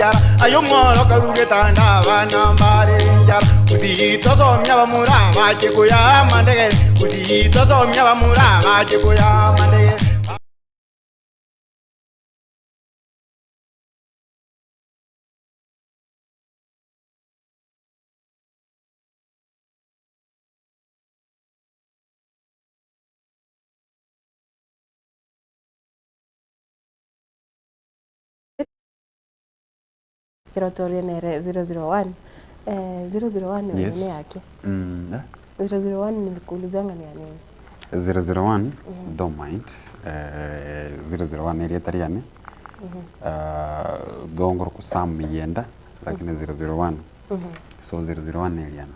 enchara Aye omworo karue getanda abana mbare enchara Gusii tosomia abamura bache koyaa amandegere Gusii tosomia abamura bache koyaa amandegere. Ekero torie nere 001, eh, 001 oyo Yes. ne yake. Mm, eh? 001 nilikuulizanga ni ya nini? 001 don't mind eh, 001 erieta riane uh, though ngoro Sam Miyenda lakini 001 so 001 neriana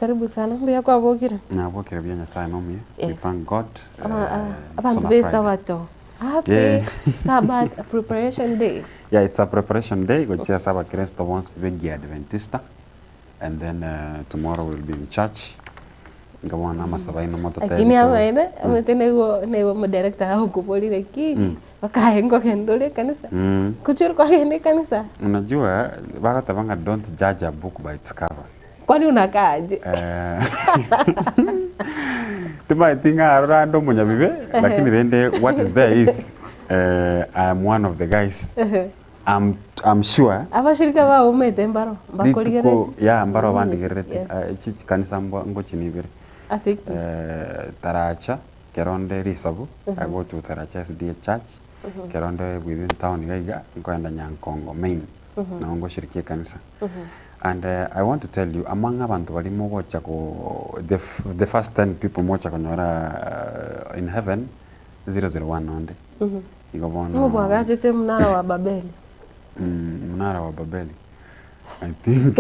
Karibu sana, mbuya kwabokire? Nabokire buya Nyasaye nomuya we Yes. thank God Aba- eh, ah, it's abanto on a be Friday. esabato happy Yeah. Sabbath preparation day. Yeah, it's a preparation day gochia ase abakristo bonsi be Giadventista and then uh, tomorrow we'll be in church Inga bono amasabo aino mototebi Lakini to- amaene, omanyete naigwa naigwa omodirector agokoborire ki, bakaye nkogenda ore ekanisa, Mm. kuchi ore kwagenda ekanisa? Unajua bagoteba ng'a don't judge a book by its cover. Kwani unakaa aje? Eh, timaeti ng'a arora ande omonyabibe lakini rende what is there is eh, I am one of the guys I'm, I'm sure Abashirika bao omanyete mbaro mbakorigereti? rituko ya mbaro bandigerereti Yes. Eh, chi chikanisa mbwa ngochi nibere Ase ki? eh, taracha kero onde risabu I go to Taracha SDA church kero onde within town iga iga nkoenda Nyankongo main nabo ngoshirikia ekanisa and uh, I want to tell you among abanto bari mogocha ko the, f- the first 10 people mogocha konyora uh, in heaven 001 onde igo bono Ng'o bwagachete mnara wa Babeli? Mnara wa Babeli I think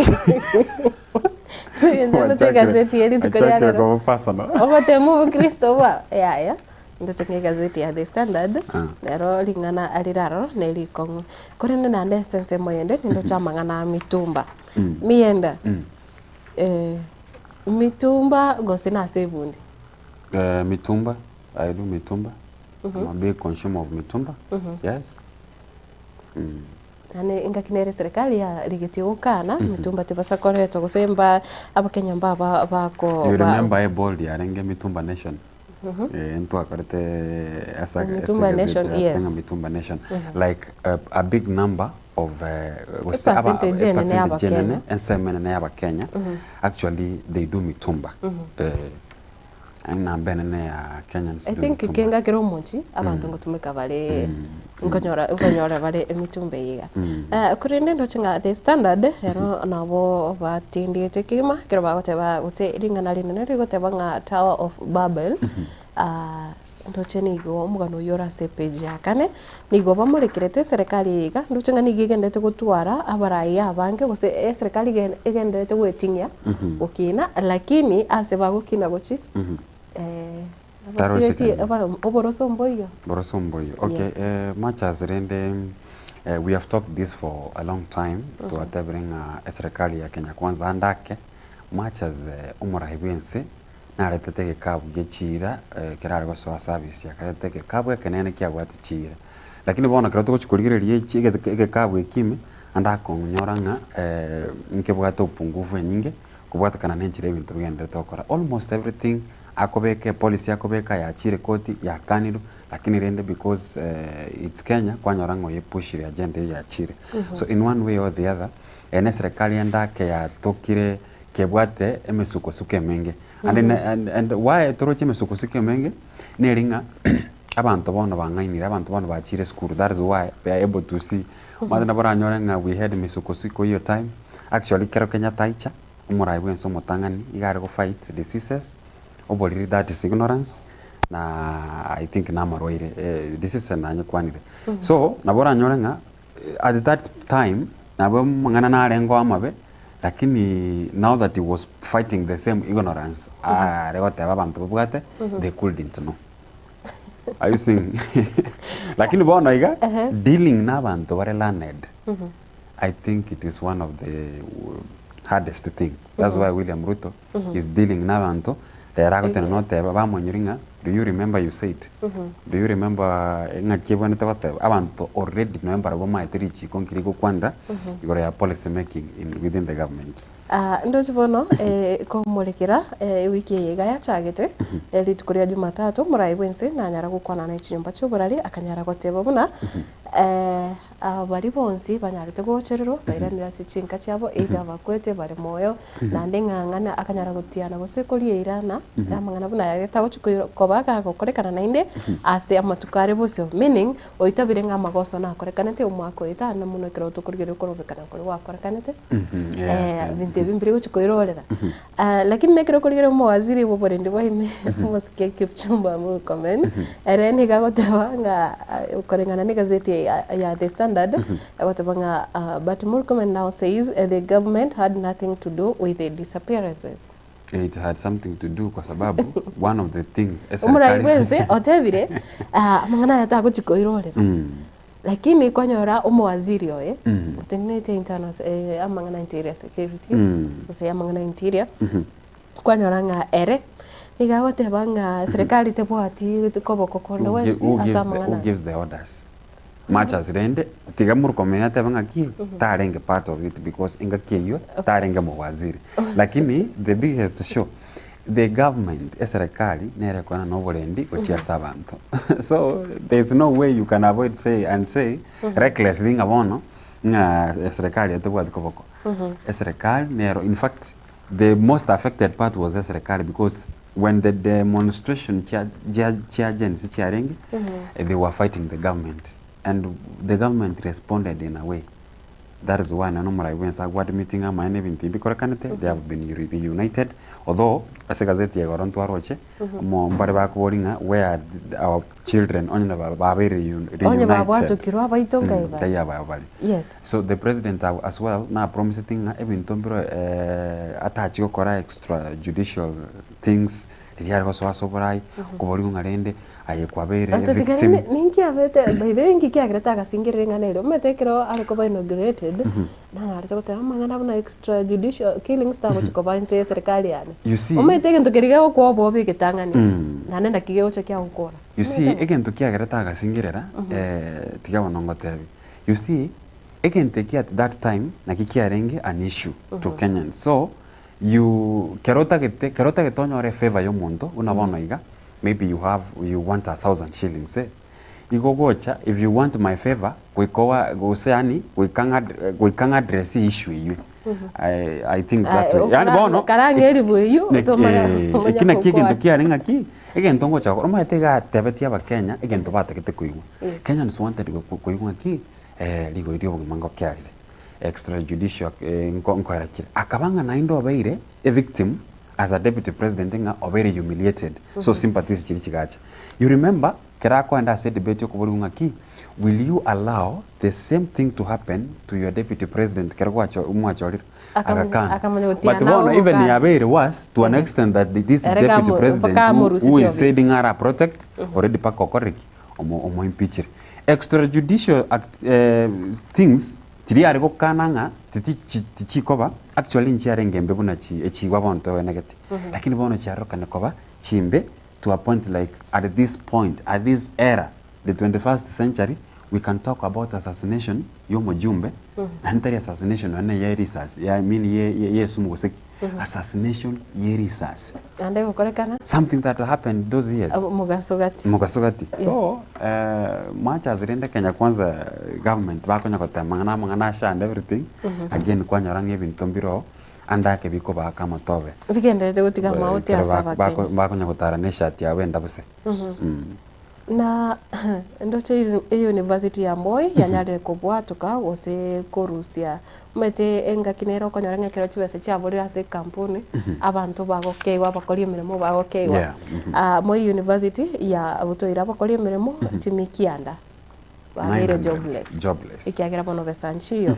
Inche ndoche egazeti ye rituko ria Achakire rero. koba personal. Ogotema obokristo bwao yaya ndoche ng'a egazeti ya The Standard Ah. nero ring'ana riraro ne rikong'u. Korende naende ase ensemo eyende nindoche amang'ana a mitumba. Miyenda eh, mitumba gose nase ebundi? Eh, mitumba I do mitumba I'm a big consumer of mitumba yes Yaani engaki nere serikali yarigetie gokana mitumba tibasa koretwa gose mba abakenya mbaba bako You ba- remember a bold yarenge mitumba nation eh, ntwakorete asa Mitumba ase Nation, gazeti ya yes. Kenya Mitumba Nation like a big number of gose aba- Percentage enene percentage y'Abakenya. enene, ensemo enene y'abakenya actually they do mitumba eh, enamba enene ya Kenyans I do think mitumba. kenga kera omochi abanto ngotumeka bare nkonyora nkonyora bare emitumba eye iga. Eh, korende ndoche ng'a The Standard ero nabo batindigete kegima ekero bagoteba gose ring'ana rinene rigoteba ng'a Tower of Babel ah, ndoche nigo omogano oyio ore ase epage ya kane, nigo bamorekerete eserekari eye iga, ndoche ng'a nigo egenderete gotwara abarai abange gose eserekari ege egenderete goeting'ia gokina lakini ase bagokina gochia Taroche abasireti kende. aba oboroso mboiyo. Boroso mboiyo. Okay, Yes. eh, much as rende eh, we have talked this for a long time twatebire ng'a eserikali ya Kenya Kwanza ande ake much as eh, omorahi bwense naretete egekabu gie chiira eh, kerare gosoa service akareta egekabu ekenene kiabwate chiira lakini bono ekero togochi korigereria echi egete egekabu eki ime ande akonyora ng'a eh, nkebwate upungufu enyinge kobwatekana na enchera ebinto bigenderete gokora almost everything akobeka epolicy akobeka yachire koti yakanirwe lakini rende because eh, it's Kenya kwanyora ng'a oyo epushire agenda eywo yachire so in one way or the other eh, na eserekari ende ake yatokire kebwate emesukosuko emenge and, mm -hmm. and, and why toroche emesukosuko emenge neri ng'a abanto bono bang'ainire abanto bono bachire esukuru that is why they are able to see omanyete nabo oranyore ng'a we had misukosuko hiyo time actually kero Kenyatta aicha omorai bwense omotang'ani iga are gofight diseases oboriri that is ignorance na I think na amarwaire eh, diseases nanyekwanire so nabo oranyore ng'a at that time nabo amang'ana narengeo amabe lakini now that he was fighting the same ignorance are goteba abanto babwate they couldn't know are you seeing lakini bono iga dealing na abanto bare learned I think it is one of the hardest thing that's why William Ruto is dealing na abanto rero agotena noteba bamonyori ng'a. Do you remember you said? Do you remember ng'aki ebwenerete goteba? Abanto already nonya mbarabwo bamaete richiko nki rigokwanera igoro ya policy making in within the government. Ah, ndoche bono eh, komorekera eh, ewiki eye iga yachagete eh, rituko ria Jumatatu morai bwense nanyara gokwana ne chinyomba chi'oborari akanyara goteba buna eh, Baria bonsi banyarete gochererwa bairanire ase chinka chiabo, either abakwete bare moyo, naende ng'a ng'ana akanyara gotiana gose koria eira na amang'ana buna aya tagochi koira koba gagokorekana naende ase amatuko are bosio. Meaning, oitabire ng'a amagoso nakorekanete omwaka oyo tana mono ekero tokorigereria okorobekana koria gwakorekanete, ebinto ebi mbiri gochi koirorera. Lakini nekero okorigereria omowaziri bwa oborendi bwa ime omosike Kipchumba Murkomen, ere nigo agoteba ng'a koreng'ana na egazeti eye ya The Standard, agoteba ng'a but Murkomen now says the government had nothing to do with the disappearances. It had something to do kwa sababu one of the things Omorai bwense otebire amang'ana aya tagochi koirorera. Lakini kwanyora omowaziri oye otenenerete internal amang'ana interior security gose amang'ana interior, kwanyora ng'a ere nigo agoteba ng'a serikali tebwati koboko konde Who gwensi who ase gives the, amang'ana who aya. gives the orders? Much as rende tiga Murkomen atebe ng'aki tarenge part of it because engaki eyio tarenge mowaziri. Lakini the biggest show The government, eserekari, nere ekoenana oborendi gochia ase abanto. So there is no way you can avoid say and say recklessly ng'a bono ng'a eserekari etebwati koboko. Eserekari nero in fact the most affected part was eserekari because when the demonstration chia chia chia Gen Z chiarenge, they were fighting the government and the government responded in a way. That is why nonye omorai bwensi agwo admitting amaene ebinto ebi bikorekanete, they have been reunited, although ase egazeti ya igoro ntwaroche, omo mbare bakoboria ng'a where are our children onye na babeire Onye reunited. babwatokirwe abaito nkai bare. Nkai abaya bare. Yes. So the president as well na promiseti ng'a ebinto mbiro atachi gokora extra judicial things riria are gosoa ase oborai, koborigwa ng'a rende aye kwabeire Pastor tiga victim. rende ninki abete by the way ninki kiagerete agasingerera ring'ana erio omanyete ekero are koba inaugurated nanyarete goteba amang'ana buna extra judicial killings tagochi koba inse ya eserikali yane. You see- Omanyete egento keria gegokoa obobe egetang'ani naende naki gegocha kiagokora. You see, egento kiagerete agasingerera, tiga bono ngotebi. You see, egento eki at that time naki kiarenge an issue to Kenyans. So, You kero otagete kero otagete onyore efavour ya omonto buna bono iga, maybe you have you want a thousand shillings eh, igo ogocha if you want my favour goika oa gose yaani goika ng'a goika ng'a address issue eywo I I think that way. Yaani bono Karang'e eribu eywo Eki otomanya omanya eki nakio egento gokwana. kiare ng'aki, egento ngocha gokora omanyete iga atebetie abakenya egento batagete koigwa. Yes. Kenyans wanted koigwa ng'aki rigori ria obogima ngokiarire. extrajudicial nkoera kire. Akaba ng'a naende obeire a victim as a deputy president ng'a obeire humiliated so sympathies chiria chigacha. You remember kera akoenda ase edebate okoborigwa ng'a ki, will you allow the same thing to happen to your deputy president kero gwacho mwachorire? Akamanya Agakana. akamanya But gotiana bono even ogokana. yabeire worse to an extent that this Ere deputy kamu president mpaka who, who amorusetie is office. said ng'a ara protect already mpaka okorire ki? Omo omoimpeachire. Extrajudicial act things chiria are gokana ng'a titi tichikoba actually nchiarenge mbe buna chi echigwa bono toenegete. Lakini bono chiarorokane koba chimbe to a point like at this point, at this era, the 21st century, we can talk about assassination ya omojumbe, naende tari assassination nonye na ya erisasi, I mean ye ye esumu gose ki, assassination ya erisasi. Naende egokorekana. Something that happened those years. Mogaso gati. Mogaso gati. Yes. So, much as rende Kenya kwanza government bakonya gotema ng'a namang'ana asha and everything, again kwanyora ng'a ebinto mbiroo ande ake bikobaaka amatobe. Bigenderete gotiga amaote Ekero ase Abakenya. bakonya gotara na eshati yabo endabuse. Na ndoche eyunivasiti ya Moi yanyarire kobwatoka gose korusia omanyete engaki nere okonyora ng'a ekero chibesa chiaborire ase ekampuni abanto bagokeigwa abakori emeremo bagokeigwa. Yeah, Ah, Moi University yabutoire abakori emeremo chimikianda babeire 900 jobless jobless. ekiagera bono besa nchiyo.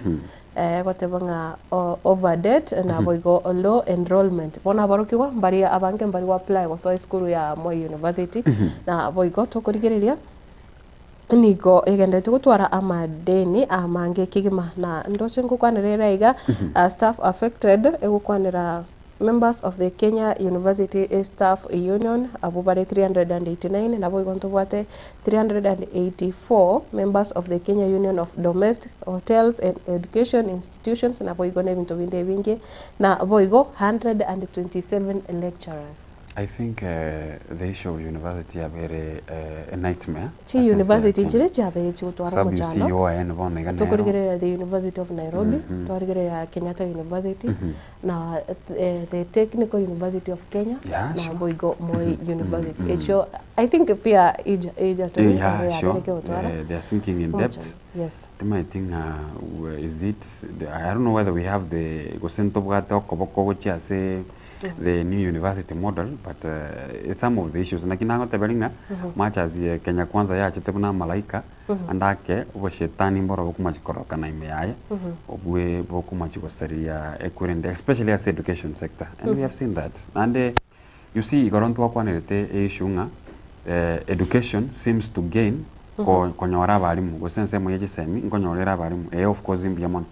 Egoteba ng'a over debt naboigo low enrollment. Bono aborokigwa mbaria abange mbari go apply gosoa esukuru ya Moi University, naboigo tokorigereria nigo egenderete gotwara amadeni amange kegima. Na ndoche ngokwanera ere aiga staff affected egokwanera. Members of the Kenya University Staff Union abwo bare 389, naboigo ntobwate 384 members of the Kenya Union of Domestic Hotels and Education Institutions naboigo na ebinto binde ebinge, naboigo 127 lecturers. I think the issue of university yabeire a nightmare Chi ase ense ya university Kenya. nchire chiabeire chigotwara Sababu you see omochando, UoN bono iga nero tokorigereria the University of Nairobi, twarigereria Kenyatta University, na the Technical University of Kenya, Yeah, na sure. boigo Moi University. Echio I think pia ija ija to Eh, yeah, sure. yabeire kegotwara They are sinking in debt. omochando. Yes. Timaeti ng'a is it the, I don't know whether we have the gose ntobwate okoboko gochia ase the new university model but it's some of the issues naki nagoteberia ng'a much as Kenya Kwanza yachete buna amalaika ande ake oboshetani mboro bokomachi korokana ime yaye obwe bokomachi gosaria ekwerende especially ase education sector and we have seen that naende you see igoro ntwakwanerete eissue ng'a education seems to gain ko konyora abalimu gose ensemo ya chisemi nkonyora ere abalimu eh of course mbuya mono.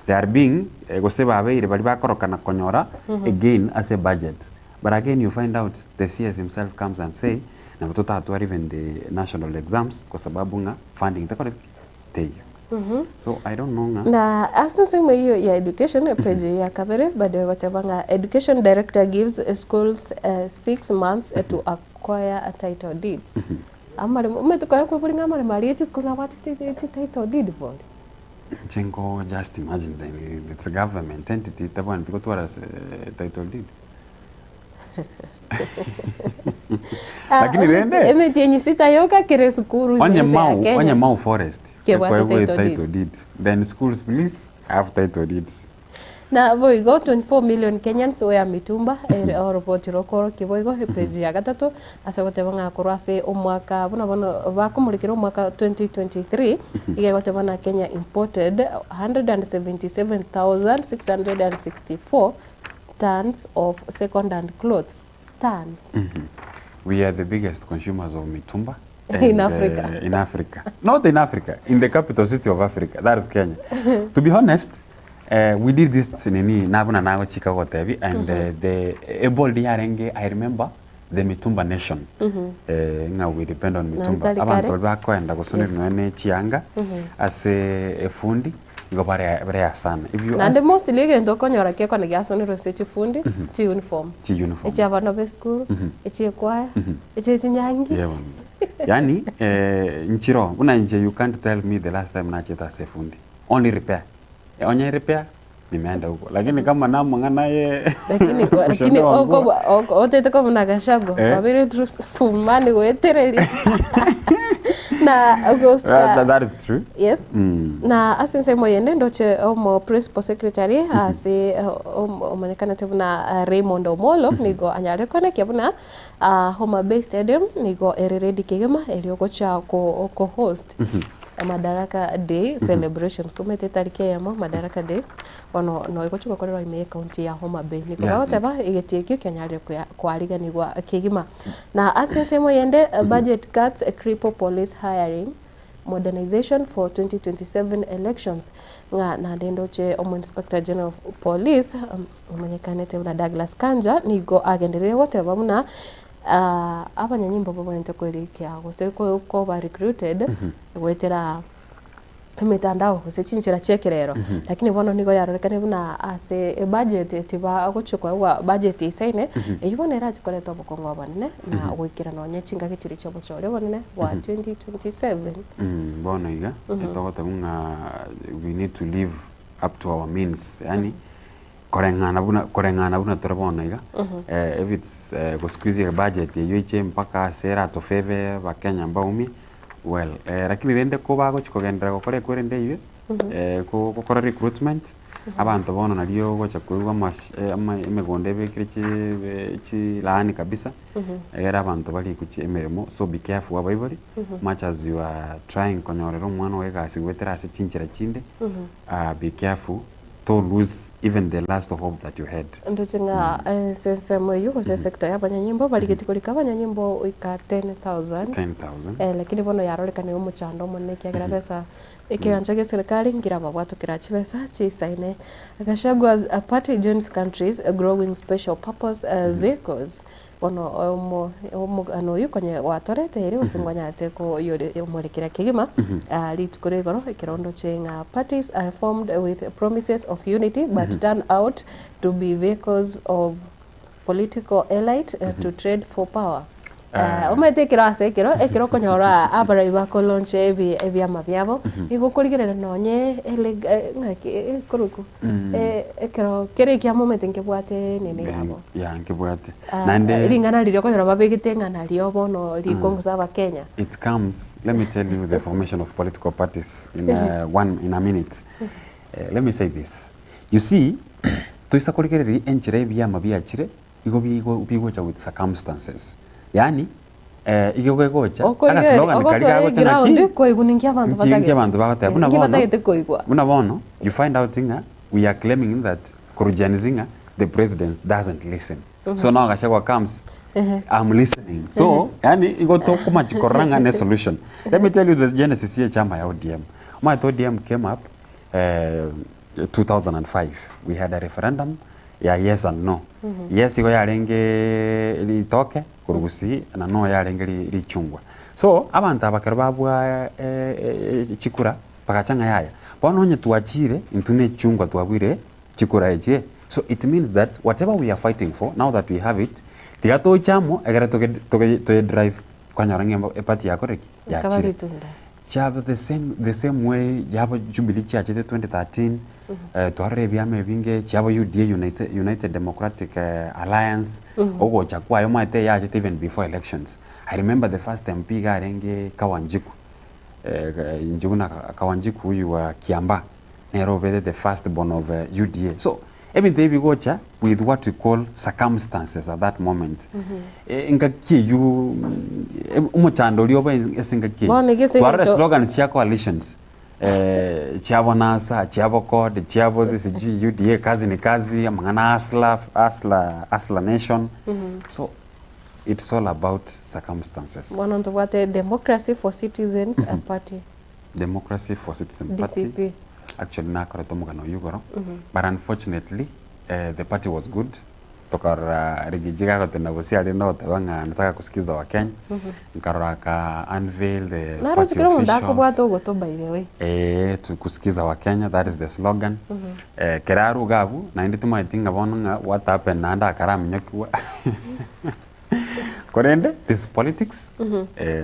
They are being gose babeire baria bakorokana konyora a gain ase budget but again you find out the CS himself comes and say nabo totatware even the national exams kwa sababu ng'a funding tekoreti ki? Teiyo. So I don't know ng'a Na ase ensemo eyio ya education page ya kabere bado egoteba ng'a education director gives schools 6 months to acquire title deeds. Amaremo omanyete kore kwebori ng'a amaremo aria echisukuru nabwate chititle deed bori. Inche nko just imagine then it's a government entity etabwenereti gotwara ase title deed. Lakini rende Emetienyi sita yoka kere esukuru ime onye ense ya Mau, Kenya. onye Mau Forest Kebwate ekwaegwa title deed. title deed then schools please have title deeds. Na boigo 24 million Kenyans wear mitumba ere oroboti rokorokia boigo epage ya gatato ase goteba ng'a korwa ase omwaka buna bono bakomorikera omwaka 2023 iga egoteba na Kenya imported 177,664 tons of second hand clothes tons. We are the biggest consumers of mitumba In Africa. In Africa. Not in Africa, in the capital city of Africa, that is Kenya. To be honest, we did this nini nabuna nagochika gotebi and the ebold yarenge I remember the mitumba nation. Ng'a we depend on mitumba. Nantari Abanto kare. bakoenda gosonera Yes. nonya ne chianga ase efundi igo bare bare sana. If you Naende ask mostly egento okonyora gekona giasonerwe ase chifundi, chi uniform. Chi uniform. Echia abana ba esukuru, echia ekwaya, echia chinyangi. Yeah, bono. Yaani nchiro buna inche you can't tell me the last time nachete ase efundi. Only repair. Onye repair nimeenda huko. Lakini kama namang'ana ye Lakini lakini kushonewa nguo. okoba otete kobuna Gachagua kwabire mani goetereria na That, gosika that is true. Yes. Na ase ensemo yende ndoche omo principal secretary ase omanyekanete buna Raymond Omolo nigo anyare konekia buna Homa Bay Stadium nigo ere ready kegima erio gocha ko ko host Madaraka Day celebration somete etariki eyemo Madaraka Day bono no egochi gokorerwa ime ye county ya Homa Bay nigo bagoteba egeti ekio kianyarire koariganigwa kegima na ase ensemo yende budget cuts cripple police hiring modernization for 2027 elections ng'a naende ndoche omo inspector general of police omanyekanete buna Douglas Kanja nigo agenderire goteba buna abanyanyimbo babwenerete koerikia gose koba recruited goetera emitandao gose chinchera chia ekerero lakini bono nigo yarorekane buna ase ebudget tibagochia koegwa budget eisaine eywo bono erache koreta obokong'u obonene na goikera nonye chingaki chiria chia obochori obonene bwa 2027. Bono iga togoteba ng'a we need to live up to our means yaani koreng'ana buna koreng'ana buna tore bono iga if it's go squeeze ebudget eywo eiche mpaka ase eratofeve abakenya mbaumie well lakini rende kobagochi kogenderera gokora ekwerende eywo gokora recruitment abanto bono nario ogocha koigwa emegondo ebekire chilaani kabisa egere abanto barikwe emeremo so be careful abaibori much as you are trying konyorera omwana ogo egasi goetera ase chinchera chinde be careful to lose even the last hope that you had. Ndoche ng'a ase ensemo eywo gose esector ya abanyanyimbo barigeti korika abanyanyimbo goika 10,000 10,000 lakini bono yarorekanire omochando omonene ekiagera besa. Ekegancha gia serikali nkirababwatokera chibesa chisaine. Gachagua's party joins countries growing special purpose vehicles. Bono omo omogano oyio konya gwatorete ere gose ngwanyarete koyomorekera kegima rituko ria igoro ekero ndoche ng'a parties are formed with promises of unity but turn out to be vehicles of political elite to trade for power. Omanyete ekero ase ekero, ekero okonyora abarai bakolaunch ebi ebiama biabo, nigo okorigereria nonye ele ng'aki ekorokwa ekero kere ekiama omanyete nkebwate nini yabo. Yeah, nkebwate. Naende Ring'ana riria okonyora babegete ng'a nario bono rikongusa abakenya. It comes, let me tell you the formation of political parties in a, one, in a minute. Let me say this, you see, toisa korigereria enchera ebiama biachire, igo bigo bigocha with circumstances yaani igo gegocha Okorigereria agaslogan karia ogosoa kagocha naki eground kwaigwa ninki abanto nki nki batagete. abanto bagoteba buna Nki bono batagete koigwa. buna bono you find out ng'a we are claiming that korwa Gen Z ng'a the president doesn't listen so now Gachagua comes I'm listening so yaani igo tokomachi korora ng'a ne solution let me tell you the genesis ya echama ya ODM omanyete ODM came up 2005 we had a referendum ya yes and no. Yes igo yarenge ritoke korwa gusii na no yarenge richungwa. So abanto aba ekero babua chikura bagacha ng'a yaya bono onye twachire intwe ne echungwa twabuire chikura echi so it means that whatever we are fighting for now that we have it tiga toche amo ekere toge toge toye drive kwanyora ng'a eparty yakorire ki? Ekaba Yachire. ritunda. Chiaba the same the same way yabo Jubilee chiachete 2013 twarora ebiama ebinge chiabo UDA United, United Democratic Alliance ogocha kwaye omanyete yachete even before elections. I remember the first MP iga arenge Kawanjiku Njuguna Kawanjiku huyu wa Kiambaa nere obete the first born of UDA. So ebinto ebi bigocha with what we call circumstances at that moment. Engaki eywo omochando oria obe ase engaki eywo. Bono gese Twarora eng'encho- slogans chia coalitions chiabo NASA, chiabo CORD, chiabo sijui UDA kazi ni kazi, amang'ana hustler, hustler, hustler nation. So it's all about circumstances. Bono ntobwate Democracy for Citizens Party. Democracy for Citizen Party DCP. actually nakorete omogano oyio igoro but unfortunately the party was good tokarora Rigiji gagotenda gose aria nogoteba ng'a nataka kusikiza wakenya nkarora aka unveil the Naro party chikero omonto officials akobwata ogoto by the way. Eh, to kusikiza wakenya that is the slogan eh, kera arwe iga abwo naende timanyeti ng'a bono ng'a what happened naende akaraminyokigwa Korende this is politics,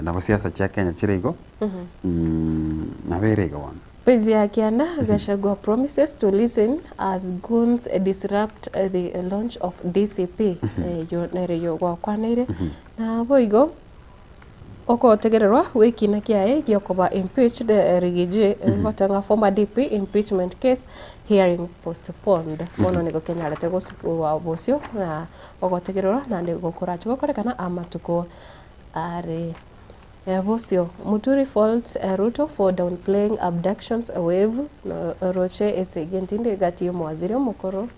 nabo siasa chia Kenya chire igo, nabo ere igo bono. Page ya kianda, Gachagua promises to listen as goons disrupt the launch of DCP. Eyio nere eyio gwakwaneire. Na boigo ogotegererwa gw'ekina kiaye giokoba impeached Rigiji goteba ng'a former DP impeachment case hearing postponed. Bono nigo kenyarete gosukwa bosio na Ogotegererwa naende gokorache gokorekana amatuko are bosio. Muturi faults Ruto for downplaying abductions wave Roche esegi entindi gati y'omowaziri omokoro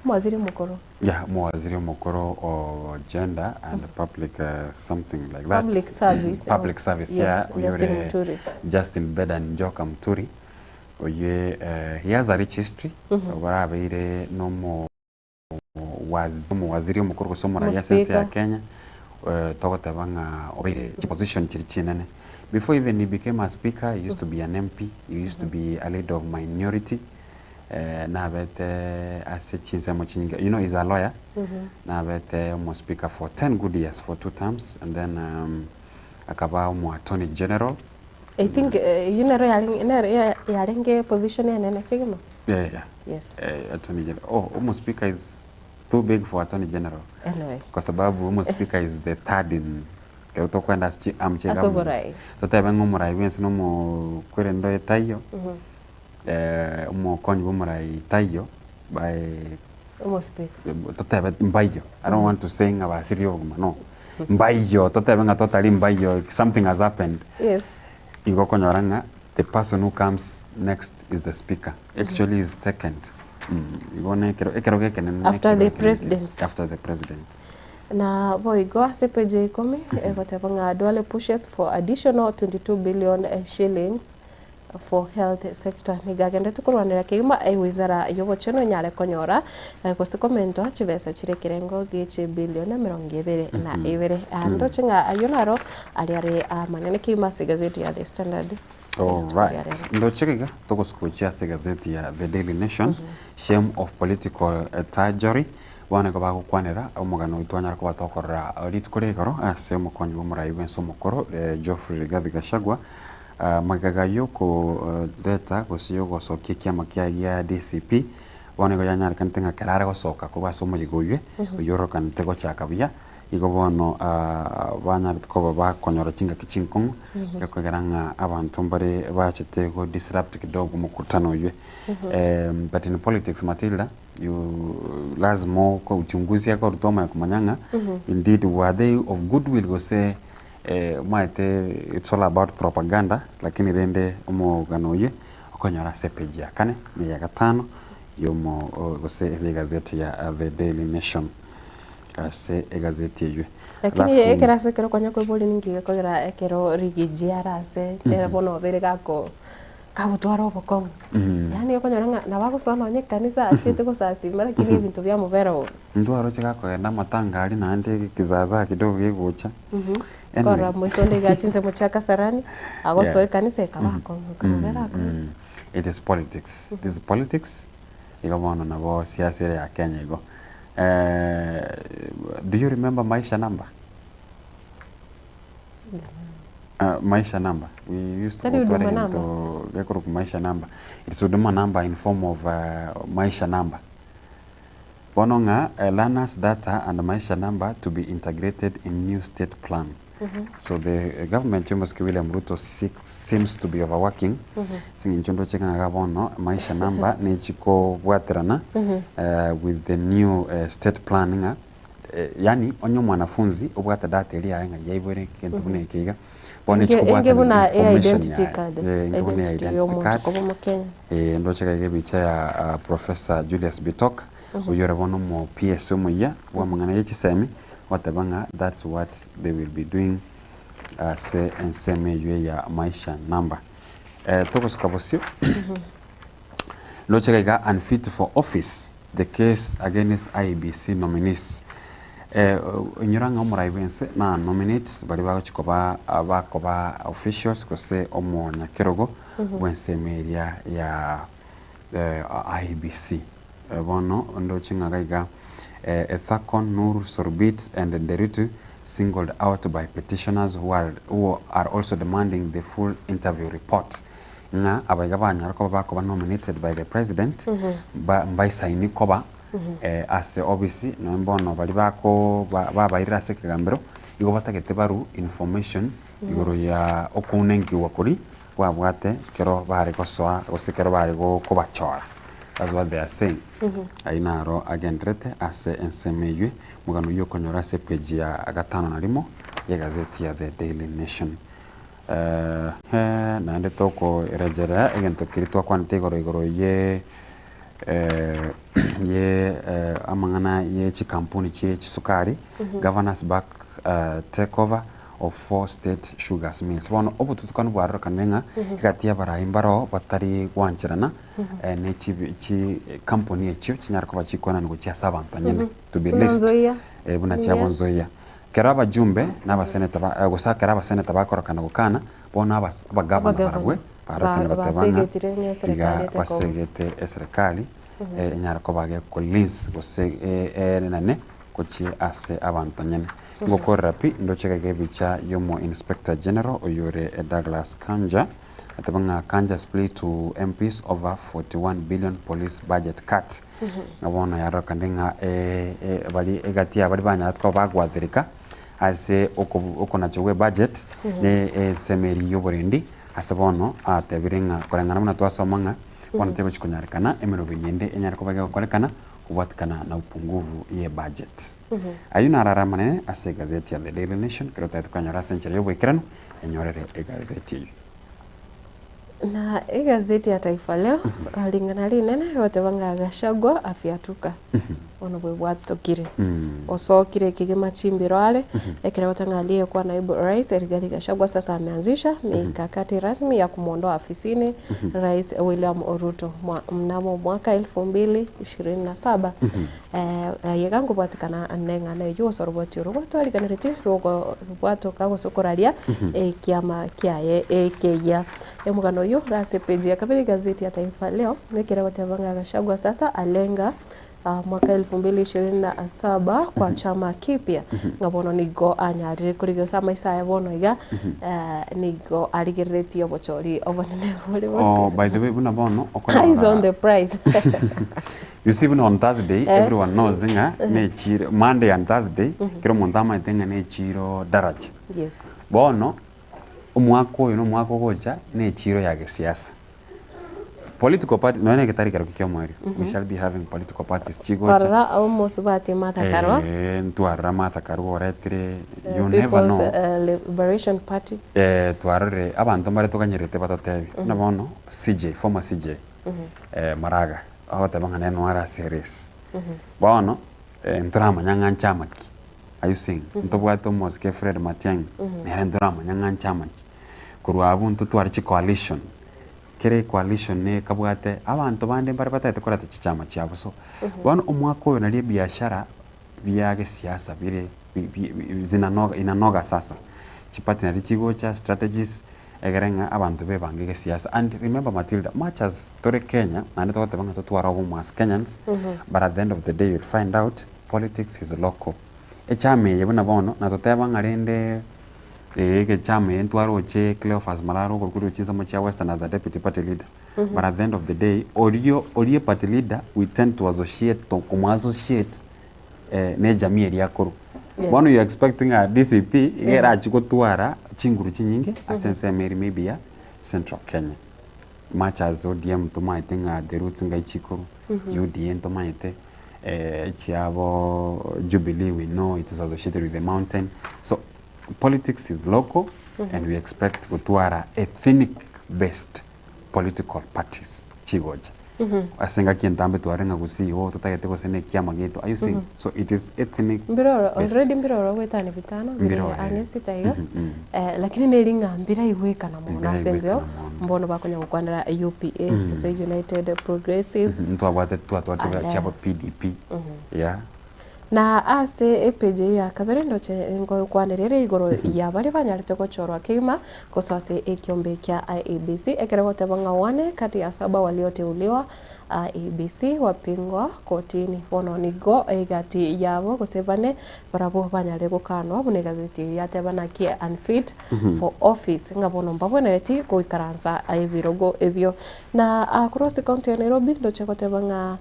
Omowaziri omokoro. Yeah, omowaziri omokoro o gender and public something like that. Public service. Public service, Yes, yeah. Justin Oyore Muturi. Justin Bedan Njoka Muturi. Oye he has a rich history. Oborabeire nomo Omowaziri omokoro gose omoraia ase ense ya Omospika. Kenya, togoteba ng'a obeire chiposition chiria chinene. Before even he became a speaker, he used to be an MP, he used to be a leader of minority, nabete ase chinsemo chinyinge, you know he's a lawyer, nabete omospeaker for 10 good years, for two terms, and then akaba omo attorney general. I think eyio nero yarenge nero yarenge position enene kegima. Yeah, yeah. Yes. Attorney General. Oh, omo speaker is too big for Attorney General. Anyway. Kwa sababu omo speaker is the third in kero tokwenda ase chi arm chia Ase government. oborai. Totebe ng'a omorai bwensi na omokwerende oye taiyo, omokonyi bwa omorai taiyo, by Omo speaker. totebe mbaiyo. I don't want to say ng'a basirie obogima, no. Mbaiyo, totebe ng'a totari mbaiyo, something has happened. Yes. Igo okonyora ng'a the person who comes next is the speaker actually is second igo na ekero ekerogo ekenene na After the ekerogo ekenene presidency. after the president. Na boigo ase page ya ikomi egoteba ng'a Duale pushes for additional 22 billion shillings. for Health Sector nigo agendete korwanera kegima ewizara y'obochenu enyare konyora gose komentwa chibesa chire ekerengo gie chibilioni emerongo ebere na ibere. Ndoche ng'a ayio naro aria are amanene kegima ase egazeti ya The Standard rituko ria Alright. rero. Ndoche iga togosuka ase egazeti ya The Daily Nation, Shame of political thuggery, bono nigo bagokwanera omogano oyio twanyara koba tokorora rituko ria igoro ase omokonyi bw'omorai bw'ense omokoro Geoffrey Rigathi Gachagua, Magega y'okoreta gose y'ogosokia ekiama kiaye gia DCP, bono nigo yanyarekanete ng'a ekero are gosoka korwa ase omoyega oyio, oyio orokanete gochaka buya, igo bono banyarete koba bakonyora chingaki chinkong'u, gekogera ng'a abanto mbare bachete go disrupt kidogo omokutano oyio. But in politics Matilda, you lazima okore uchunguzi akorutwa omanye komanya ng'a indeed were they of goodwill gose Omanyete it's all about propaganda lakini rende omogano oyio okonyora ase epage ya kane na eya gatano yomo gose ase egazeti ya The Daily Nation ase egazeti eyio. Lakini Alafu ekero ase ekero konya koiboria ninki gekogera ekero rigiji are ase nere bono obere gako kagotwara obokong'u. Yaani okonyora ng'a nabo agosoa nonye ekanisa achiete gosasima lakini ebinto biamobera bobe. Ntwaroche gakogenda amatanga aria naende kizaazaa kidogo gegocha. Anyway. Korora moiso onde iga chinsemo chia Kasarani, agosoa Yeah. ekanisa ekaba akong'u ekamobera akong'u. It is politics. This is politics. Igo bono nabo siasa ere ya Kenya igo. Do you remember Maisha Number? Maisha Number. We used to Tari gotwara Huduma Number? egento gekorokwa Maisha Number. It's Huduma Number in form of Maisha Number. Bono ng'a learners data and Maisha Number to be integrated in new state plan. So the government y'omosike William Ruto seems to be overworking ase eng'encho ndoche ng'a iga bono Maisha Number nechikobwaterana with the new state plan ng'a yaani onye omwanafunzi obwate data eria yaye ng'a yaiboire egento buna eke iga, bono Enke echikobwatana enke buna e information identity yaye, card, eh, enke buna identity ya identity omonto card. koba omokenya. Eh, ndoche iga iga ebicha ya Professor Julius Bitok, oyio ore bono omo PS omoyia bw'amang'ana ye chisemi, ogoteba ng'a that's what they will be doing ase ensemo eyio ya Maisha Number. Eh, togosuka bosio, ndoche iga iga unfit for office, the case against IEBC nominees. Eh, inyora ng'a omorai bw'ense na nominate baria bagochi koba bakoba officials gose omonyakerogo bw'ensemo eria ya IEBC. Bono ndoche ng'a iga iga Ethakon, Nur, Sorbit and Nderitu singled out by petitioners who are, who are also demanding the full interview report. Ng'a aba iga banyara koba bakoba nominated by the president ba mbaisaini koba ase obisi nonya bono baria bako ba babairire ase ekegambero igo batagete barwe information igoro ya okounenkiwa koria bwabwate ekero bare gosoa gose ekero bare go kobachora. That's what they are saying. Ayio naro agenderete ase ensemo eywe, omogano oyio okonyora ase epage ya gatano na rimo y'egazeti ya The Daily Nation. Eeh naende tokorejerea egento keria twakwanete igoro igoro ye ye amang'ana ye chikampuni chie chisukari, governors back takeover of four state sugars mills. Bono obotutukanu bwarorekanire ng'a egati y'abarai mbaroo batari gwancherana ne chi chikampuni echio chinyare koba chikoenanwa gochia ase abanto nyene to be Buna leased Nzoia. buna chiabo Yes. Nzoia. Ekero abajumbe na abaseneta ba gose ekero abaseneta bakorokana gokana, bono abas abagavana Abagavana barabwe barokana ba- bateba ng'a basegetire ng'a eserekari iga ete koba. basegete eserekari enyare koba gekolinse gose eenane gochia ase abanto nyene. Ngokorera pi ndoche iga iga ebicha yomo Inspector General oyore Douglas Kanja, ateba ng'a Kanja's plea to MPs over 41 billion police budget cut. Ng'a bono yarorekane ng'a baria egati ya baria banyarete koba bagwathirika ase okonacha gwe budget ne ensemo eria ya oborendi ase bono atebire ng'a koreng'ana buna twasoma ng'a bono tegochi konyarekana emeroberi ende enyare koba egegokorekana kobwatikana na upungufu ye budget. Ayio naro are amanene ase egazeti ya The Daily Nation ekero otagete koyanyora ase enchera ya oboikeranu enyorere egazeti eyio. Na egazeti ya Taifa Leo, ring'ana rinene egoteba ng'a Gachagua afiatuka. Bono bwebwatokire. Osokire kegima chimbero are, ekero egoteba ng'a aliyekuwa naibu rais Rigathi Gachagua sasa ameanzisha mikakati rasmi ya kumwondoa afisini Rais William Ruto mwa, mnamo mwaka 2027. Eh, aye iga nkobwatikana neng'ana eyio gose oroboti oro gwatwariganeretie rogo robwatoka gose okoraria ekiama kiaye ekeyia. Omogano oyio ore ase epeji ya kabere egazeti ya Taifa Leo, nekere goteba ng'a Gachagua sasa alenga mwaka elfu mbili ishirini na saba kwa chama kipya ng'a bono nigo anyarire korigia gose amaiso aye bono iga nigo arigereretie obochori obonene bore Oh, bosio. by the way buna bono Eyes on okonyora the prize. You see buna on Thursday Eh. everyone knows ng'a nechiro Monday and Thursday kera omonto amaete ng'a nechiro daraja. Yes. Bono omwaka oyo na omwaka ogocha nechiro ya gesiasa. Political party nonya na egetari kerokio kia omoerio we shall be having political parties chigocha Kwarora omosubati Martha Karua. Eh, ntwarora Martha Karua oretire you never People's know. Liberation Party. Eh, twarorire abanto mbare toganyerete batotebie buna bono CJ former CJ Maraga Agoteba ng'a nere noare ase eresi. Bono, ntoramanya ng'a nchama ki. Are you seeing? Ntobwate omosike Fred Matiang'i, nere ntoramanya ng'a nchama ki. Korwa abwo ntotware chicoalition, kera ecoalition nekabwate abanto bande mbare batagete koreta chichama chiabo. So, bono omwaka oyo nario ebiashara bia gesiasa bire bi- bi- bi- zinanoga inanoga sasa. Chiparty nario chigocha, strategies, Egere ng'a abanto bebange gesiasa and remember Matilda much as tore Kenya naende togoteba ng'a totware obomo as Kenyans but at the end of the day you'll find out politics is local. Echama eye buna bono natoteba ng'a rende egechama eye ntwaroche Cleophas Malala okorwa chinsemo chia Western as a deputy party leader but at the end of the day orio orie party leader we tend to associate to komo associate ne ejamii eria akorwa. Yes. Bono you expect ng'a DCP iga erachie gotwara chinguru chinyinge ase ensemo eria maybe ya Central Kenya. Much as ODM tomaete ng'a the roots ngai chikorwa, UDA ntomaete echiabo Jubilee we know it is associated with the mountain. So politics is local and we expect gotwara ethnic based political parties chigocha. Ase engaki entambe tware ng'a gusii igo totagete gose na ekiama giaito are you seeing? So it is ethnic Mbiroro based. already mbiroro goetania bitano bire Mbiroro, eh. ang'e sita iga lakini neri ng'a mbiraigwekana mono ase embeo Mbiraigwekana mono. mbono bakonya gokwanera UPA gose United Progressive Ntwabwate twatwate chiabo Alliance. PDP yeah. Na ase epeji eyio ya kabere ndoche ngokwanera ere igoro ya baria banyarete gochorwa kegima gosoa ase ekiombe kia IEBC ekero goteba ng'a wane kati ya saba walioteuliwa IEBC wapingwa kotini. Bono nigo egati yabo gose bane barabwo banyare gokanwa buna egazeti eyio yateba naki unfit for office ng'a bono mbabwenereti goikaransa ebirogo ebio. Na korwa ase county ya Nairobi ndoche goteba ng'a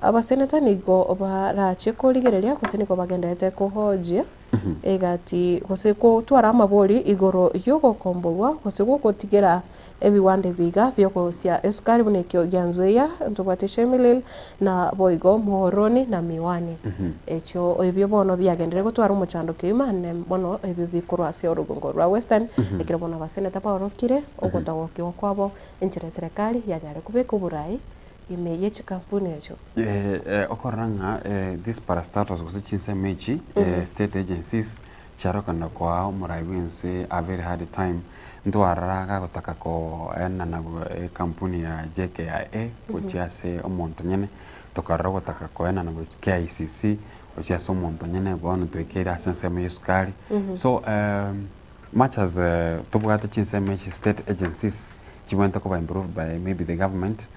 Abaseneta nigo barache korigereria gose nigo bagendererete kohojia egati gose gotwara amabori igoro y'ogokomborwa gose gogotigera ebiwanda ebiga bi'okorusia esukari buna ekio gia Nzoia, ntobwate Chemelil na boigo Muhoroni na Miwani. Ekio ebio bono biagenderire gotwara omochando kegima ne mono ebio bikorwa ase orogongo rwa Western ekero bono abaseneta baorokire ogotagokigwa kwabo enchera eserekari yanyare kobeka oborai ime ye chikampuni echio. Okorora ng'a these parastatals gose chinsemo echi state agencies chiarokana koa omorai bwense a very hard time, ntwarora gagotaka koenana ekampuni ya JKIA gochia ase omonto nyene, tokarora ogotaka koenana gochia KICC gochia ase omonto nyene bono twekeire ase ensemo ya esukari. So much as tobwate chinsemo echi state agencies chibwenerete koba improved by maybe the government,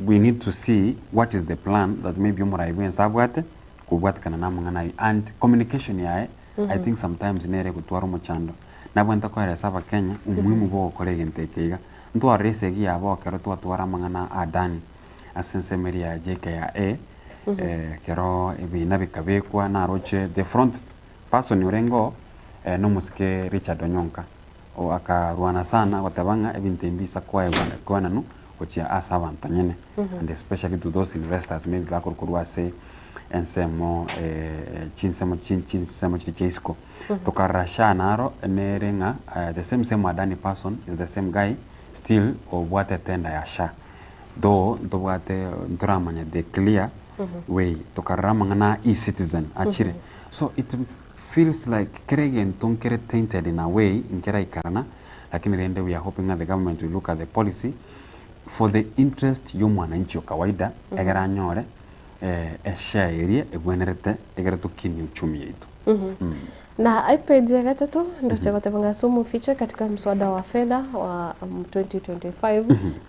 we need to see what is the plan that maybe omorai bwense abwate kobwatekana na amang'ana ayio and communication yaye I think sometimes nere egotwara omochando. Nabwenerete koeresa abakenya umuhimu bwa ogokora egento eke iga. Ntwarore esegi yabo ekero twatwara amang'ana a Adani ase ensemo eria ya JKIA ekero ebina bikabekwa naroche the front person orenge oo nomosike Richard Onyonka. Akarwana sana agoteba ng'a ebinto ebi mbisa koegwa koenanwa. gochia ase abanto nyene and especially to those investors maybe bakorwa korwa ase ensemo chinsemo chinsemo chiria chia isiko. Tokarora SHA naro nere ng'a the same same Adani person is the same guy still obwate etender ya SHA. Though ntobwate ntoramanya the clear way tokarora amang'ana a eCitizen achire. So it feels like kera egento nkere tainted in a way nkeraikarana lakini rende we are hoping ng'a the government will look at the policy for the interest ya omwananchi o kawaida egere anyore eshare eria egwenerete egere tokinie uchumi yaito. Na epage ya gatato ndoche goteba ng'a ase omofiche katika mswada wa fedha wa 2025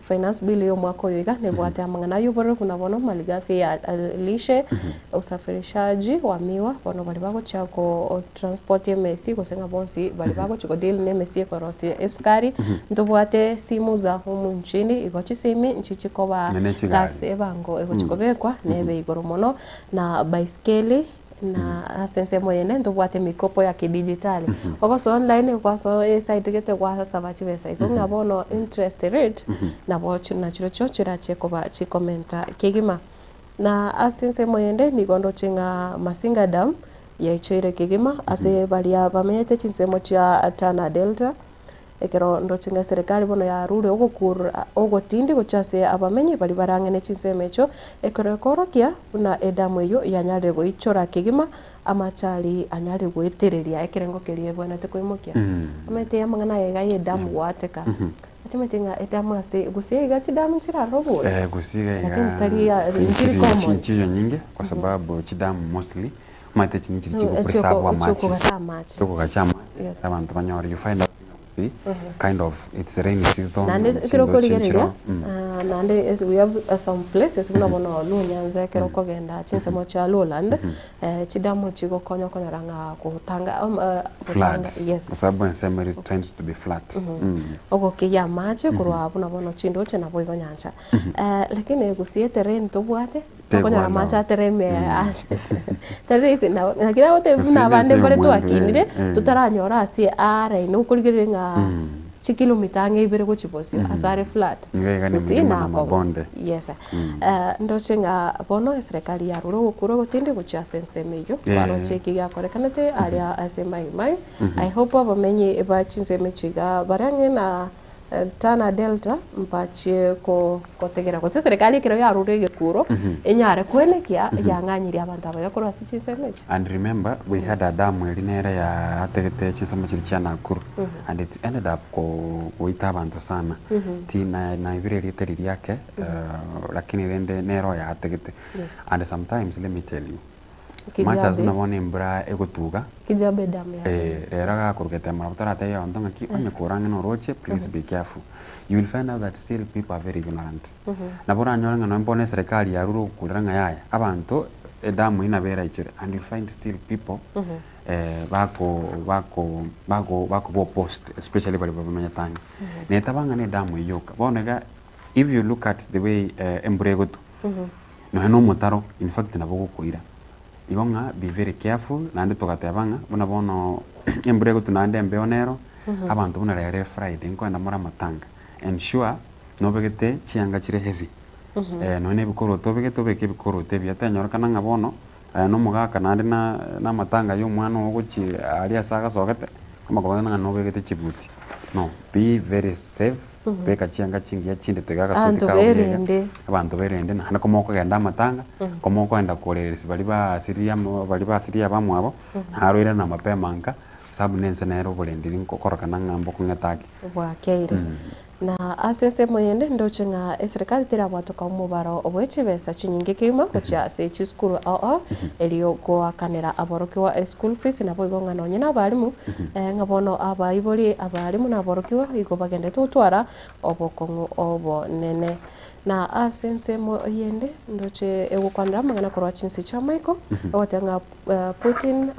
finance bill ya omwaka oyo iga nebwate amang'ana aywo bororo buna bono malighafi ya lishe, usafirishaji wa miwa bono baria bagochia ko transport emesi gose ng'a bonsi baria bagochia ko deal na emesi ekorosia esukari ntobwate simu za humu nchini igo chisimi nchi chikoba Nene chigari. tax ebango egochi kobekwa nebe igoro mono na baiskeli na ase ensemo eyende ntobwate emikopo ya kidijitali. Ogosoa online gwasoa esite gete gwasaba chibesa igo ng'a bono interest rate nabo nachirochio chirachie koba chikomenta kegima. Na ase ensemo eyende nigo ndoche ng'a Masinga Dam yaichoire kegima ase baria bamenyete chinsemo chia Tana Delta. Ekero ndoche ng'a eserekari bono yarure ogokurura ogotindi gochia ase abamenyi baria barang'ene chinsemo echio, ekero ekoorokia buna edamu eyio yanyarire goichora kegima, amache aria anyarire goetereria ekerengo keria ebwenerete koimokia. Omanyete amang'ana aya iga ya edamu goateka, atimanyeti ng'a edamu ase gose iga chidamu nchiraroro bori? Eh, gose iga iga Lakini tari ya nchiri common. nchiyo nyinge kwa sababu chidamu mostly Omanyete echi ninchiri chigo preserve amache, Chiokogacha amache. chiokogacha amache Yes. abanto banyore you find out ng'a gusii kind of it's rainy season Naende and ekero chindoche okorigereria nchiroo mm. ah, naende as we have uh, some places buna bono Lunyanza ekero okogenda chinsemo chia Lowland eh, chidamu chigokonya okonyora ng'a gotanga um, eh, gotanga Floods yes kwa sababu ensemo eri tends to be flat mm. ogokeyia amache korwa buna bono chindoche nabo igo nyancha eh, lakini gusii eterrain tobwate Tokonyora amache atereme tari rahisi nabo naki nagotebia Gose buna abande nese mbare omwando, twakinire eh, eh. totaranyora ase araine okorigereria ng'a chikilomita ang'e ibere gochia bosio ase are flat Iga iga ni gose milima na nakobo mabonde. yes ndoche ng'a bono eserekari yarure ogokura ogotindi gochia ase ensemo eyio Eh. baroche eki giakorekanete aria ase Mai Mai I hope abamenyi ba chinsemo echi iga bare ang'e na Tana Delta mbachie gotegera gose eserekari ekero yarure egekuro enyare koenekia yang'anyirie abanto aba iga korwa ase chinsemo echi. And remember we had a dam eria nere yategete chinsemo chiria chia Nakuru and it ended up goita abanto sana ti naibire erieta riria ake lakini rende nere oyategete Yes. and sometimes let me tell you Much as Kijabe. buna bono embura egotuga, Kijabe dam ya. eh, rero agakoruga etemo nabo toratebie abanto ng'aki onye kore ang'e na oroche please be careful. You will find out that still people are very ignorant. Nabo oranyore ng'a nonye bono eserekari yarure ogokurera ng'a yaya, abanto edamu eyio nabo eraichore and you find still people eh, bako bako bako bakoba opposed especially baria bamenyete ang'e. Netaba ng'a na edamu eyio yoka, bono iga if you look at the way embura egotwa, Nonya na omotaro in fact nabo ogokoira. Igo ng'a be very careful naende togateba ng'a buna bono embura egotwa naende embeo nero, abanto buna rero ere Friday nkoenda more amatanga, ensure nobegete chianga chire heavy, nonya na ebikoroto obegete obeke ebikoroto ebiya tenyorekana ng'a bono aye na omogaka naende na na amatanga ya omwana ogo ogochia aria ase agasogete, amakoba ng'a nobegete chibuti, no be very safe. Beka chianga chingiya chindito iga agasoti Abanto kao buya iga, berende. abanto berende naende komokogenda amatanga, komokoenda korerisia baria baasiririe amo baria baasiririe abamwabo, naro oirane mapema nka, kwa sababu na ense nere oborendi nkokorokana ng'a mbokong'ete ake. Bwakeire. Na ase ensemo eyende ndoche ng'a eserikali terabwatoka omobaro bwe chibesa chinyinge kegima gochia ase chisukuru ao ao erio goakanera aborokigwa eschool fees naboigo ng'a nonye na abalimu ng'a bono abaibori abalimu na aborokigwa igo bagenderete gotwara obokong'u obonene. Na ase ensemo eyende ndoche egokwanera amang'ana korwa chinse chi'amaiko ogoteba ng'a Putin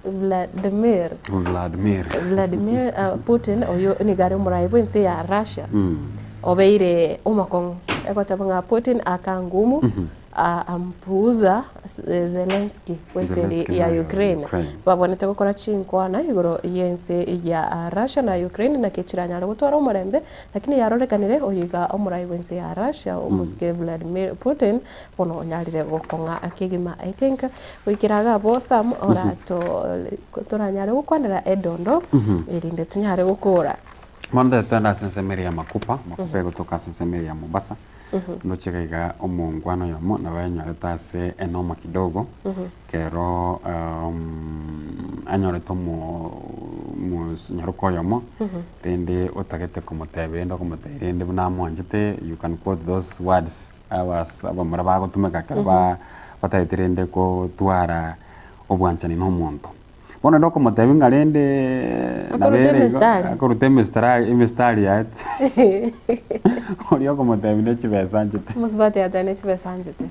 Vladimir Vladimir. Vladimir Putin oyo nigo are omorai bw'ense ya Russia obeire omokong'u. egoteba ng'a Putin aka ngumu ampuuza Zelensky bw'ense Zelensky ya naye Ukraine. Ukraine. Babwanete gokora chinkwana igoro y'ense ya Russia na Ukraine naki chiranyare gotwara omorembe, lakini yarorekanire oyo iga omorai bw'ense ya Russia omosike Vladimir Putin bono onyarire gokong'a kegima. I think goikera iga abwo Sam ora to toranyare gokwanera edondo erinde tonyare gokora. Bono tari twende ase ensemo eria ya Makupa, Makupa egotoka ase ensemo eria ya Mombasa, ndoche iga iga omongwana oyomo nabo anyorete ase enoma kidogo, ekero anyorete omo omonyaroka oyomo, rende otagete komotebia rende okomotebia rende buna amwanchete, you can quote those words abas abamura bagotumeka ekero ba batagete rende kotwara obwanchani na omonto. Bono rende okomotebia ng'a rende Akorute nabere igo, emistari. akorute emistari emistari yaye oria okomotebia ne chibesa anchete. Omosubati ateba ne chibesa anchete.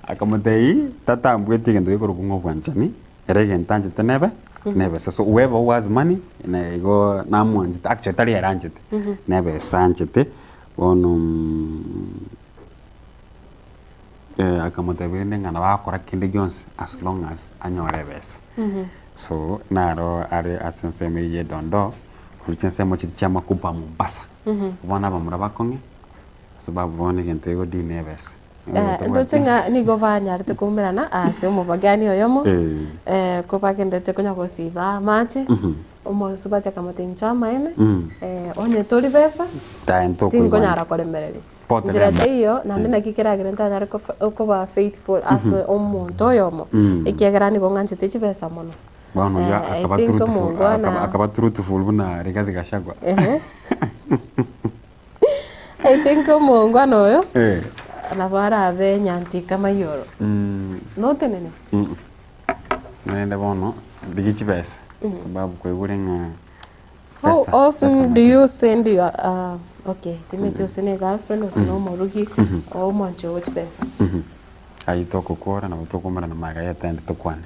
Akamotebia tatambueti egento gekorokwa ng'a obwanchani, ere egento anchete nebe nebesa. So whoever who has money na igo namwanchete actually tari ere anchete, nebesa anchete bono. Akamotebia rende ng'a nabo agokora kende gionsi as long as anyore ebesa. So naro are ase ensemo eyio ya edondoo, korwa chinsemo chiria chia Makupa Mombasa, bono abamura bakong'e sababu bono egento egodii na ebesa. Ndoche ng'a nigo banyarete koumerana ase omobagani oyomo, ko bagenderete konya gosiba amache, omosubati akamotebia inche amaene, onye tori besa, tinkonyara koremereria. Pote Nchera nemo. teiyo, naende naki keragere ntanyare kofa- koba faithful ase omonto oyomo, ekiagera nigo ng'anchete chibesa mono. Bono oyio Eh, I akaba think truthful, omongwana- akaba, akaba truthful buna Rigathi Gachagua. Ehe. I think omongwana oyo Eh. nabo arabe nyantika mayoro. Mm, Notenene? mm. Naende bono rigia chibesa sababu kwaigure ng'a How Pesa, pesa often do mache. you send your uh, okay timeti ose ne girlfriend ose na omorugi o omwanchi ogo chibesa Ayio togokora nabo tokomerana magega ya etendi tokwane.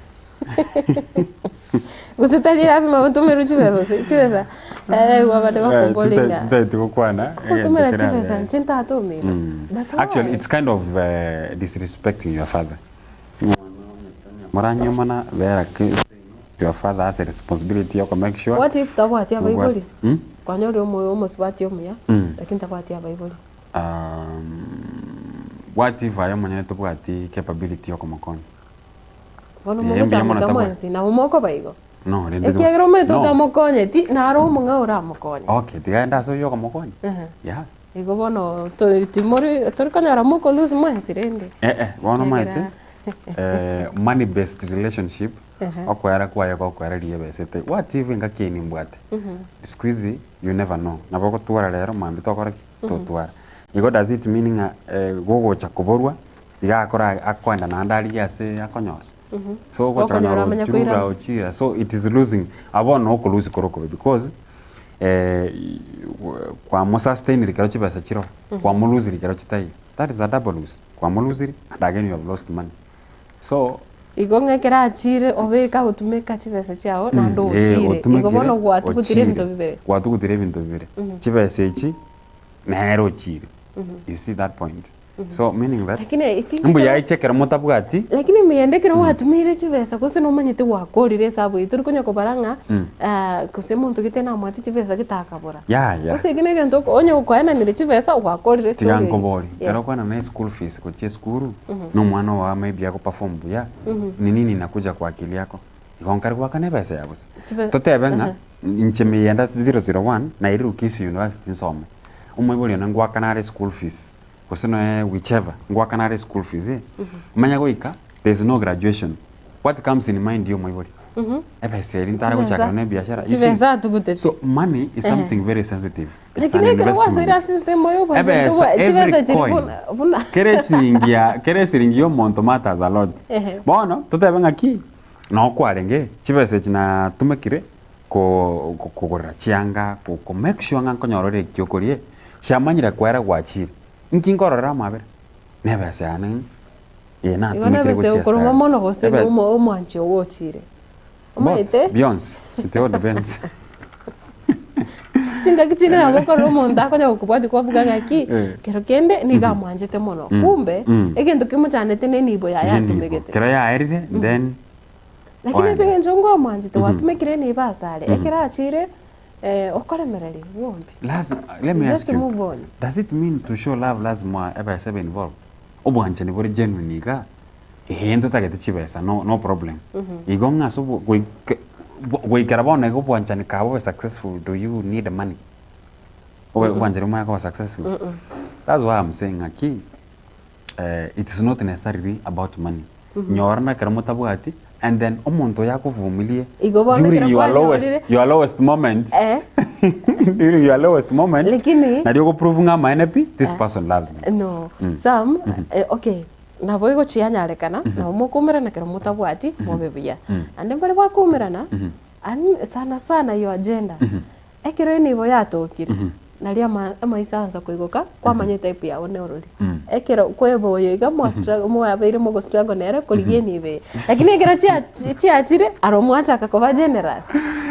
gose tari lasima otomerwe chibesa gose chibesa eh abande bakoboria ng'a Titaeti gokwana egento ogotomera kerabe. chibesa inche ntatomire but why? Actually it's kind of uh, disrespecting your father. Moranyomana bera ki your father has a responsibility ya make sure What if tabwati abaibori? Mm? Kwanyora omoyo omosubati omuya, Mm. lakini tabwati abaibori. Um, what if aye omonyene tobwati capability ya okomokonya? Bono Eh, mbuya mono mogochandeka tabwati. mwensi, nabo mokoba igo. No, rende Ekiagera omanyete no. otamokonyeti, naro omong'ao oramokonye. Okay, tiga aende ase oyio okomokonya. Ehe. Yeah. Igo bono to- timori tori konyora moko lose mwensi rende. Eh, eh, bono omanyete Ekiagera eh, money based relationship Ehe. okoera kwaye gokoera riria ebesete what if engaki eye nimbwate siku hizi you never know nabo ogotwara rero mambia tokora ki totwara igo does it mean ng'a eh, gogocha koborwa iga akora akoenda naende arigie ase akonyora so ogocha Okonyora konyora amanye ochirura koirana. ochira so it is losing abwo no okolusi kore okobe because eh, kwamosustainire ekero chibesa chiroo kwamolusiri ekero chitaiyo that is a double loss kwamolusiri and again you have lost money so Igo ng'a ekero achire obe kagotumeka chibesa chiago naende Eh, ochire. Igo otumekire, bono gwatugutire ochire. ebinto bibere. Gwatugutire ebinto bibere. Chibesa echi nere ochire. You see that point? So meaning that Lakini I think mbuya ekero- aiche ekero motabwati Lakini miyende ekero gwatumeire chibesa gose nomanyete gwakorire esabu eye tori konya kobara ng'a ah, gose monto gete namwate chibesa gete akabora. Yaya. Gose eki negento oko onye okoenanire chibesa gwakorire Tiga estory eyio. nkobori, Yes. ekero okwana na eschool fees gochia esukuru, na omwana oo maybe ago perform buya, ni nini inakuja kwa akili yako? Igo nkare goakana ebesa ya bosa. Chibe- Totebe ng'a inche miyenda 001 nairirwe Kisii University nsome, omoibori one ngoakana are school fees, gose noe whichever, ngoakana are school fees eh, omanye goika there is no graduation, what comes in mind ya omoibori? Ebesa eria ntare Chibesa- gochakera na ebiashara, you see? chibesa atugutete. So money is something very sensitive. It's an Lakini ekero gwasoire investment. ase ensemo ya obwanchani Ebesa, tobwa chibesa every chiri coin. buna buna Kera esiringi ya kera esiringi ya omonto matters a lot. Ehe. Bono totebe ng'aki noo kwarenge chibesa echi natumekire ko ko- kogorera chianga ko ko make sure ng'a nkonyora ore ekio okoria eh, chiamanyire koera gwachire. Nki nkororera amabera? Na ebesa yane ng'a eye Igo natumekire nebesa gochia egokoroma ase aya. mono gose Ebe- omo omwanchi ogo ochire. both, Omanyete? bionsi, it all depends. Chingaki chinde nabo okorora omonto akonya gokobwatia kwabuga ng'aki, Eh. kero kende nigo amwanchete mono. Kumbe, egento kimochandete na enibo yaye Enibo. atumegete. Kero yaerire, then Lakini ase oenda. eng'encho ngomwanchete gwatumekire enibo asare, ekero achire okoremereria bwombe. Lazima, let me You ask just you, move on. does it mean to show love lazima ebesa ebe involved? Obwanchani bore genuine iga, eeh ntotagete chibesa no no problem. Igo ng'a ase obo goike goikera bono iga obwanchani kabe obe successful do you need money? Obe obwanchani bomanye koba successful? That's why I'm saying ng'aki it is not necessarily about money. Nyora na ekero motabwati and then omonto oyo akovumilie Igo bono during ekero your lowest, kwanyorire- your lowest moment Eh. during your lowest moment Lakini- nario ogoprove ng'a amaene pi this person loves me. No, some, eh, okay, nabo egochianyarekana, nabo mokoumerana ekero motabwati, mobe buya. Naende mbare bakoumerana, an sana sana your agenda, ekero enibo yatokire, naria ama amaiso aansa koigoka, kwamanya etype yago norori. Ekero kweba oyo iga mwa struggle mwabeire mogo struggle nere korigia enibo eye. Lakini ekero chia chiachire, aro mwachaka koba generous,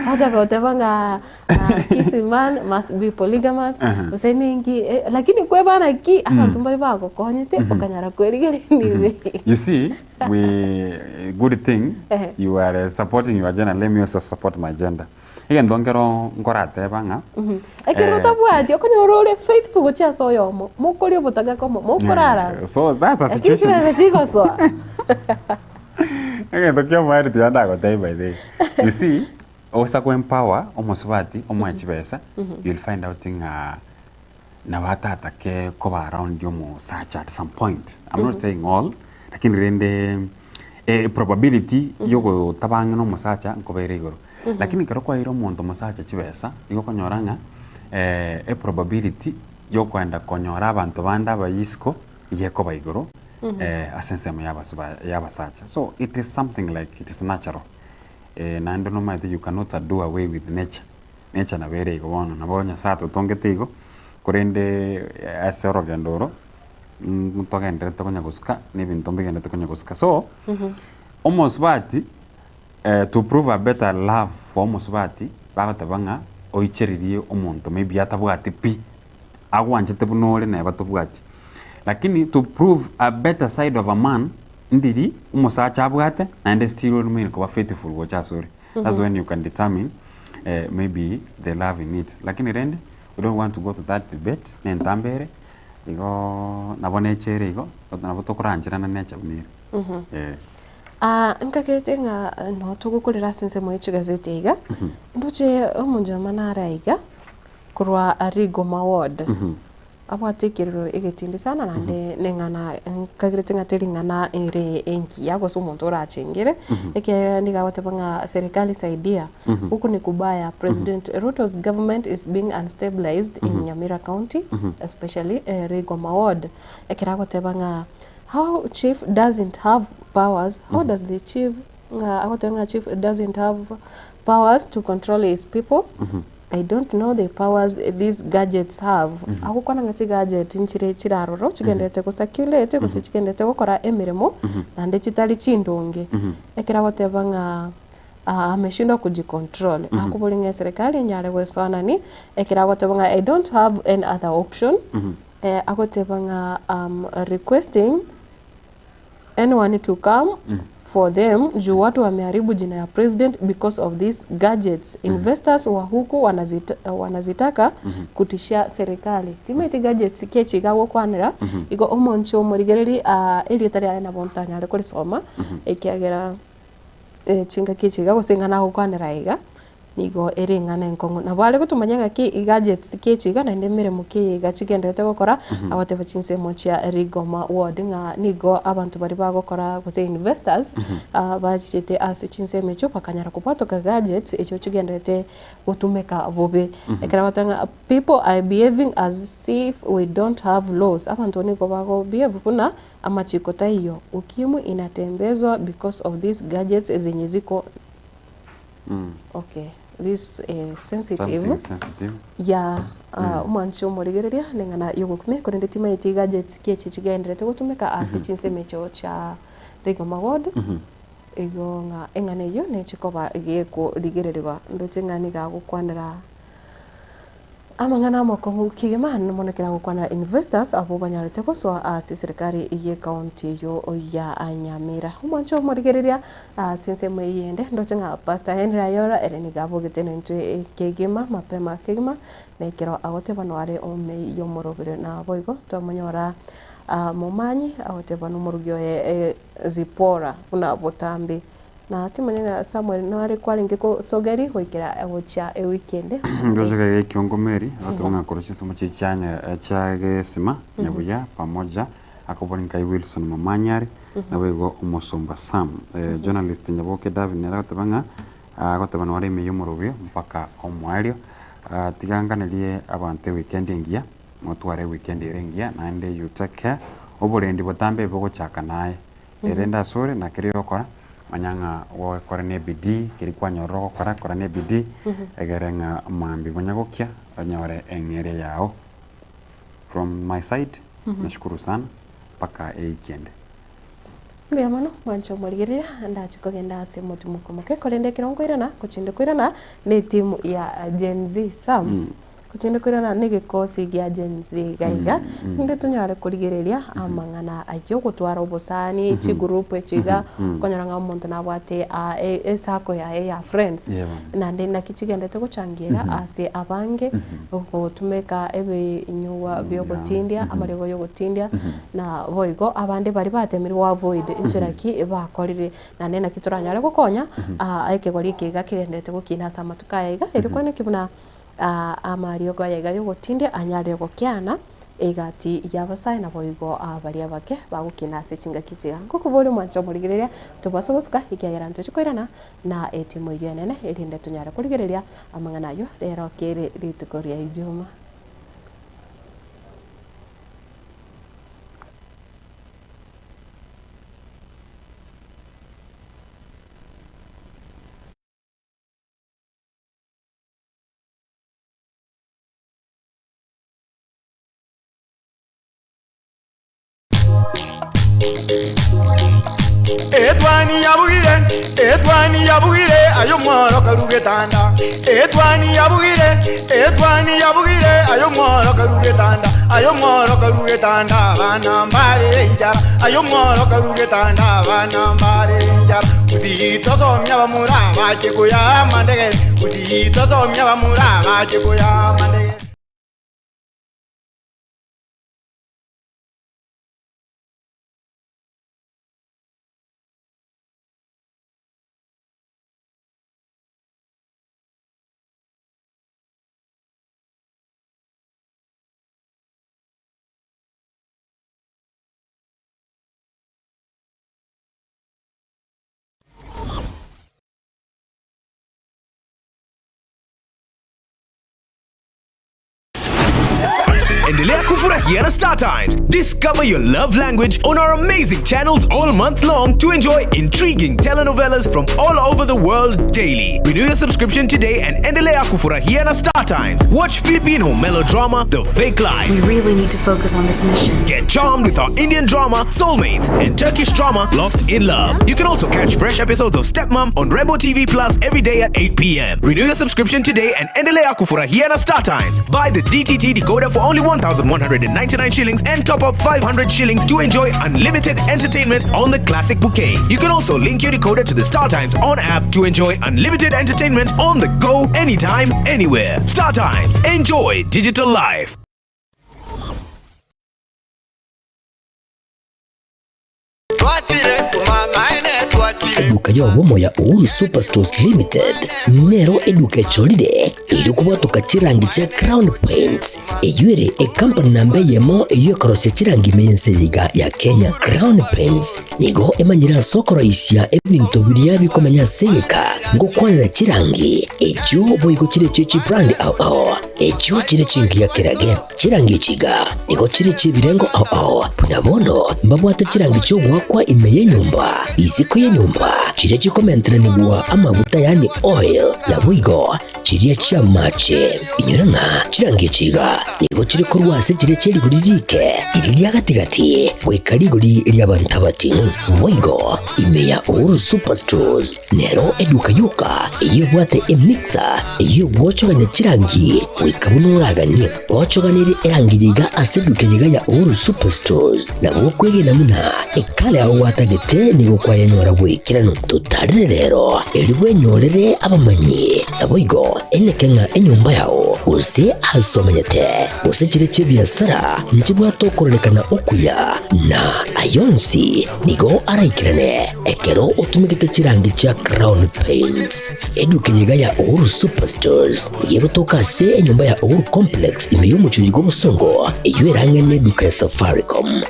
mwachaka goteba ng'a Kisii man must be polygamous, gose ninki, eh, lakini kwebana ki, abanto mbare bagokonyete, okanyara kwerigeria enibo eye. You see, we good thing Ehe. you are supporting your gender, let me also support my gender. Egento nkero nkorateba ng'a Ekero eh, otabwati, okonyora ore faithful gochia ase oyomo, mokoria obotaka komo, mokorara ase. so that's a Lakini situation. chibesa chigosoa. Egento kia omoerio tiga ndagotebie by the way. You see, Ogosa ko empower omosubati omoe chibesa you'll find out ng'a nabo atatake koba around omosacha at some point. I'm not saying all, lakini rende eh, probability yogotaba ang'e na omosacha nkoba ere igoro. Lakini ekero kwaeire omonto omosacha chibesa, nigo okonyora ng'a eprobability yokoenda konyora abanto bande abayia isiko, iga ekoba igoro ase ensemo ya abasuba ya abasacha. So it is something like it is natural. Naende nomanyete you cannot do away with nature, nature nabo ere igo bono, nabo Nyasaye atotongete igo, korende ase orogendo oro, ntogendererete konya gosuka, na ebinto mbigendererete konya gosuka. So, omosubati to prove a better love for omosubati, bagoteba ng'a oichererie omonto maybe atabwati pi, agwanchete buna ore neba tobwati. Lakini to prove a better side of a man, ndiri omosacha abwate naende still oremaine koba faithful gocha asore. That's when you can determine eh, maybe the love in it. Lakini rende we don't want to go to that debate na entambe ere igo nabo nature ere igo nabo tokorancherana nature buna ere. Eh. Ah, nkagete ng'a no togokorera ase ensemo ye chigazeti iga, ndoche omonjama nare aiga, korwa Rigoma ward. Abwate ekerero egetindi sana naende neng'ana nkagerete ng'a teri ng'ana ere engiya gose omonto orachengere, ekiagera nigo agoteba ng'a serikali saidia, huku ni kubaya, President Ruto's government is being unstabilized in Nyamira county especially Rigoma ward. Ekero agoteba ng'a how chief doesn't have powers, how does the chief ng'a agoteba ng'a chief doesn't have powers to control his people, I don't know the powers these gadgets have. Agokwana ng'a chigadget nchire chire aroro chigenderete go circulate gose chigenderete gokora emeremo naende chitari chindonge. Ekero agoteba ng'a ah, ameshindwa kujicontrol, akoboria ng'a eserekari enyare goesoanani, ekero agoteba ng'a I don't have any other option, eh, agoteba ng'a am requesting anyone to come for them juu watu wameharibu jina ya president because of these gadgets investors wa huku wanazita, wanazitaka kutishia serikali timaiti gadgets kechi iga gokwanera igo omonche omorigereri uh, erieta riaye nabo ntanyare korisoma ekiagera eh, chingaki echi iga gose ng'a nagokwanera iga Nigo ere eng'ana enkong'u. Nabo are gotomanya ng'aki gadgets ki echi iga naende emeremo ki eye iga chigendererete gokora, agoteba chinsemo chia Rigoma ward ng'a nigo abanto baria bagokora gose investors bachichete ase chinsemo echio bakanyara kobwatoka gadgets echio chigendererete gotumeka bobe. Ekero agoteba ng'a people are behaving as if we don't have laws, abanto nigo bago behave buna amachiko taiyo, ukimwi inatembezwa because of these gadgets zenye ziko Okay, this is sensitive. Something sensitive. Ya ah, omwanchi omorigereria neng'ana yogokumia korende timaeti gadgets ki echi chigenderete gotumeka ase chinsemo echio chia Rigoma ward igo ng'a eng'ana eyio nechikoba gekorigererigwa ndoche ng'a niga agokwanera. Amang'ana amakong'u kegima mono ekero agokwana investors abwo banyarete gosoa ase eserekari ye county eyio ya Nyamira. Omwancho omorigereria ase ensemo eyio ende ndoche ng'a Pastor Henry Ayora ere nigo abogete nentwe kegima mapema kegima na ekero agoteba noare ime yomorobere naboigo twamonyora Momanyi agoteba nomorugi oye Zipporah buna botambe. Na timanya ng'a Samuel nare kwarenge kosogeri goikera gochia ewiki ende. Ndoche gaiga ekiongo Mary agoteba ng'a korwa chinsemo chiria chia nya chia gesima nyabuya pamoja akobori nkai Wilson Momanyi are naboigo omosomba Sam. Journalist Nyaboke David nere agoteba ng'a agoteba nore ime yomorobio mpaka omoerio. Tiga nganerie abanto eweekend engiya motware eweekend ere engiya naende you take care oborendi botambe bogochaka naye. Erende asore na keria ogokora, manya ng'a ogokore na ebidii, keria kwanyorire ogokora, kora na ebidii, egere ng'a mambia bonya gokia, onyore eng'eria yao. From my side, nashukuru sana, mpaka ewiki ende. Mbuya mono mwanche omorigereria, ndache kogenda ase omotimoko omoke, korende ekero nkoirana, gochinde koirana na etimu ya Gen Z Sam. Gochende koirana negekosi gia Gen Z iga iga, rinde tonyare korigereria amang'ana ayio, gotwara obosani, chigroup echi iga, okonyora ng'a omonto nabwate esacco yaye ya friends, naende naki chigendete gochangiera ase abange, gotumeka ebinyugwa bia ogotindia, amariogo ya ogotindia, na boigo abande baria batemirwe go avoid nchera ki bakorire, naende naki toranyare gokonya ekegori eke iga kegenderete gokina ase amatuko aya iga, erio kwane ki buna. Amariogo aya iga y'ogotindia anyarire gokiana egati y'abasae naboigo baria abake bagokina ase chingaki chiga. Ngokoboria omwanche omorigereria tobase gosuka ekiagera ntoche koirana na etimu eyio enene erinde tonyare korigereria amang'ana ayio rero kere rituko ria Ijumaa. Etwani yabugire, etwani yabugire, aye omworo karu getanda. Etwani yabugire, etwani yabugire, aye omworo karu getanda. Aye omworo karu getanda, abana mbare enchara. Aye omworo karu getanda, abana mbare enchara. Gusii tosomia abamura bache koyaa amandegere, Gusii tosomia abamura bache koyaa amandegere. Endelea kufurahia na Star Times. Discover your love language on our amazing channels all month long to enjoy intriguing telenovelas from all over the world daily. Renew your subscription today and endelea kufurahia na Star Times. Watch Filipino melodrama The Fake Life. We really need to focus on this mission. Get charmed with our Indian drama Soulmates and Turkish drama Lost in Love. You can also catch fresh episodes of Stepmom on Rainbow TV Plus every day at 8 p.m. Renew your subscription today and endelea kufurahia na Star Times. Buy the DTT decoder for only 1,199 shillings and top up 500 shillings to enjoy unlimited entertainment on the classic bouquet. You can also link your decoder to the Star Times on app to enjoy unlimited entertainment on the go anytime, anywhere. Star Times. Enjoy digital life. Eduka y'obomo ya Uhuru Superstores Limited nero eduka echorire erio kobwatoka chirangi chia Crown Paints eyio ere ekampani namba eyemo eyio ekorosia chirangi ime y'ense eye iga ya Kenya. Crown Paints nigo emanyire ase okoroisia ebinto biria bikomenya ase egeka ngokwanera chirangi echio boigo chire chie chibrand ao ao echio chire chingiya kerage. Chirangi echi iga nigo chire chi'ebirengo ao ao, buna bono mbabwate chirangi chi'ogoakwa ime y'enyomba, isiko y'enyomba. chiria chikomenteranigwa amaguta yaani oil, naboigo chiria chi'amache. Inyora ng'a chirangi echi iga nigo chire korwa ase chiria chie rigori riike, riria ria gati-gati, goika rigori ri'abanto abating'u. Boigo ime ya Uhuru Superstores nero eduka yoka eyio ebwate emixer eyio egwochogania chirangi goika buna oraganie. Ochoganirie erangi eye iga ase eduka eye iga ya Uhuru Superstores, nabo okwegena buna ekare ao gwatagete nigo kwayenyora bw'ekeranu. Totarire rero, erio bwenyorere abamanyi, naboigo eneke ng'a enyomba yao, gose aase omenyete, gose chire chi'ebiasara nchibwate okororekana okuya, na ay'onsi nigo araikerane ekero otumegete chirangi chia Crown Paints. Eduka eye iga ya Uhuru Superstores nigo egotoka ase enyomba ya Uhuru Complex ime y'omochie bw'obosongo, eyio erang'e neduka ya Safaricom.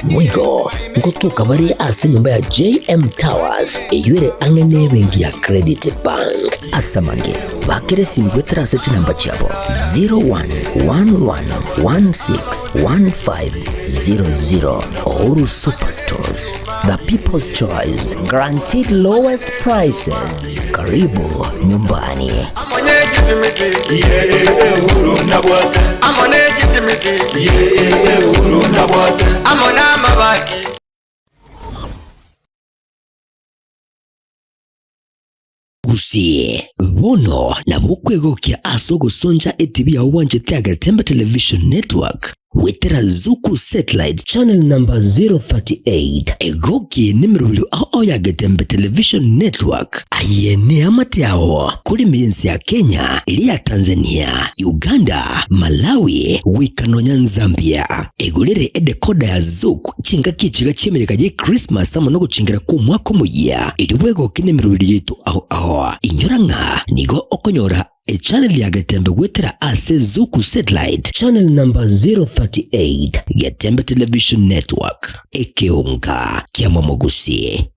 Boigo ngotoka bare ase enyomba ya JM Towers eyio ere ang'e nebenki ya Credit Bank. Ase amange, bakera esimi goetera ase chinamba chiabo 0111161500. Uhuru Superstores, the people's choice, guaranteed lowest prices. Karibu nyumbani. Gusii, bono nabo okwegokia ase ogosoncha etibi yao bwanchete ya Getembe Television Network goetera Zuku Satellite channel number 038. Egoki nemerobio ao ya Getembe Television Network. Aye neamate ao korema ense ya Kenya, eria ya Tanzania, Uganda, Malawi, goika nonya Nzambia. Egorere edekoda ya Zuku chingaki echiga chi'emeyega ye Christmas amo nogochingera kw'omwaka omoyia, erio bwegoke nemerobio yaito ao ao. Inyora ng'a nigo okonyora Echannel ya Getembe goetera ase Zuku Satellite channel number 038, Getembe Television Network, ekeonga kia Momogusi.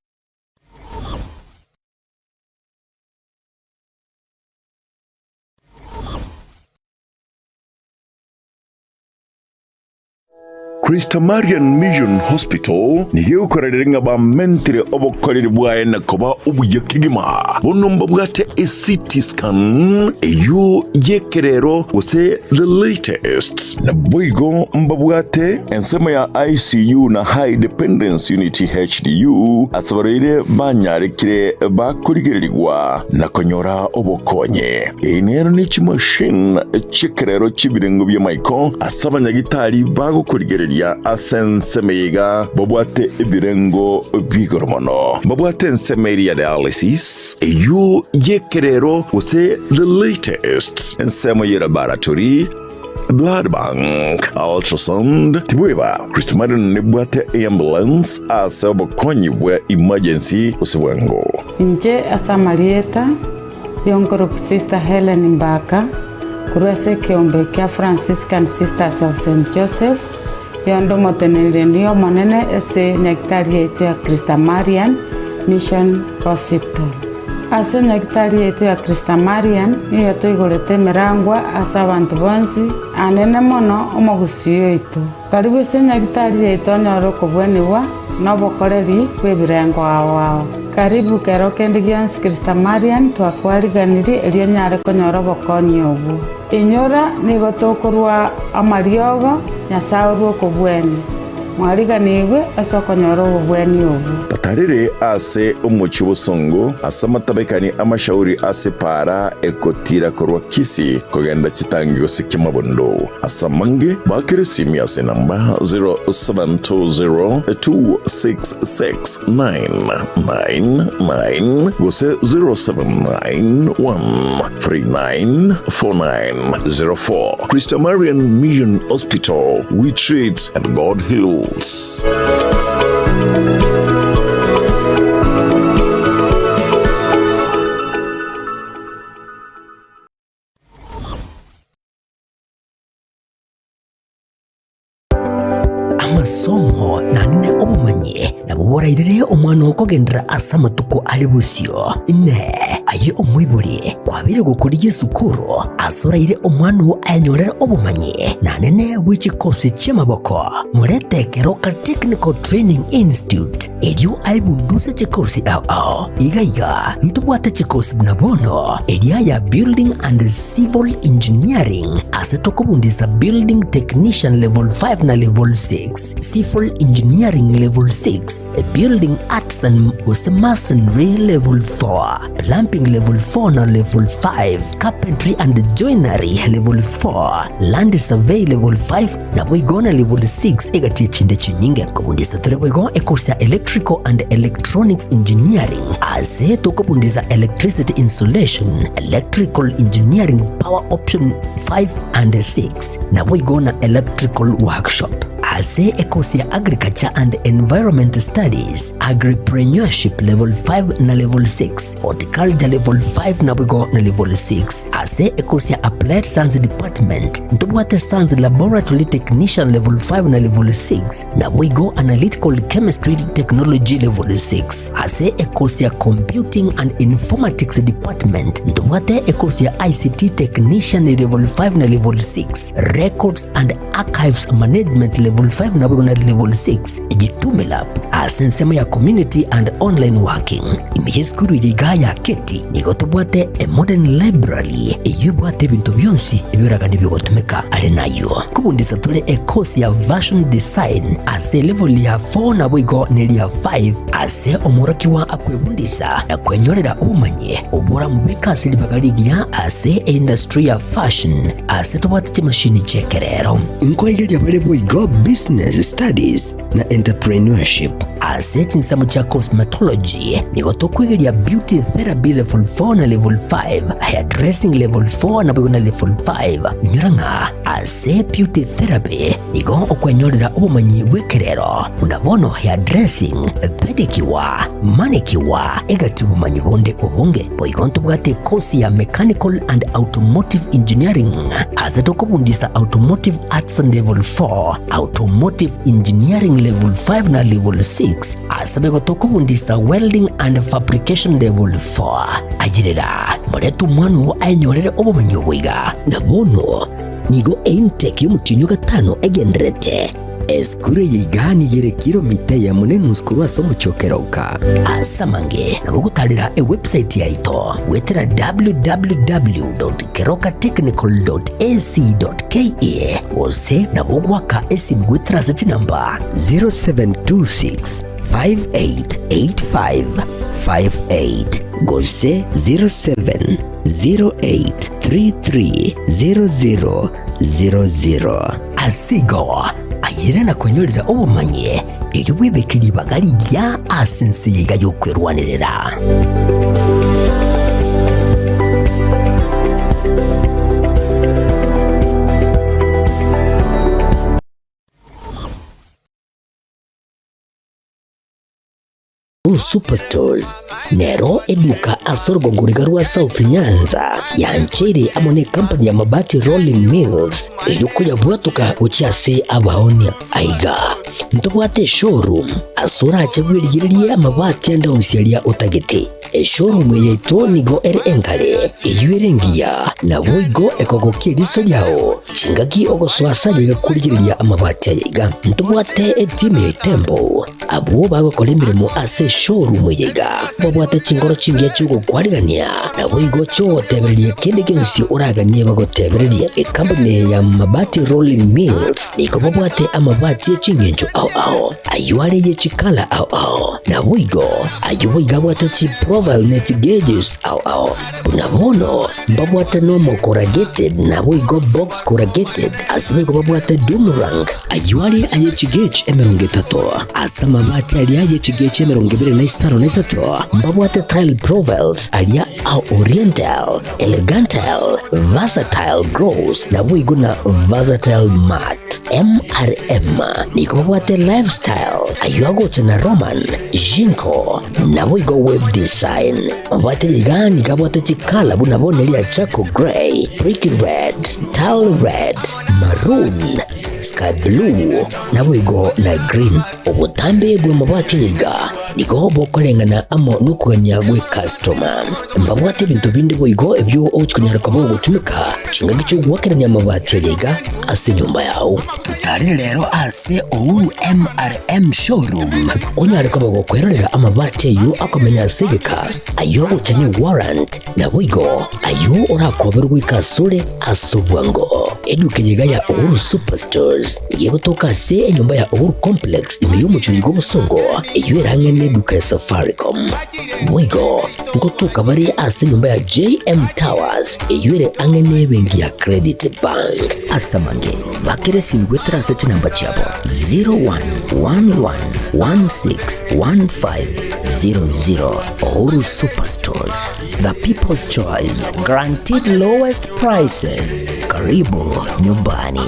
Christamarian Mission Hospital nigo egokorerera ng'a bamentire obokoreri bwaye na koba obuya kegima. Bono mbabwate eCT scan eyio y'ekerero gose the latest. Naboigo mbabwate ensemo ya ICU na High Dependence Unit HDU ase abarwaire banyarekire bakorigererigwa na konyora obokonyi. Eye nero ne chimashini chi'ekerero chi'ebirengo bi'amaiko ase abanyagitari bagokorigereria ase ensemo eye iga babwate ebirengo bi'igoro mono. Mbabwate ensemo eria ya dialysis, eyio y'ekerero gose the latest, ensemo ye laboratory, blood bank, ultrasound, tibweba Christmarin nebwate eambulance ase obokonyi bwa emergency gose bwango. Inche ase amarieta Y'onkoroku Sister Hellen Mbaka, korwa ase ekeombe kia Franciscan Sisters of Saint Joseph, yonde omoteneneri omonene ase nyagitari yaito ya Christamarian Mission Hospital. Ase nyagitari yaito ya Christamarian nigo toigorete emerangwa ase abanto bonsi, anene mono omogusii oito. Karibu ase nyagitari yaito onyore okobwenigwa na obokoreri bw'ebirengo ao ao. Karibu kero kende gionsi Christamarian twakwariganirie erio onyare konyora obokonyi obwo. Inyora nigo tokorwa amariogo Nyasae orwe okobwenia. Mwariganigwe ase okonyora obobweni obwo. Batarire ase omochie bosongo, ase amatabekani amashauri ase epaara egotira korwa Kisii kogenda Chitangi gose Kiamabondo. Ase amange, baakere esimi ase enamba 0720266999 gose 0791394904. Christamarian Mission Hospital, we treat and God heals. Amasomo naende obomanyi nabwo borairere omwana oo kogenderera ase amatuko are bosio. Inee! Aye omoibori, kwabeire gokorigia esukuru ase oraire omwana oo ayenyorere obomanyi na nene bwe chikosi chi'amaboko, morete Keroka Technical Training Institute erio aebunduse chikosi ao ao. Iga iga ntobwate chikosi buna bono eria ya Building and Civil Engineering ase tokobundisa Building Technician Level 5 na Level 6, Civil Engineering Level 6, Building Arts and gose Masonry Level 4, Plumbing Level 4 na Level 5, Carpentry and Joinery Level 4, Land Survey Level 5 naboigo na Level 6 egati echinde chinyinge. Kobundisa tore boigo ecourse ya Electrical and Electronics Engineering ase tokobundisa Electricity Installation, Electrical Engineering Power Option 5 and 6 naboigo na Electrical Workshop. Ase ekosi ya Agriculture and Environment Studies, Agripreneurship Level 5 na Level 6, Horticulture Level 5 naboigo na Level 6. Ase ekosi ya Applied Science Department, ntobwate Science Laboratory Technician Level 5 na Level 6, naboigo Analytical Chemistry Technology Level 6. Ase ekosi ya Computing and Informatics Department, ntobwate ekosi ya ICT Technician Level 5 na Level 6, Records and Archives Management Level 5 naboigo na Level 6, Jitume Lab ase ensemo ya Community and Online Working. Ime y'esukuru eye igaa ya Keti nigo tobwate a modern library eyio ebwate ebinto bionsi ebioragani bigotumeka. Are nayio kobundisa tore e course ya Fashion Design ase elevel ya 4 naboigo neria 5 ase omworokigwa akwebundisa na kwenyorera obomanyi oboramobeke ase ribaga rigiya ase eindustry ya fashion ase tobwate chimashini chi'ekerero. Nkoigeria bare boigo Business Studies na Entrepreneurship. Ase chinsemo chia cosmetology nigo tokwegeria Beauty Therapy Level 4 na Level 5, Hairdressing Level 4 naboigo na Level 5. Inyora ng'a ase Beauty Therapy nigo okwenyorera obomanyi bw'ekerero buna bono hairdressing, pedicure, manicure, egati obomanyi bonde obonge. Boigo ntobwate ekosi ya Mechanical and Automotive Engineering ase tokobundisa Automotive Arts Level 4, Automotive Engineering Level 5 na Level 6 ase boigo tokobundisa Welding and Fabrication Level 4. Ayerera, morete omwana oo aenyorere obomanyi obo iga. Na bono nigo eintake y'omotienyi o gatano egendererete. Esukuru eye iga nigo ere kilomita eyemo na enusu korwa ase omochie o Keroka. Ase amange nabo ogotarera ewebsite yaito goetera www.kerokatechnical.ac.ke gose nabo ogoaka esimu goetera ase chinamba 0726 588558 gose 0708330000. Ase igo, ayere na kwenyorera obomanyi, erio bwebeke ribaga rigiya ase ense eye iga y'okwerwanerera. Superstores nero eduka ase orogongo riga rwa South Nyanza yancheire amo ne company ya Mabati Rolling Mills erio koyabwatoka gochia ase abaonia. Aiga ntobwate eshowroom ase orache bwerigererie amabati ande onsi aria otagete. Eshowroom eye yaito nigo ere engare, eyio ere engiya, naboigo ekogokia eriso riao chingaki ogosoa ase aye iga korigereria amabati aya iga. Ntobwate etimu ya Itembo Abwo bagokora emeremo ase eshowroom eye iga babwate chinkoro chingiya chi'ogokwarigania, naboigo chi'ogotebereria kende gionsi oraganie bagotebererie. Ekampuni eye ya Mabati Rolling Mills nigo babwate amabati e ching'encho ao ao, ayio are ye chikala ao ao, naboigo ayio boigo abwate chiprofile ne chigeges ao ao. Buna bono mbabwate normal corrugated naboigo box corrugated, ase boigo babwate doomerang, Ayio are aye chigechi 30, ase amabati aria aye chigechi 23 na 3, mbabwate tile profiles aria a oriental, elegantal, versatile gross, naboigo na versatile matte. MRM nigo babwate lifestyle, ayio agocha na Roman, Jinko, naboigo web design. Mabwate iga nigo abwate chikala buna bono eria charcoal grey, brick red, tile red, maroon, sky blue, naboigo na green. Obotambe bw'amabati iga Nigo bokoreng'ana amo nokogania gw'ekastoma. Mbabwate ebinto binde boigo ebio ogochia konyara koba ogotumeka chingaki chi'ogoakerania amabati aya iga ase enyomba yao. Totarere rero ase Uhuru MRM Showroom onyare koba gokwerorera amabati ayio akomenya ase egeka, ayio agocha ne warrant, naboigo ayio orakoberwe goika asore ase obwango. Eduka eye iga ya Uhuru Superstores nigo egotoka ase enyomba ya Uhuru Complex ime y'omochie oiga obosongo, eyio ere ang'e neduka ya Safaricom. Boigo ngotoka bare ase enyomba ya JM Towers eyio ere ang'e nebenki ya Credit Bank. Ase amange bakere esimi goetera ase chinamba chiabo 0111161500 Uhuru Superstores, the people's choice, guaranteed lowest prices. Karibu nyumbani.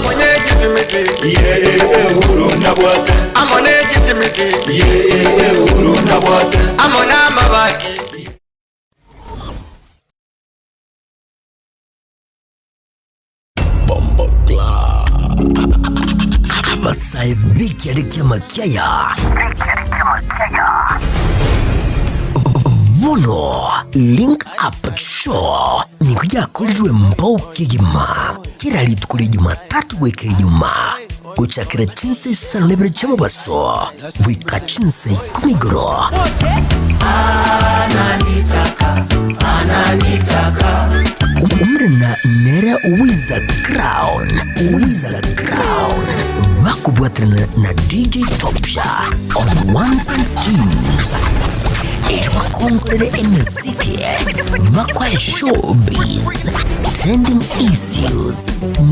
Abasae b'ekiare ki'amakiaya bono Link Up Show nigo yakorirwe mbao kegima kera rituko ria Jumatatu goika Ijumaa gochakera chinsa isano na ibere chi'omobaso goika chinsa ikomi igoro. Omorena nere Wiza Crown, Wiza Crown, bakobwaterana na DJ Topsha on ones and twos. Erio bakongorere emeziki, bakoe showbiz, trending issues,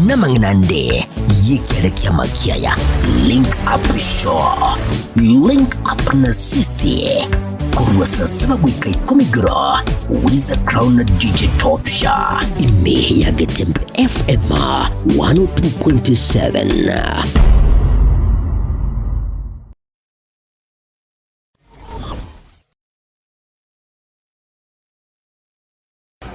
namang'ina ande y'ekiare ki'amakiaya. Link Up Show, Link Up na sisi korwa saa saba goika ikomi igoro, Wiza Crown na DJ Topsha ime ya Getembe FM 102.7.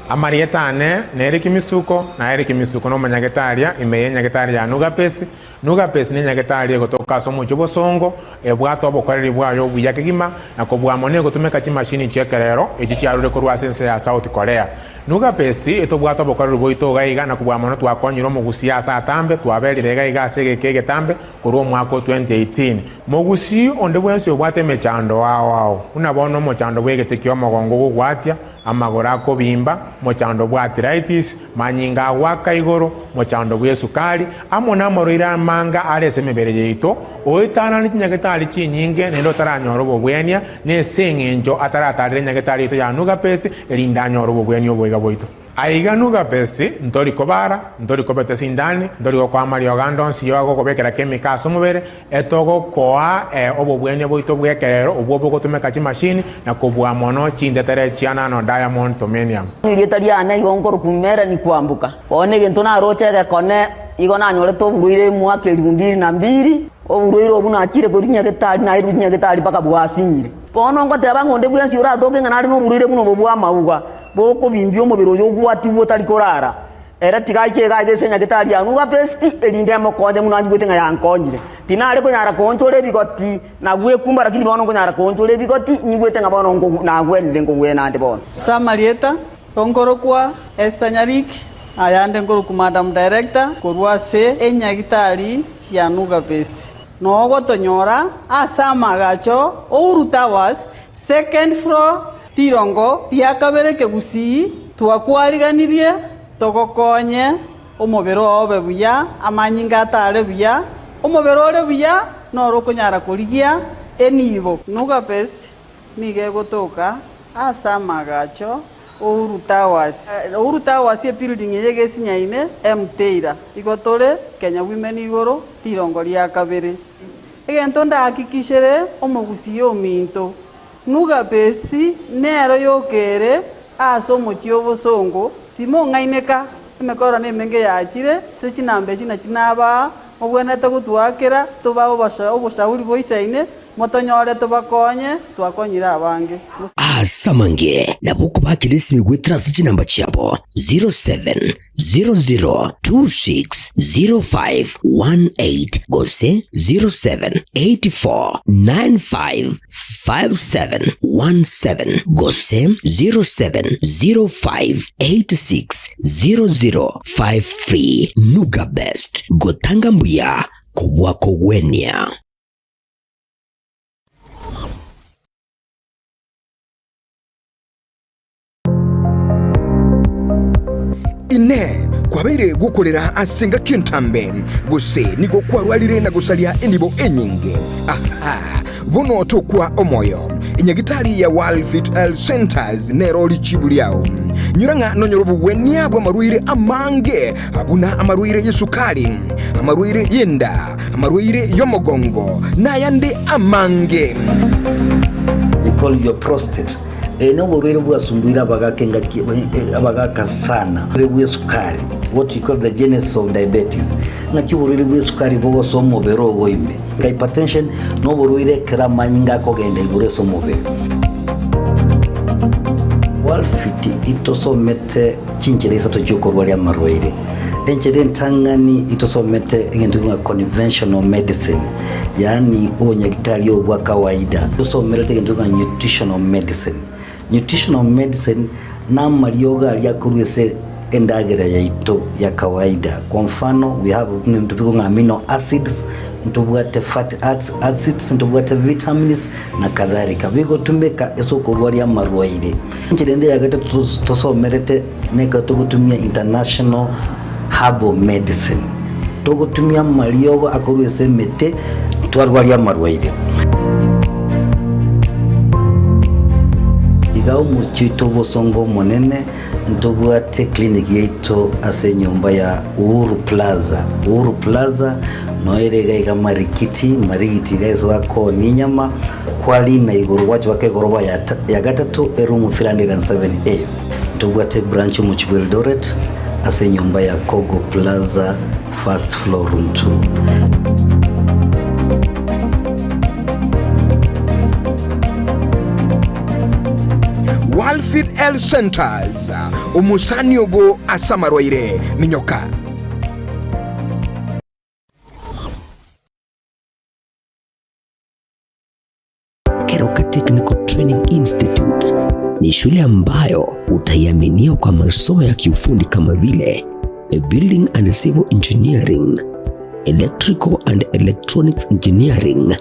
Amarieta ane nere Kimisuko, na ere Kimisuko nomonyagetaria ime y'enyagetari ya Nugapesi. Nugapesi nenyagetari egotoka ase omochie obosongo, ebwate obokoreri bwaye obuya kegima, na kobua mono egotumeka chimashini chi'ekerero echi chiarure korwa ase ense ya South Korea. Nugapesi etobwate obokoreri bwaito iga iga, na kobua mono twakonyire omogusii ase atambe, twaberire iga iga ase egeka egetambe korwa omwaka o 2018. Mogusii onde bwensi obwate emechando ao ao, buna bono omochando bw'egete ki'omogongo ogogwatia, amagoro akobimba, mochando bw'arthritis, manyinga agoaka igoro, mochando bw'esukari, amo namarwaire amanga are ase emebere yaito, oetanane chinyagetari chinyinge naende otaranyora obobwenia, nese engencho ataratarera enyagetari yaito ya Nugapesi, erinde anyore obobwenia oboiga bwaito. Aiga Nugapesi, ntori kobara, ntori kobeta esindani, ntori gokoa amariogo ande onsi y'ogokobekera chemical ase omobere, Etogokoa obobwenia bwaito bw'ekerero obwo bogotumeka chimashini na kobua mono chintetere chia nano diamond tomenium. Erieta riane igo nkorokwa Melanie Kwamboka. Bono egento naroche egekone igo nanyorete oborwaire emwaka elifu mbili na mbili, oborwaire obwo nachire korwa nyagetari nairwe nyagetari mpaka bwasinyire. Bono ngoteba ng'a onde bwensi oratoke ng'a nare noborwaire buna obo bw'amauga, bokobimbia omobere oyo ogwatigwe otari korara, Ere tiga aike iga aiga ase enyagetari ya Nuga Besti, erinde emokonye buna anyigwete ng'a yankonyire. Tinare konyara koonchora ebigoti na gwekumba, lakini bono nkonyara koonchora ebigoti, nyigwete ng'a bono nagwenire nkogwena ande bono. Ase amarieta, nkorokwa Esther Nyariki, ayande nkorokwa Madam Director korwa ase enyagitari ya Nuga Best. Nogotonyora ase amagacho Uhuru Towers, second floor, Rirongo ria kabere kegusii, twakwariganirie togokonye omobere oo obe buya, amanyinga atare buya, omobere ore buya noro okonyara korigia enibo. Nuga Best nigo egotoka ase amagacho Uhuru Towers. Uhuru Towers ebuilding eye egesinyaine Mteira. Igo tore Kenya Women igoro rirongo ria kabere. Egento ndahakikishere omogusii ominto Nugapesi nero yoka ere ase omochie obosongo, timong'aineka, emekoro nemenge yachire, ase chinamba echi nachi nabaa, mobwenerete gotwakera, tobae oboshauri boisaine, Motonyore tobakonye, twakonyire abange. Ase amange nabo okobakera esimi goetera ase chinamba chiabo 0700260518 gose 0784955717 gose 0705860053. Nuga Best, gotanga mbuya kobua kogwenia. Inee! Kwabeire gokorera ase engaki entambe, gose nigo kwarwarire na gosaria enibo enyinge? Aha! Bono tokwa omoyo. Enyagitari ya World Health Centers nero richibu riao. Nyora ng'a nonyore obogwenia bw'amarwaire amange buna amarwaire y'esukari, amarwaire y'enda, amarwaire y'omogongo, na ayande amange. We call your prostate. Eye noborwaire bwasumbuire abagaka engaki abagaka sana oborwaire bw'esukari what we call the genesis of diabetes ng'aki oborwaire bw'esukari bogosoa omobere ogo ime. Hypertension noborwaire ekero amanyinga akogenda igoro ase omobere. Walfit itosomete chinchera isato chiokorwaria amarwaire. Enchera entang'ani itosomete egento ng'a conventional medicine yaani obonyagitari obo bwa kawaida. Tosomerete egento ng'a nutritional medicine. Nutritional medicine namariogo aria akorwa ase endagera yaito ya kawaida. Kwa mfano we have buna ebinto bikong'a amino acids, ntobwate fatty acids, ntobwate vitamins na kadhalika. Bigotumeka ase okorwaria amarwaire. Enchera ende ya gatato tosomerete nekero togotumia international herbal medicine. Togotumia amariogo akorwa ase emete twarwaria amarwaire. Iga omochie oito obosongo omonene ntobwate clinic yaito ase enyomba ya Uhuru Plaza. Uhuru Plaza noyo ere iga iga Marikiti, Marigiti iga ase bakoonia enyama, kwarina igoro gwacha baka egoroba ya gatato eroom 307A. Ntobwate branch omochie bwa Eldoret ase enyomba ya Kogo Plaza first floor room 2. Walfit Health Centers, omosani ogo ase amarwaire, minyoka. Keroka Technical Training Institute ni shule ambayo utaiaminia kwa masomo ya kiufundi kama vile Building and Civil Engineering, Electrical and Electronics Engineering,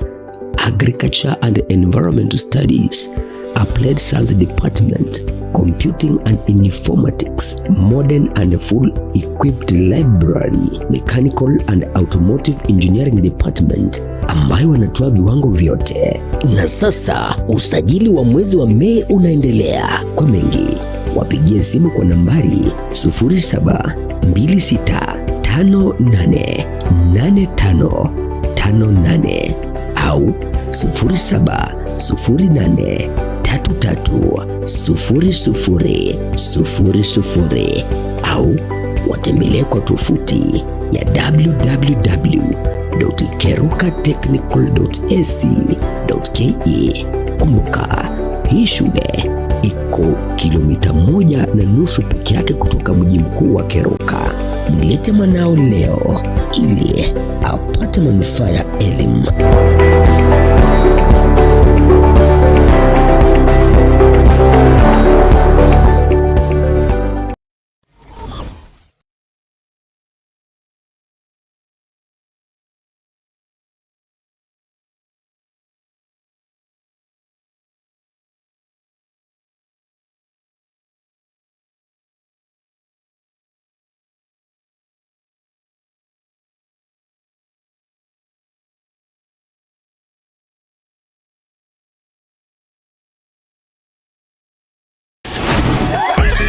Agriculture and Environmental Studies, Applied Science Department, Computing and Informatics, Modern and Full Equipped Library, Mechanical and Automotive Engineering Department ambayo wanatoa viwango vyote. Na sasa usajili wa mwezi wa Mei unaendelea. Kwa mengi wapigie simu kwa nambari 0726588558 au 0708330000 au watembelee kwa tovuti ya www.kerukatechnical.ac.ke. Kumbuka, hii shule iko kilomita 1.5 peke yake kutoka mji mkuu wa Keroka. Mlete mwanao leo ili apate manufaa ya elimu.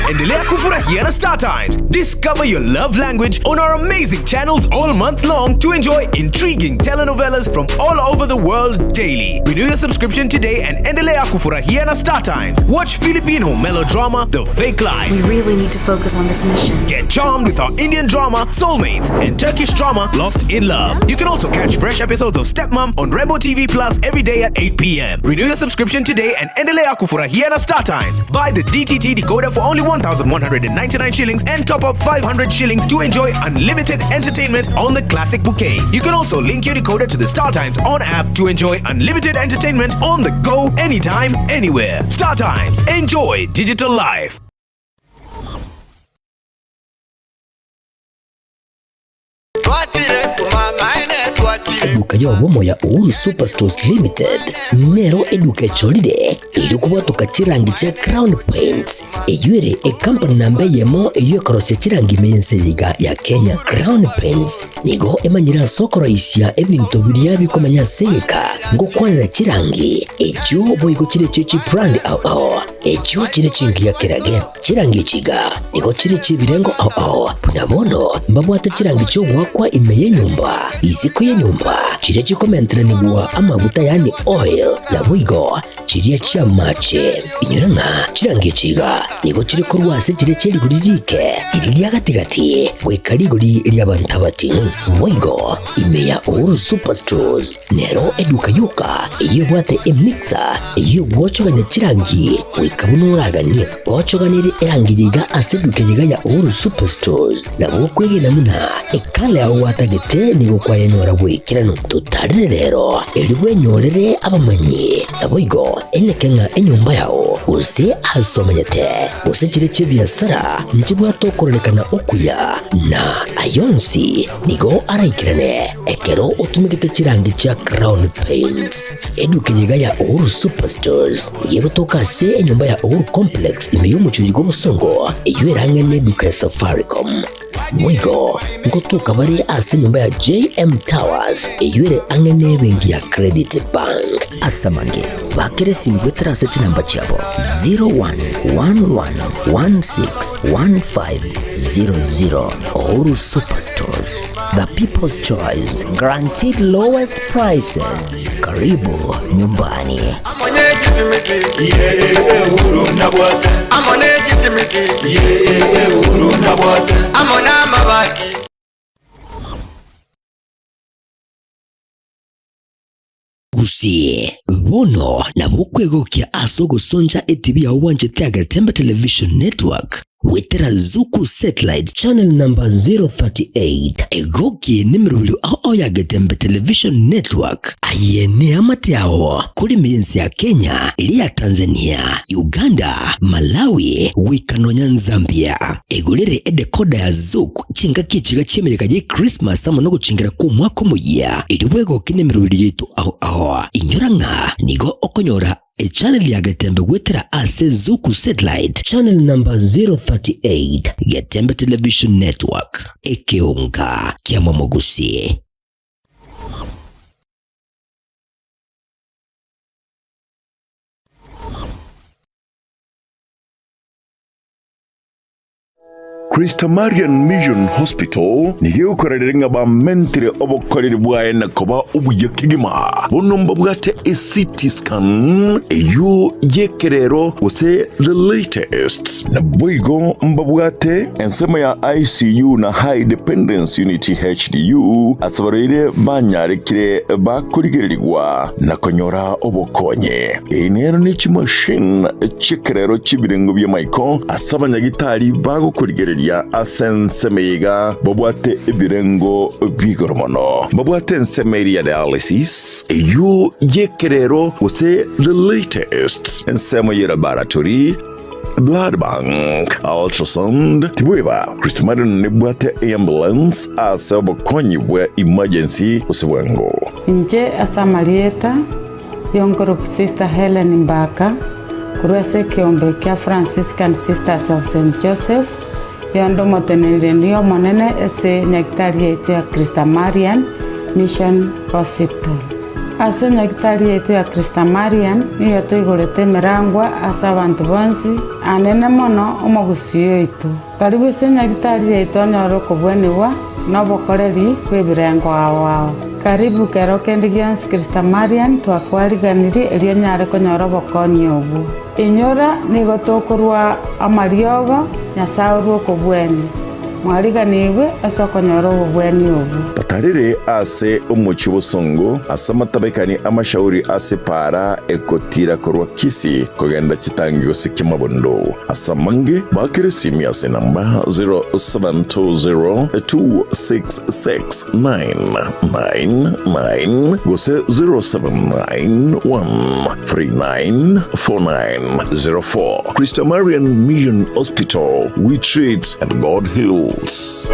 Endelea kufurahia na Star Times. Discover your love language on our amazing channels all month long to enjoy intriguing telenovelas from all over the world daily. Renew your subscription today and endelea kufurahia na Star Times. Watch Filipino melodrama The Fake Life. We really need to focus on this mission. Get charmed with our Indian drama Soulmates and Turkish drama Lost in Love. You can also catch fresh episodes of Stepmom on Rainbow TV Plus every day at 8 p.m. Renew your subscription today and endelea kufurahia na Star Times. Buy the DTT decoder for only 1,199 shillings and top up 500 shillings to enjoy unlimited entertainment on the classic bouquet. You can also link your decoder to the Star Times on app to enjoy unlimited entertainment on the go anytime, anywhere. Star Times. Enjoy digital life. Eduka y'obomo ya Uhuru Superstores Limited nero eduka echorire eri kobwatoka chirangi chia Crown Paints eyio ere ecompany namba eyemo eyio ekorosia chirangi ime y'ense eye iga ya Kenya. Crown Paints nigo emanyire ase okoroisia ebinto biria bikomenya ase egeka ngokwanera chirangi echio boigo chire chie chibrand ao ao echio chire chingiya kerage. Chirangi echi iga nigo chire chi'ebirengo ao ao, buna bono mbabwate chirangi chi'ogoakwa ime y'enyomba, isiko y'enyomba, chiria chikomenteranigwa amaguta yaani oil, naboigo chiria chi'amache. Inyora ng'a chirangi echi iga nigo chire korwa ase chiria chie rigori rike, riria ria gati-gati, goika rigori ri'abanto abating'u. Boigo ime ya Uhuru Superstores Nero eduka yoka eyio ebwate emixer eyio egwochogania chirangi goika buna oraganie. Ochoganirie erangi yiga ase eduka yiga ya Uhuru Superstores nabo okwegena buna ekala yao gwatagete nigo kwayenyora bwaikeranu. Totarire rero erio bwenyorere abamanyi naboigo eneke ng'a enyomba yao gose ase omanyete gose chire chi'ebiasara nchibwate okororekana okuya na ayonsi Nigo araikerane ekero otumegete chirangi chia Crown Paints. Eduka eye iga ya Uhuru Superstores nigo egotoka ase enyomba ya Uhuru Complex ime y'omochie oyo bw'Obosongo eyio ere ang'e n'eduka ya Safaricom. Boigo ngotoka bare ase enyomba ya JM Towers eyio ere ang'e n'ebenki ya Credit Bank. Ase amange, bakera esimi goetera ase chinamba chiabo 0111161500. Uhuru Superstores, the people's choice, guaranteed lowest prices. Karibu nyumbani. Gusii, bono nabo okwegokia ase ogosoncha etibi yao bwanchete ya Getembe Television Network goetera Zuku Satellite Channel number 038. Egokie nemerobio ao ao ya Getembe Television Network. Aye neamate ao korime y'ense ya Kenya, eria ya Tanzania, Uganda, Malawi goika nonya Nzambia. Egorere edecoder ya Zuku chingaki echiga chi'emeyega ye Christmas amo nogochingera kw'omwaka omoyia, erio bwegoke nemeroberi yaito ao ao. Inyora ng'a nigo okonyora echannel ya Getembe goetera ase Zuku Satellite channel number 038, Getembe Television Network, ekeonga kiamomogusi. Christamarian Mission Hospital nigo egokorerera ng'a bamentire obokoreri bwaye na koba obuya kegima. Bono mbabwate eCT scan eyio y'ekerero gose the latest. Naboigo mbabwate ensemo ya ICU na High Dependence Unit HDU ase abarwaire banyarekire bakorigererigwa na konyora obokonyi. Eye nero ne chimashini chi'ekerero chi'ebirengo bi'amaiko ase abanyagitari bagokorigereria ase ensemo eye iga babwate ebirengo bi'igoro mono. Babwate ensemo eria ya dialysis, eyio y'ekerero gose the latest, ensemo ye laboratory, blood bank, ultrasound, tibweba Christmarian nebwate eambulance ase obokonyi bwa emergency gose bwango. Inche ase amarieta Y'onkoroku Sister Helen Mbaka, korwa ase ekeombe kia Franciscan Sisters of Saint Joseph, yonde omoteneneri omonene ase nyagitari yaito ya Christamarian Mission Hospital. Ase enyagitari yaito ya Christamarian nigo toigorete emerangwa ase abanto bonsi, anene mono omogusii oito. Karibu ase enyagitari yaito onyore okobwenigwa na obokoreri bw'ebirengo ao ao. Karibu kero kende gionsi Christamarian twakwariganirie erio onyare konyora obokonyi obwo. Inyora nigo tokorua amariogo, Nyasae orue okobwenia. Mwariganigwe ase okonyora obobweni obwo. Batarire ase omochie bosongo, ase amatabekani amashauri ase paara egotira korwa Kisii kogenda chitangi gose kiamabondo. Ase amange, baakere esimi ase enamba 0720266999 gose 0791394904. Christamarian Mission Hospital, we treat and God heals.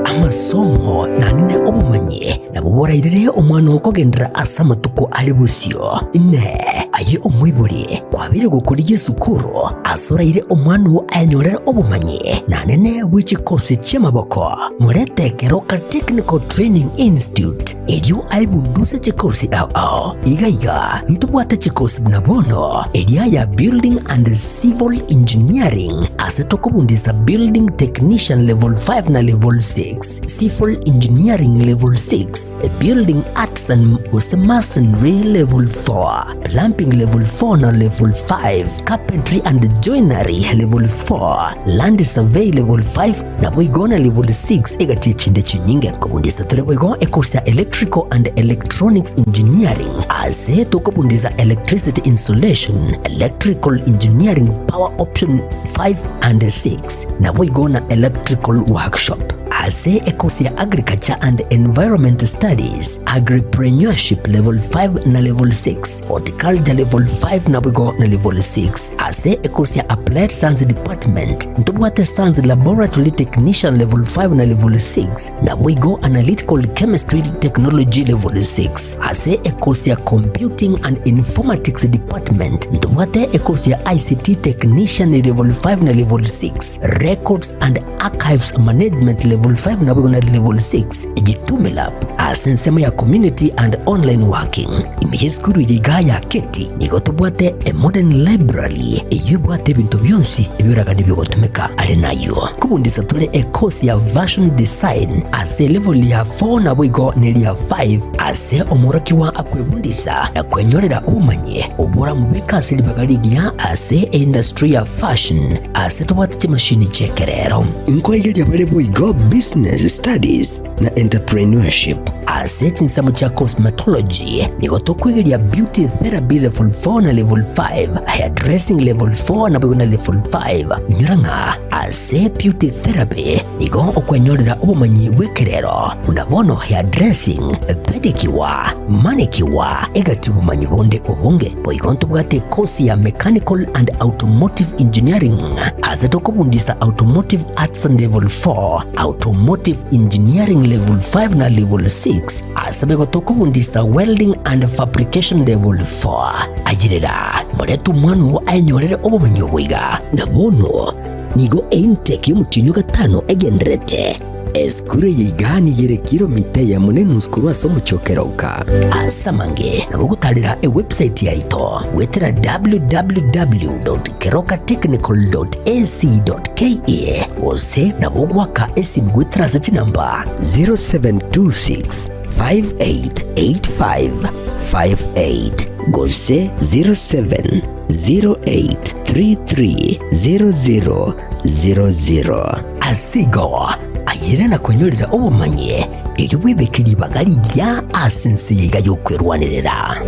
Amasomo nanene obomanyi nabwo borairere omwana oo kogenderera ase amatuko are bosio. Inee! Aye omoibori, kwabeire gokorigia esukuru ase oraire omwana oo ayenyorere obomanyi nanene bwe chikosi chi'amaboko? Morete Keroka Technical Training Institute erio aebunduse chikosi ao ao. Iga iga ntobwate chikosi buna bono eria ya Building and Civil Engineering ase tokobundisa Building Technician Level 5 na Level 6, Civil Engineering Level 6, Building Arts and gose Masonry Level 4, Plumbing Level 4 na Level 5, Carpentry and Joinery Level 4, Land Survey Level 5, Naboigo na level 6 egati echinde chinyinge. Kobundisa tore boigo ecourse ya Electrical and Electronics Engineering ase tokobundisa Electricity Installation, Electrical Engineering Power Option 5 and 6 naboigo na Electrical Workshop. Ase ecourse ya Agriculture and Environment Studies, Agripreneurship level 5 na level 6, Horticulture level 5 naboigo na level 6. Ase ekosi ya Applied Science Department ntobwate Science Laboratory Technician Level 5 na Level 6, naboigo Analytical Chemistry Technology Level 6. Ase ekosi ya Computing and Informatics Department ntobwate ekosi ya ICT Technician Level 5 na Level 6, Records and Archives Management Level 5 naboigo na Level 6. Jitume Lab ase ensemo ya Community and Online Working. Ime y'esukuru eye igaa ya Keti nigo tobwate a modern library eyio ebwate ebinto bionsi ebioragani biogotumeka. Are nayio kobundisa tore e course ya Fashion Design ase elevel ya 4 naboigo neria 5 ase omworokigwa akwebundisa na kwenyorera obomanyi oboramobeke ase ribaga rigiya ase eindustry ya fashion ase tobwate chimashini chi'ekerero. Nkoigeria bare boigo Business Studies na Entrepreneurship. Ase chinsemo chia Cosmetology nigo tokwegeria Beauty Therapy Level 4 na Level 5, Hairdressing Level 4 naboigo na Level 5. Inyora ng'a ase Beauty Therapy nigo okwenyorera obomanyi bw'ekerero buna bono hairdressing, pedicure, manicure, egati obomanyi bonde obonge. Boigo ntobwate ekosi ya Mechanical and Automotive Engineering ase tokobundisa Automotive Arts Level 4, Automotive Engineering Level 5 na Level 6, ase boigo tokobundisa Welding and Fabrication Level 4. Ayerera, morete omwana oo aenyorere obomanyi obo iga. Na bono nigo eintake y'omotienyi o gatano egendererete. Esukuru eye iga nigo ere kilomita eyemo na enusu korwa ase omochie o Keroka. Ase amange nabo ogotarera ewebsite yaito goetera www.kerokatechnical.ac.ke gose nabo ogoaka esimi goetera ase chinamba 0726 588558 gose 0708330000. Ase igo, ayere na kwenyorera obomanyi, erio bwebeke ribaga rigiya ase ense eye iga y'okwerwanerera.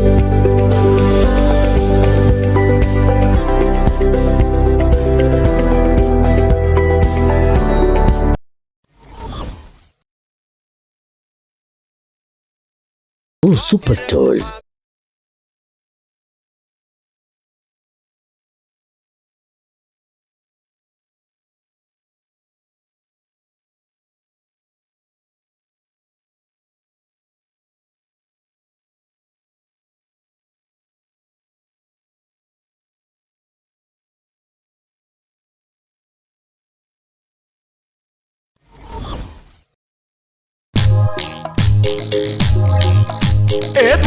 Superstores.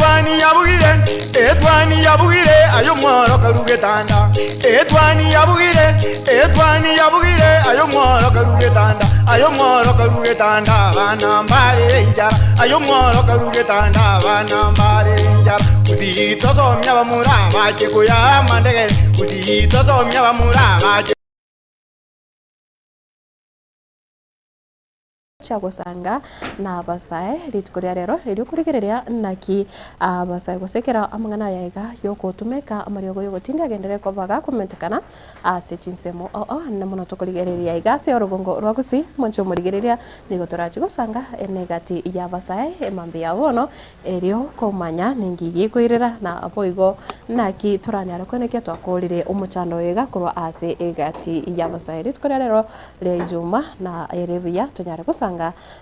Etwani yabugire, etwani yabugire, aye omworo karue getanda. Etwani yabugire, etwani yabugire, aye omworo karue getanda. Aye omworo karue getanda, abana mbare enchara. Aye omworo karue getanda, abana mbare enchara. Gusii tosomia abamura abache koyaa amandegere, Gusii tosomia abamura abache. Chia gosanga nabasae rituko ria rero, erio korigereria naki abasae gose kera amang'ana aya iga yogotumeka amariogo yogotindia agenderere koba gakomentekana ase chinsemo oo na mono tokorigereria iga ase orogongo rwa Gusii monche omorigereria nigo torachi gosanga enegati y'abasae emambia ya bono erio komanya ninki gekoirera na boigo naki toranyare koenekia twakorire omochando oyo iga korwa ase egati y'abasae rituko ria rero Ria Ijuma na ere buya tonyare gosanga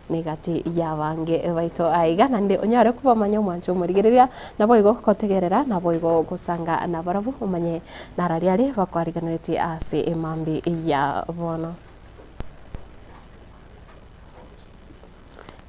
negati y'abange baito aiga, naende onyare kobamanya omwancho omorigereria, naboigo gotegerera, naboigo gosanga nabarabwo, omanye narari are bakoariganeretie ase emambi ya bono.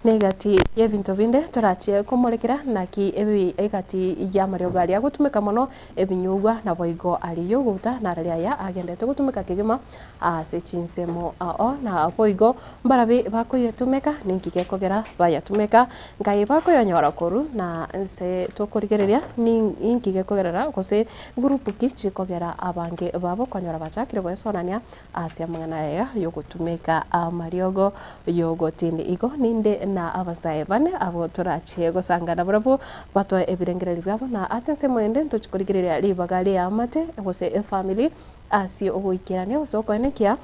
Negati y'ebinto binde torachie komorekera naki ebi egati y'amariogo aria agotumeka mono ebinyugwa naboigo aria y'ogouta narari aya agenderete gotumeka kegima ase chinsemo ao naboigo mbarabi bakoyetumeka ninki gekogera bayatumeka nkai bakoyanyora korwa na nse tokorigereria ninki gekogerera gose group ki chikogera abange babo konyora bachakire goesonania Ase amang'ana aya y'ogotumeka amariogo y'ogotindi igo ninde na abasae bane abwo torachie gosanga nabarabwo batoe ebirengererio biabo, na ase ensemo ende ntochie korigereria ribaga ri'eamate gose efamiri ase ogoikerania gose okoenekia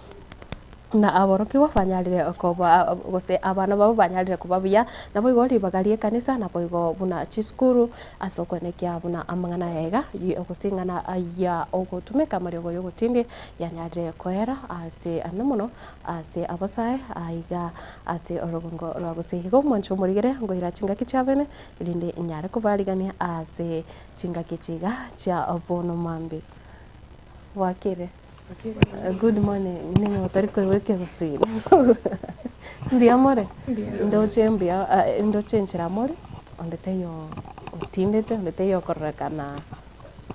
na aborokigwa banyarire koba gose abana babo banyarire koba buya, naboigo ribaga ri'ekanisa naboigo buna chisukuru Ase okoenekia buna amang'ana aya iga gose ing'ana ya ogotumeka amariogo y'ogotindi yanyarire koera ase ane mono ase abasae aiga ase orogongo rwa gose. Igo omwancho omorigere ngoira chingaki chiabene erinde nyare kobarigania ase chingaki echi iga chia bono mambia. Bwakire? Good morning, ning'o otori koigwa ekegusii? Mbuya more? Ndoche mbuya ndoche enchera more, onde taiyo otindete, onde taiyo okororekana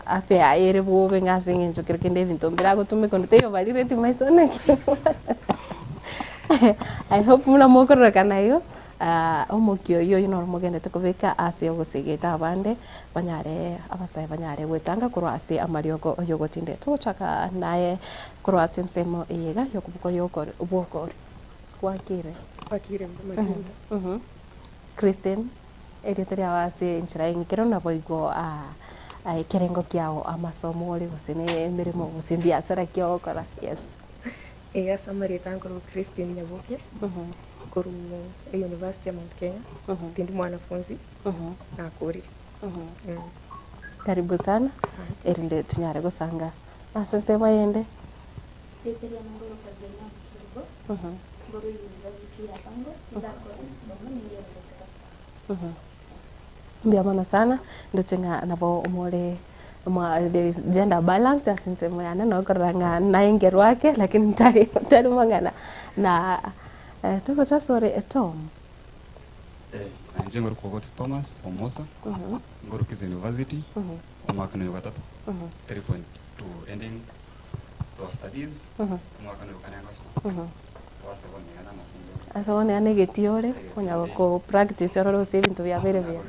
afya yaye ere bobe ng'a ase eng'encho kero kende ebinto mbiragotumeka, onde taiyo obarireti maiso naki I hope buna mokororekana igo. Omokia oyio oyio noro mogenderete kobeka ase ogosegeta abande, banyare abasae banyare gwetanga korwa ase amariogo y'ogotinde. Togochaka naye korwa ase ensemo eye iga y'okoboko y'okori bw'okori. Gwakire? Gwakire matinda. Christine, erieta riao ase enchera eng'ikero naboigo ekerengo kiao amasomo ore gose ne emeremo gose ebiasara ki ogokora? Yes. Ee, ase amarieta nkorwa Christine Nyaboke, korwa University ya Mount Kenya, tindi mwanafunzi, nakorire. Karibu sana, erinde tonyare gosanga ase ensemo eyende. Rieta riane ngoroka Zainabu Kerubo, nkorwa University ya Bangor, ndakora amasomo ningenderete gosoma. Mbuya mono sana, ndoche ng'a nabo more mwa there is gender balance ase ensemo yane nokorora ng'a naengerwe ake lakini ntari ntari mang'ana na togocha asore Tom. Inche ngorokwa Ogote Thomas Omosa, ngorokwa Kisii University, omwaka noyo gatato, 3.2 ending to after this, omwaka noyo kane ngosoma. Ase bono yaani egetii ore, onya go practice orore gose ebinto biabeire buya.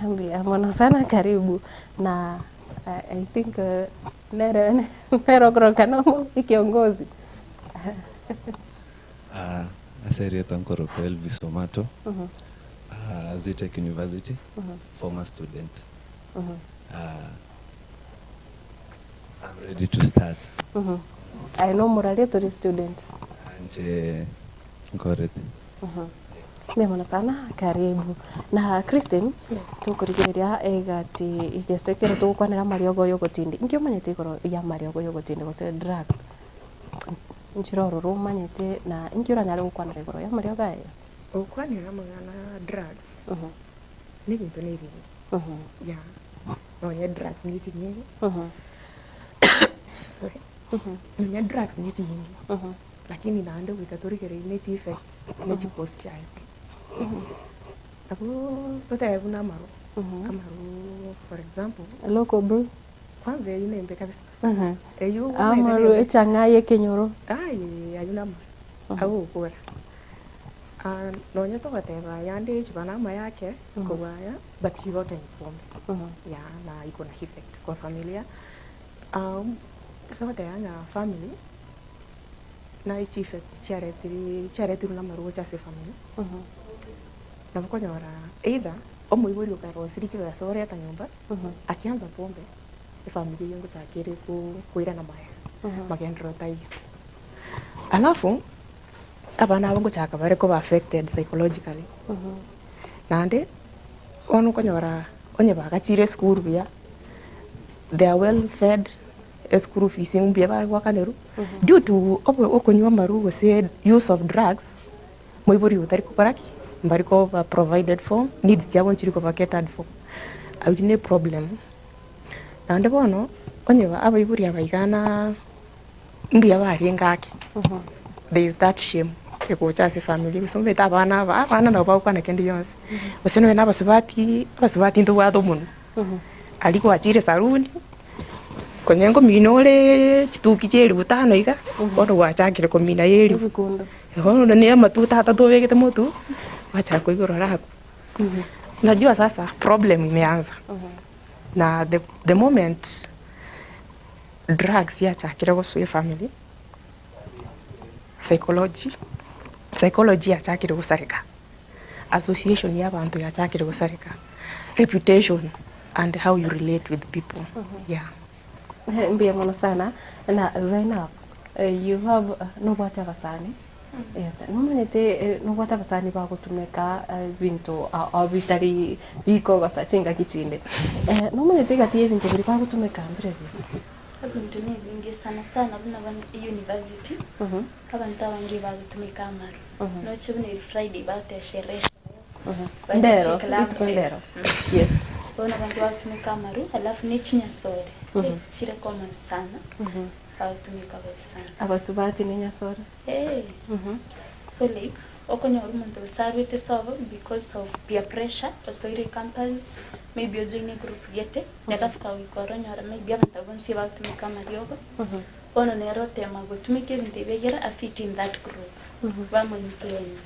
Mbuya mono sana karibu na I think nere nere okorokana ekiongozi. Ase erieta nkorokwa Elvis Omato, Zetech University, former student. I'm ready to start. Aye nomoraria tori student? Inche nkorete. Mbuya mono sana, karibu. Na Christine, tokorigereria egati gese ekero togokwanera amariogo ya ogotindi, inki omanyete igoro ya amariogo ya ogotindi gose drugs? Nchire ororo omanyete na inki oranyare gokwanera igoro ya amariogo aya? Gokwanera amang'ana a drugs, na ebinto na ebinge. Yeah, nonye drugs ne chinyinge, sorry, nonye drugs ne chinyinge, lakini naende goika torigererie ne chi effects ne chi cause chiaye. Nabo totebe buna amarwa, amarwa for example. Local brew. Kwanza eyio nembe kabisa. Eyio omanyete Amarwa nembe. echang'aa ya ekenyoro. Aye ayio namabe, agogokora. Nonye togoteba yande echiba namaya ake kobua aya, but yote ni pombe. Yeah, na iko na effect kwa familia. Ase ogoteba ng'a family, naye chieffect chiaretire chiaretirwe namarwa gocha ase efamiri, nabo okonyora either omoibori okarosirie chibesa oreta nyomba, akianza pombe, efamiri eyio ngochaka ere koirana magega, magenderero taiyo. Alafu, abana aba ngochaka bare koba affected psychologically, naende bono okonyora onye bagachire esukuru buya, they are well fed, eschool fees mbuya bare goakanerwa, due to okonywa amarwa gose use of drugs, moibori oyo tari gokora ki? Mbari koba provided for, needs chiabo nchiri koba catered for, aywo ne problem. Naende bono, onye abaibori aba iga na mbuya barenge ake, there is that shame egocha ase efamiri gose omanyete abana aba, abana nabo bagokwana kende gionsi, gose nonye na abasubati, abasubati ntobwate omonwa, aria gwachire saluni, Konya nkomina ore chituki chia elifu tano iga, bono gwachakire komina ya elifu. Bono na amatuta atato obegete motwe, gwachaka koigwa rora akwo. Unajua sasa problem imeanza na the the moment drugs yachakire gosoa efamiri, psychology psychology yachakire gosareka, association ya abanto yachakire gosareka, reputation. and how you relate with people yeah. Mbuya mono sana na Zainab you have nobwate abasani yes nomanyete nobwate abasani bagotumeka ebinto ao bitari bikogosa chingaki chinde nomanyete egati ya ebinto biria bagotumeka mbirebio? Ebinto na ebinge sana sana buna bono eyunivasiti, abanto abange bagotumeka amarwa, noche buna eri Friday bagoteba sherehe sherehe, bacha Ndero, chiclub rituko ndero. Yes. Bono abanto bagotumeka amarwa alafu ne chinyasore, chire common sana, bagotumeka bobe sana. Abasubati ne enyasore. Eeh, so like okonyora omonto gose arwete sobo because of peer pressure, osoire campus, maybe ojoine egroup gete, egafika goika oro onyore maybe abanto abwo bonsi bagotumeka amariogo, bono nere otema gotumeka ebinto ebi egere a fit in that group, bamo influence,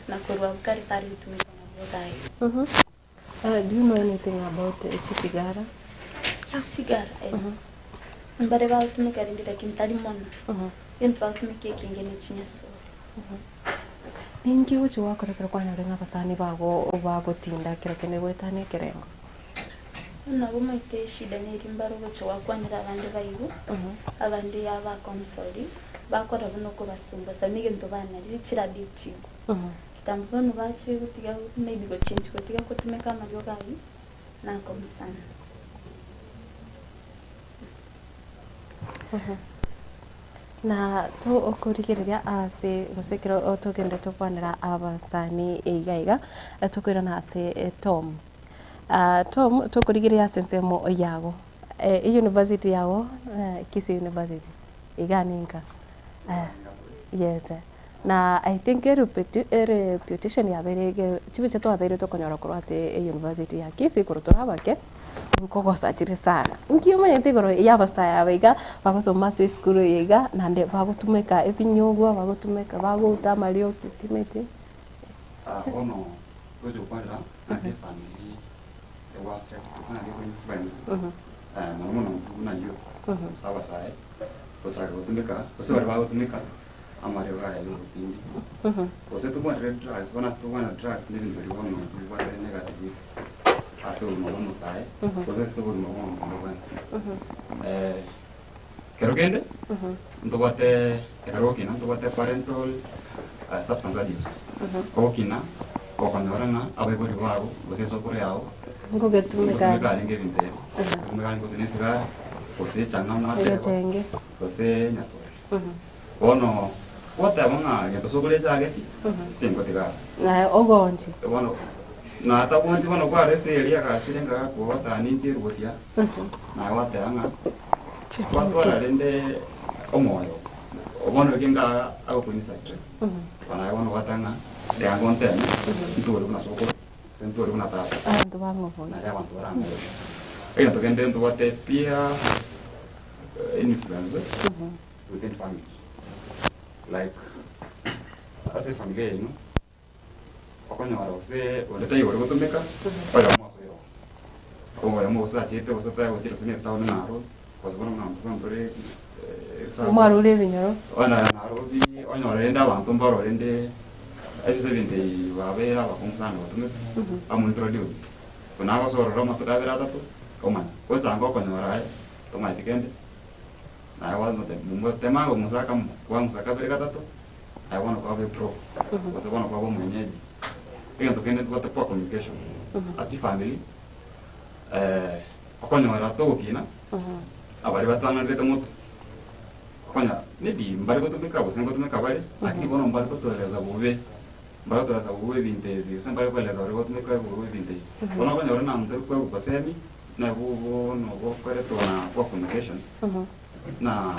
na korwa abwo kare tari gotumeka amariogo aye. Do you know anything about chisigara? Sigara eh. Mbare bagotumeka rende lakini tari mono. Egento bagotumeka ekenge ne chinyasore. Ninki ogochia gwakora ekero kwanyora ng'a abasani bago bagotinda kero kende goetania ekerengo? Nabo omanyete eshida neri mbare ogochia gwakwanera abande baigo, abande yaba console, bakora buna okobasumbua sana egento banarire chire addictive. Kitambo bono bache gotiga maybe gochange gotiga gotumeka amariogo ayio nakong'u sana. Na tokorigereria ase gose ekero togende tokwanera abasani iga iga, tokoirana ase Tom. Tom tokorigereria ase ensemo yago, eyunivasiti yago Kisii University, iga ninka? Yes. Na I think ereputation yabeire ege chibicha twabeire tokonyora korwa ase eyunivasiti ya Kisii korwa tore abake, nkogosa chire sana. Nki omanyete igoro ya abasae aba iga, bagosoma ase esukuru eye iga, naende bagotumeka ebinyugwa, bagotumeka bagouta amariogi timeti. Bono tochi gokwanera naki efamiri ego affect gose naki eko influence mono mono buna youths gose abasae gochaka gotumeka gose baria bagotumeka Amariogo aya y'obotindi, gose tobwanere drugs, bono ase tobwana drugs na ebinto biria bono bibwate negative effects ase obogima bwa omosae, gose ase obogima bwa omonto onde bwensi. Ekero kende, ntobwate ekero ogokina ntobwate parental substance abuse, ogokina gokonyora ng'a abaibori bago gose esokoro yago, Ngogetumeka ngotumeka arenge ebinto ebi, ngotumeka arenge gose na esigara, gose echang'a mwateba, Egechenge. gose enyasore. Bono goteba ng'a gento sokoro echageti, tingotiga aro. Naye ogonchi. Bono natagonchi bono kwareste eria agachire ngagakobota ninche eruotia, naye gwateba ng'a gwatwara rende omoyo, bono erio nga agokoinsight, naye bono gwateba ng'a. Tiga ngonteme, ntore buna sokoro, gose ntore buna tata. Abanto bang'oboe. Naria abanto barang'oboe. Egento kende ntobwate peer influence within family. Like ase efamilia yaino, okonyora gose onde taiyo ore gotumeka, oyomo osoire oo. Oyomo gose achete gose tagochire gose na etown naro, gose bono buna intwe ntore Mwarure ebinyoro. Bono Nairobi onyore rende abanto mbaro rende ase ebinto ebi babeire abakong'u sana gotumeka, amo introduce. Buna agosoa ororo amatuko abere atato, omanya gochanga okonyora aye tomaeti kende, naye tema kong'usa akamo, kwang'usa kabere gatato, aye bono kwaba epro, gose bono kwaba omwenyeji. Egento kende ntobwate poor communication ase chifamiri, okonyora togokina. Abaria batang'anerete motwe, okonyora maybe mbare gotumeka gose ngotumeka bare, lakini bono mbare kotoeleza bobe, mbare kotoeleza bobe ebinto ebi, gose mbare koeleza oria gotumeka bobe ebinto ebi. Bono okonyora na tori koegwa gosemi, na bono bokoretwa na poor communication, na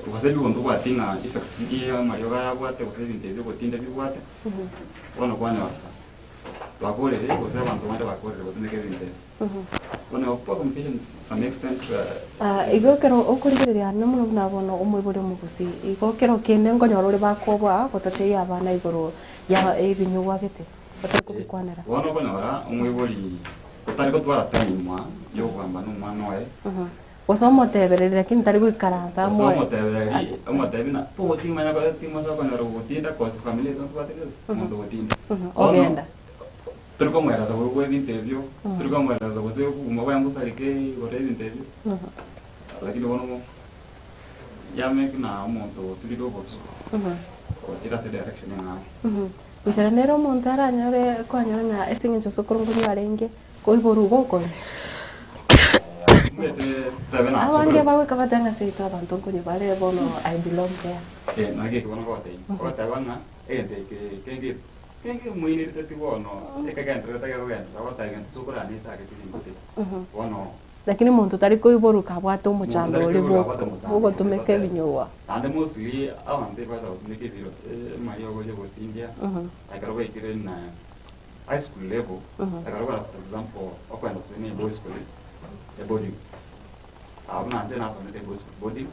gose ebinto obwati ng'a effects ki amariogo aya abwate gose ebinto ebi ogotinda bibwate, bono kwanyora twakorire gose abanto bande bakorire gotumeka ebinto ebi. Bono poor communication to some extent. Igo ekero okorigereria ande mono buna bono omoibori omogusii, igo kero kende nkonyora ore bakoboa gotateyia abana igoro ya ebinyugwa gete, batari kobikwanera. Bono okonyora omoibori otari gotwara time ya okogamba na omwana oye. Gose omotebereri lakini tari goikaransa Gose amoe. omotebereri, omotebi ng'a togotimanya gose timosa okonyora ogotinda cause familia yaito ntobwate gose omonto ogotinda. Bono Ogenda. Tori komoeresa korwa ebinto ebio, tori komoeresa gose obogima bwaye mbosareke igoro y'ebinto ebio, lakini bono mo yameki na omonto oturire obotuko, ochire ase direction eng'ao. Inchera nere omonto aranyore kwanyora ng'a ase eng'encho sokoro nkonywa arenge, koiborwa igo okonywa. Omanyete tebe na Abange sokoro. bagoika bateba ng'a seito abanto nkonywa bare bono I belong there. Eh, naki eke bono ngogotebia, ogoteba ng'a egento eke kenge Kenge moinerete ti bono, ekegendererete gekogenderera ogoteba egento sokoro yane echagete ebinto ebi. Bono. Lakini monto tari koiborwa kabwate Monto omochando tari oria koiborwa kabwate omochando bwogotumeka oria ebinyugwa. Naende mostly abanto ebacha gotumeka ebiro amariogo ya ogotindia ekero baikire na high school level, ekero bara for example okoenda gose na eboys school, eboarding. Buna inche nasomete eboys school boarding,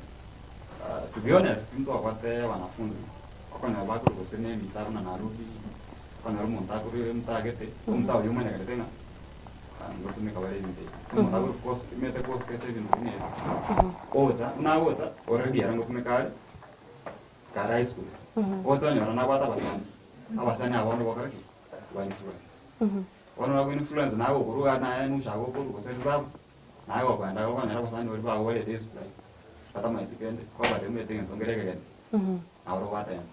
to be honest ntwabwate wanafunzi. Okonyora bakorwa gose ne emita buna Nairobi, okonyora omonto akorwa emtagete, omonto oyio omanyekanete ng'a ngotumeka bare ebinto ebi. Ase omonto akorwa coast, omanyete coast ase ebinto buna ebi, ocha, buna agocha, already ere ngotumeka are, kare high school. Ocha onyora nabwate abasani, abasani aba bono bakora ki? Ba influence. Bono nabo influence naye gokorwa iga naye nusu agokorwa gose reserve, naye gokoenda iga okonyora abasani baria bagorete esukuru aye, batamaeti kende, kwabarire omanyete egento nkere ekegeni. Nabo rogwatema.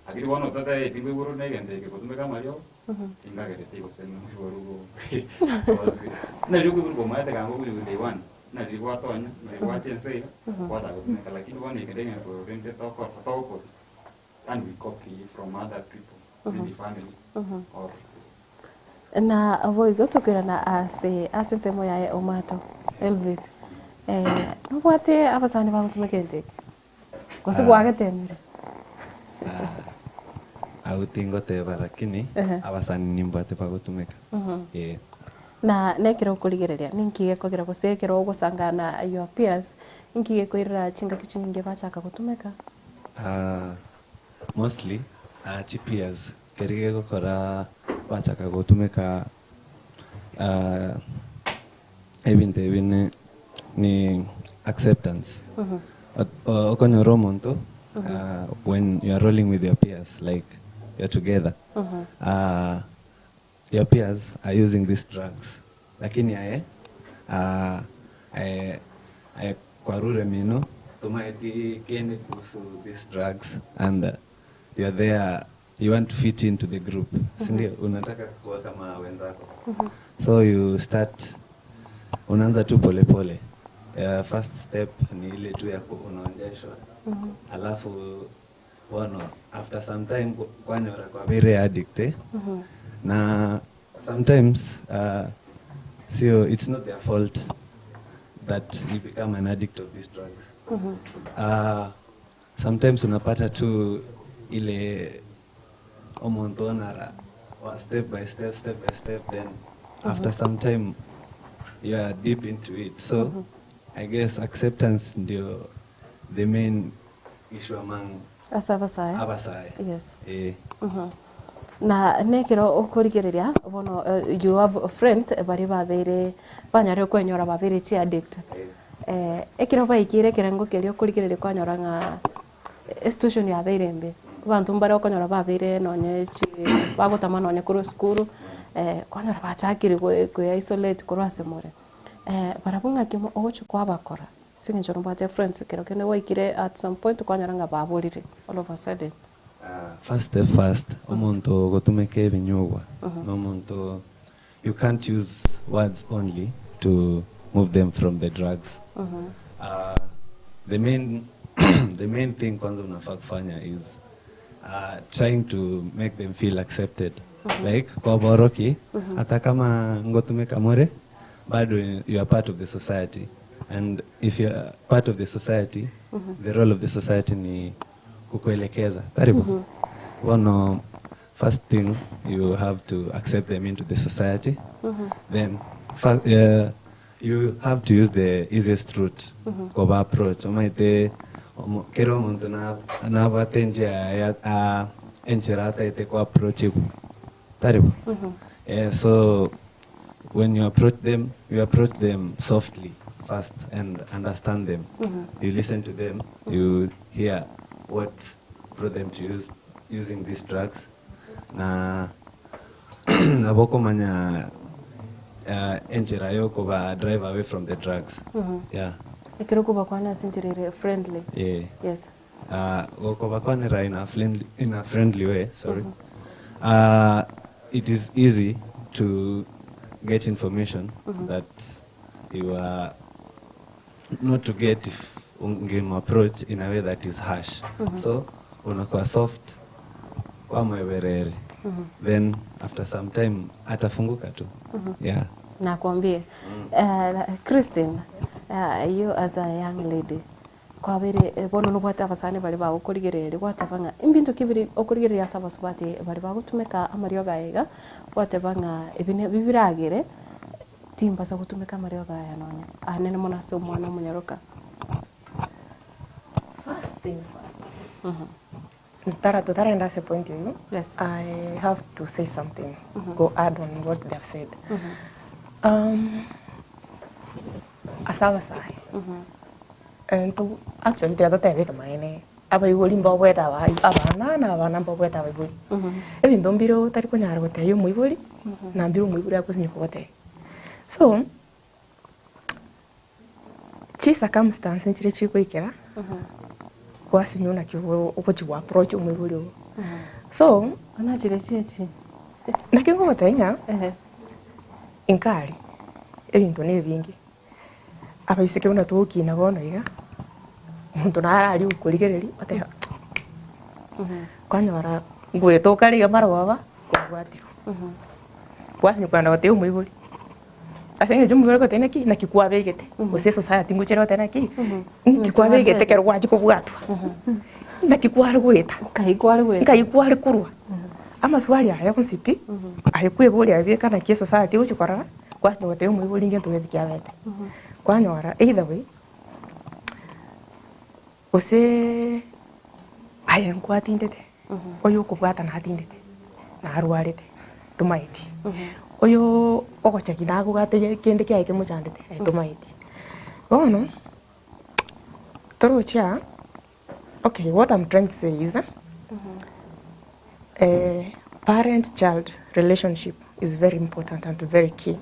Lakini bono otatebeti nkoigoro na egento eke gotumeka amariogo, tinkagereti gose noigoro go gose nari okoiborwa komaete kanga okoigwa day one, nari gwatonya, nari gwacha ense iga, gwataka gotumeka lakini bono eke negento rende tokora togokora, yaani we copy from other people, maybe family or. Na boigo tokoirana ase ase ensemo yaye Omato, Elvis, nobwate abasani bagotumeka egento eke? Gose gwagetemire? Agwo tingoteba lakini abasani nimbwate bagotumeka. Ee. Na nekero okorigereria ninki gekogera gose ekero ogosangana your peers ninki gekoirera chingaki chinyinge bachaka gotumeka? Mostly chipeers keria gegokora bachaka gotumeka ebinto ebi ni acceptance. Okonyora omonto when you are rolling with your peers like you are together your peers are using these drugs lakini aye aye aye kwarure mino tomaeti kende kuhusu these drugs and you are there you want to fit into the group sindio unataka kuwa kama wenzako so you start unaanza tu polepole first step ni ile tu ya unaonjeshwa alafu bono after some time kwanyora kwabere addict eh? Na sometimes sio it's not their fault that you become an addict of these drugs. Sometimes unapata tu ile Omonto onara step by step, step by step, then after some time you are deep into it. So I guess acceptance ndio the main issue among Ase abasae. abasae. Yes. Eh. Na nekero okorigereria bono you have friends baria babeire banyarire kwenyora babeire chiaddict. Ekero baikire ekerengo keria okorigereria kwanyora ng'a esituation yabeire embe. Abanto mbare okonyora babeire nonye chi bagotama nonye korwa esukuru, kwanyora bachakire koe isolate korwa ase more. Barabwo ng'aki ogochia kwabakora ase eng'encho nobwate friends ekero kende gwaikire at some point kwanyora ng'a baborire all of a sudden. First step first, omonto ogotumeka ebinyugwa na omonto you can't use words only to move them from the drugs. The main the main thing kwanza unafaa kufanya is trying to make them feel accepted. Like kwaboroki hata kama ngotumeka more bado you are part of the society, and if you are part of the society, the role of the society ni kukuelekeza. Karibu. Bono first thing you have to accept them into the society. Then you have to use the easiest route. Koba approach omaite kero omonto nabwate enchera ya enchera ataete ko approach igo. Karibu. So when you approach them, you approach them softly first and understand them. You listen to them, you hear what brought them to using these drugs. Na nabo komanya enchera yokoba drive away from the drugs. Yeah. Ekero kobakwana ase enchera ere friendly. Yeah. Yes. Gokobakwanera in a friendly way, sorry. It is easy to get information that you are not to get if ungem approach in a way that is harsh. So unakuwa soft kwa mwewerere. Then after some time atafunguka tu. Yeah. Nakwambie. Christine, you as a young lady, kwabere bono nobwate abasani bari bagokorigereria gwateba ng'a ebinto ki biri okorigereria ase abasubati bari bagotumeka amariogo aya iga, gwateba ng'a ebi bibiragere timbasa gotumeka amariogo aya nonya anene mono ase omwana omonyaroka. First things first. Tara tutarenda ase point eyo. Yes. I have to say something. Go add on what they have said. Ase abasae. And to actually tigatotebeka maene abaibori mbabwete abana na abana mbabwete abaibori. Ebinto mbire otari konyara gotebia omoibori, na mbire omoibori agosinye kogotebia. So chi circumstance nchire chikoikera gwasinywa naki ogochi approach omoibori ogo. So onachire chiachi naki ngogotebia ng'a inkari ebinto na ebinge abaiseke buna togokina bono iga omonto nare aria gokorigereria oteba kwanyora ngwetoka riga marogoba kwabwatirwe. Gwasinywa kwenda gotebia omoibori ase eng'encho omoibori agotebia naki naki kwabegete gose esociety ngochire gotebia naki nki kwabegete ekero gwachia kobwatwa naki kware goeta Nkai kware goeta. nkai kware korwa amaswali aya yonsi pi aye kweboria abeka naki esociety egochia korora gwasinywa gotebia omoibori ngento gete kiabete. Kwanyora either way gose aye nkwatindete oyo okobwata natindete narwarete tomaeti oyo ogochaki nagogate kende kiaye kemochandete aye tomaeti bono torochia. Okay, what I'm trying to say is parent child relationship is very important and very key.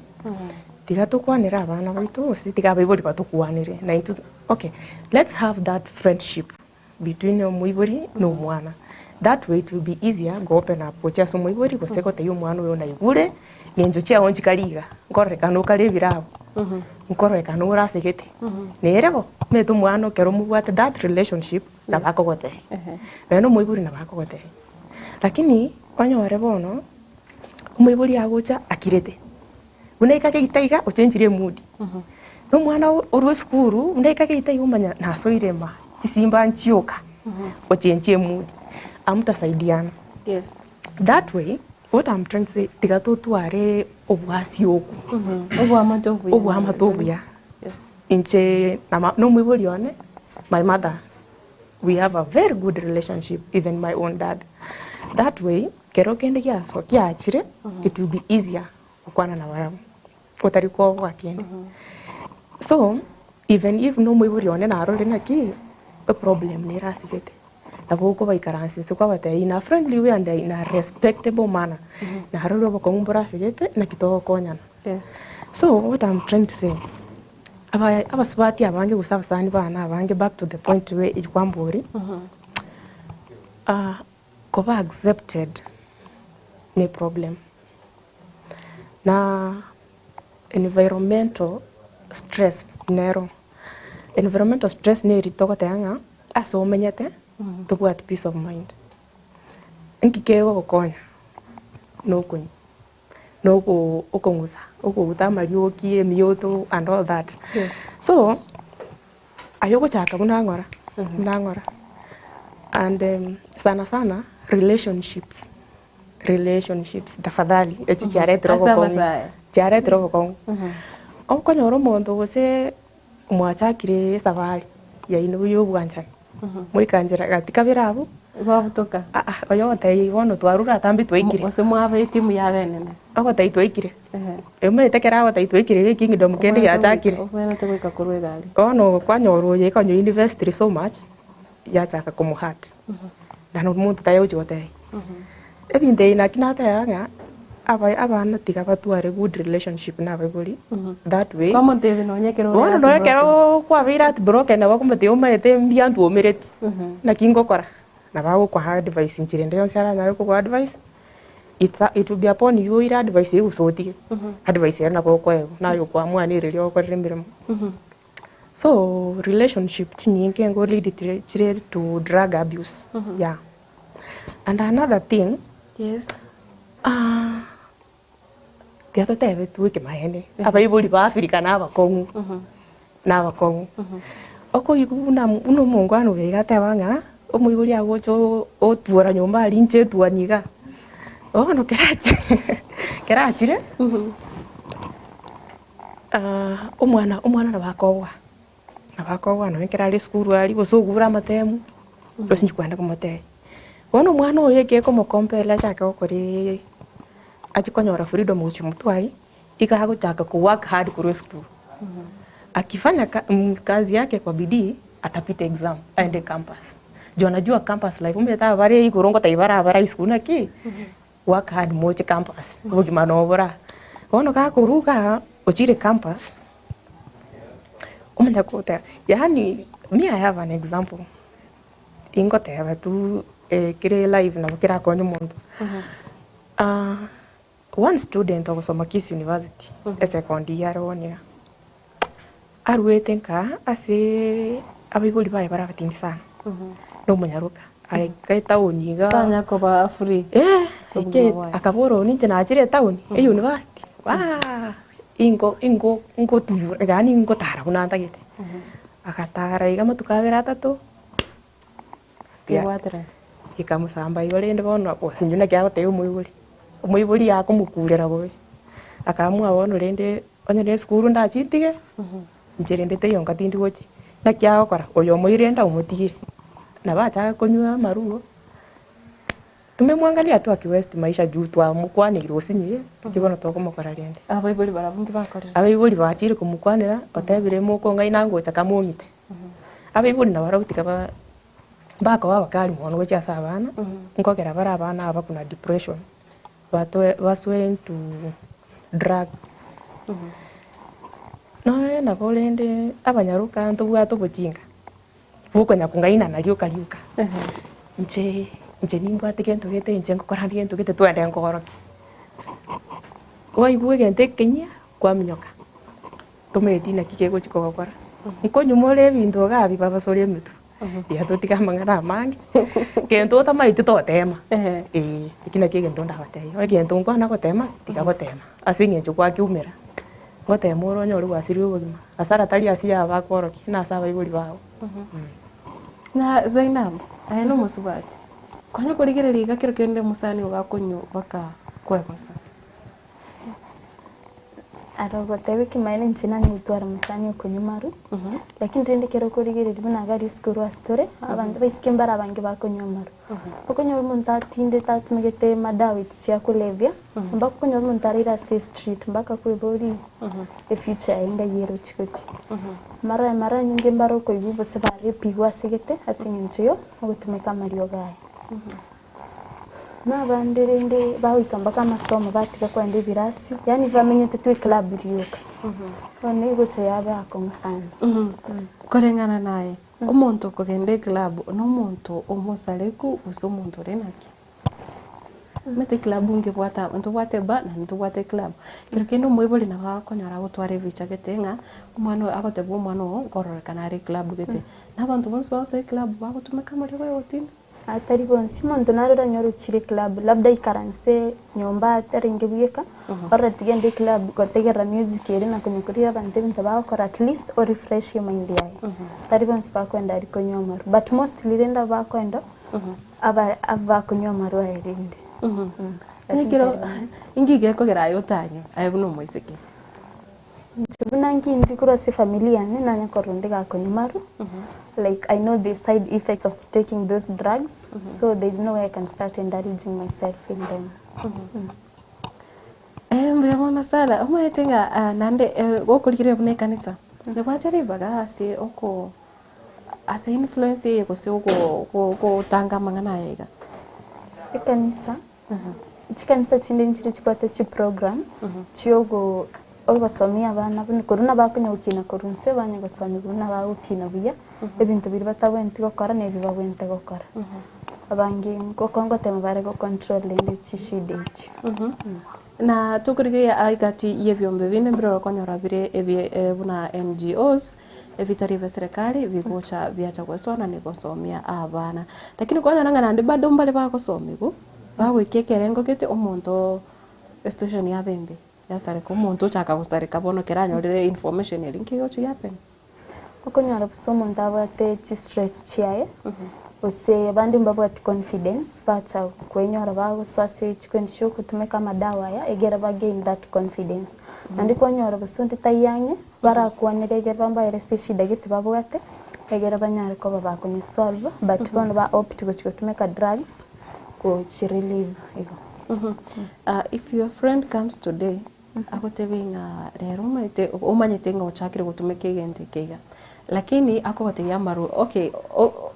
Tiga tukwanire abana baitu gose tiga abaibori batukwanire na intwe. Okay, let's have that friendship between omoibori na omwana. That way it will be easier go open up gochia ase omoibori gose gotebia omwana oyo naigure ng'encho chiago nchikariga nkororekana okare ebirabo nkororekana orasegete nere bo omanyete omwana ekero omobwate that relationship nabo akogotebia naende omoibori nabo akogotebia. Lakini onyore bono omoibori agocha akirete buna eka geita iga ochenchire emood na omwana orwa esukuru buna eka geita iga omanya nasoire ema chisimba nchioka ochenchie emood amutasaidiana. Yes. That way, what I'm trying to say, tiga totware obwasi oku. Obwamate obuya. Obwamate obuya. Yes. Inche nama nomoibori one, my mother, we have a very good relationship, even my own dad. That way, kero kende giaso giachire, it will be easier gokwana nabarabwo, otari koboa kende. So, even if nomoibori one narorire naki, eproblem nere asigete, nabo okobaikaransa inse kwabatebia in a friendly way and in a respectable manner, narorire obokong'u mborasegete naki togokonyana. Yes. So what I'm trying to say, aba abasubati abange gose abasani bane abange back to the point where kwambori, koba accepted ne problem. Na environmental stress nero, environmental stress neri togoteba ng'a ase omenyete tobwati peace of mind. Nki kegogokonya? Nokonywa, noko okong'usa, okouta amarioki, emioto and all that. Yes. So, aye ogochaka buna ng'ora, buna ng'ora. And sana sana relationships, relationships tafadhali echi chiaretire Ase obokong'u, abasae. chiaretire obokong'u. Okonyora omonto gose mwachakire esafari yaino ya obwanchani, mwaika nchera gati kabere abwo, Babutoka. Ah ah, oyo ogotebia bono twarure atambe twaikire. Gose mwaba etimu yaba enene. Ogotebia twaikire. Omanyete ekero agotebia twaikire iga ekingdom kende giachakire. Obwenerete goika korwa egari. Bono kwanyora oyo ekonyo investire so much, yachaka komohurt. Na omonto tayochi gotebia. Ebinto ebi naki nateba ng'a aba abana tiga batware good relationship na abaibori, that way. Kwamotebia nonye ekero ore Bono nonye ekero heartbroken. kwabeire heartbroken nabo okomotebia omanyete mbuya ntwomereti, naki ngokora? Nabo agokoa advice nchera ende yonsi aranyare kokoa advice, it's it will be upon you oire advice eywo gose otige. Advice ero nabo okoegwa, naye okoamua nere riria ogokorera emeremo. So relationship chinyinge nigo lead chire to drug abuse, yeah. And another thing, Yes. tiga totebe tu ekemanyeene, abaibori ba Africa na abakong'u, na abakong'u. Okoigwa buna buna omongwana oyo iga ateba ng'a, omoibori agocha otuora nyomba aria inche etuoni iga, bono kerache kerachire, omwana omwana nabo akoboa, nabo akoboa nonye ekero are esukuru aria gose ogure amatemu, gose inche kwenda komotebia. Bono omwana oyo eke ekomocompel achake gokora achie konyora freedom gochia motwe aria, iga agochaka ko work hard korwa esukuru. Akifanya ka kazi yake kwa bidii, atapita exam aende campus. Juu anajua campus life omanyete aba bare igoro ngotebia bare aba rahisi naki, work hard moche campus, obogima nobora. Bono gakorwa igaa, ochire campus, omanya goteba yaani me I have an example, ingoteba tu kere live nabo kerakonye omonto. One student ogosoma Kisii University, esecond year are bono iga, arwete nka ase abaibori baye bare abatindi sana, na omonyaroka, aika etown iga. Tanya koba free. Eh, Ase obogima aike bwaye. akabora one inche nachire etown, euniversity, waa ingo ingo ngotu yaani ingotara buna ntagete. Agatara iga amatuko abere atato, Kebwatera. Gekamosamba igo rende bono gose inche naki agotebia omoibori, omoibori akomokurera bobe, akaamua bono rende onye na esukuru ndachintige, inche rende teiyo nka tindi gochia. Naki agokora, oyo omoire rende amotigire, nabo achake konywa amaruo, tumemwangalia tu akiwaste maisha juu twamokwaneire osinyire, inki bono tokomokora rende. Abaibori barabwo inki bakorire? Abaibori bachire komokwanera, otebire mokong'aina ngocha kamong'ite. Abaibori nabarabwo tiga ba mbakoba abakari mono gochia ase abana, nkogera bare abana aba kuna depression, batoe basoe into drugs. Nonya nabo rende abanyaroka ntobwate obochinga, bokonya kong'ainana rioka rioka. Inche inche nimbwate gento gete inche ngokora ande gento gete twende nkorokie. Kwaigwa egento ekenyia, kwaminyoka, tomanyeti naki kegochi kogokora. Nkonywa more ebinto iga abwo babasore emetwe, tiga totige amang'ana amange, gento otamaeti totema, eh, eki nakio egento ndabatebie, onye egento nkwana gotema, tiga gotema, ase eng'encho gwakiumera, ngotema ore onyore gwasirire obogima, hasara tari ase yaba bakorokia, na ase abaibori bago. Na Zainab, aye nomosubati. Konya korigereria iga kero kende omosani ogo akonywa mpaka kwegosa. Aro goteba ekemanyererio inche nanye gotwara mosani okonywa maru, lakini rende ekero okorigereria buna iga risiko korwa ase tore, abanto abaiseke mbare abange bakonywa amaru. Okonyora omonto atindete atumegete madawa echi chia kulevya, mpaka okonyora omonto araire ase estreet mpaka kweboria efuture yaye ngai erochi gochia. Mara mara nyinge mbare okoigwa gose barepigwe ase gete ase eng'encho yo ogotumeka amariogo aya. Na abande rende bagoika mpaka amasomo batiga kogenda ebirasi, yaani bamenyete tu eclub rioka. Bono egocha yaba akong'u sana. Koreng'ana naye, omonto okogenda eclub na omonto omosareku gose omonto ore naki? Omanyete eclub ngebwate aba ntobwate ebar naende ntobwate eclub. Kero kende omoibori nabo akonyora agotwara ebicha gete ng'a omwana oyo agoteba omwana oo nkororekana are eclub gete. Na abanto bonsi bagosoa eclub bagotumeka amariogo ya ogotinda. Atari bonsi, omonto nare oranyore ochire eclub labda aikaransete nyomba atarenge bweka, orore tiga ende eclub gotegerera music eria na konya korigia abanto ebinto bagokora at least o refresh emind yaye. Tari bonsi bakoenda aria konywa amarwa but mostly rende aba bakoenda aba abakonywa amarwa aya rende. Lakini Ekero tari bonsi. inki gekogera aye otanywe aye buna omoiseke? Inche buna nkindi korwa ase efamiri yane nanye korora onde gakonywa maru, like I know the side effects of taking those drugs, so there is no way I can start encouraging myself in them. Eh, mbuya mono sana. Omanyete ng'a ah, naende eh, gokorigereria buna ekanisa, nebwate ribaga ase oko ase influence eye gose ogo go- gotanga amang'ana aya iga. Ekanisa, Chikanisa chinde nchire chibwate chiprogram chiogo ogosomia abana buna korwa buna bakonya gokina korwa inse banya gosomigwa buna bagokina buya, ebinto biria batabwenereti gokora na ebi babwenerete gokora. Abange ngoko ngotema bare go control rende chishida echio. Na tokorigereria egati y'ebiombe binde mbire okonyora bire ebi buna NGOs, ebitari bia serikali bigocha biacha gosoana na gosomia abana. Lakini kwanyora ng'a naende bado mbare bagosomigwa, bagoika ekerengo gete omonto esituesheni yaba embe, yasareka omonto ochaka gosareka bono ekero anyorire information eria nki egochi giapen. Okonyora gose omonto abwate chistress chiaye, gose abande mbabwati confidence, bacha kwenyora bagosoa ase chikwendi chia ogotumeka amadawa aya egere ba gain that confidence. Naende kwanyora gose onde taiyo ang'e, Barakwanere ekero bambaere ase eshida gete babwate, egere banyare koba bakonyesolve, but bono ba opt gochia gotumeka drugs gochi relieve igo. If your friend comes today agotebie ng'a rero omanyete omanyete ng'a ochakire gotumeka egento eke iga, lakini akogotebia amarwa okay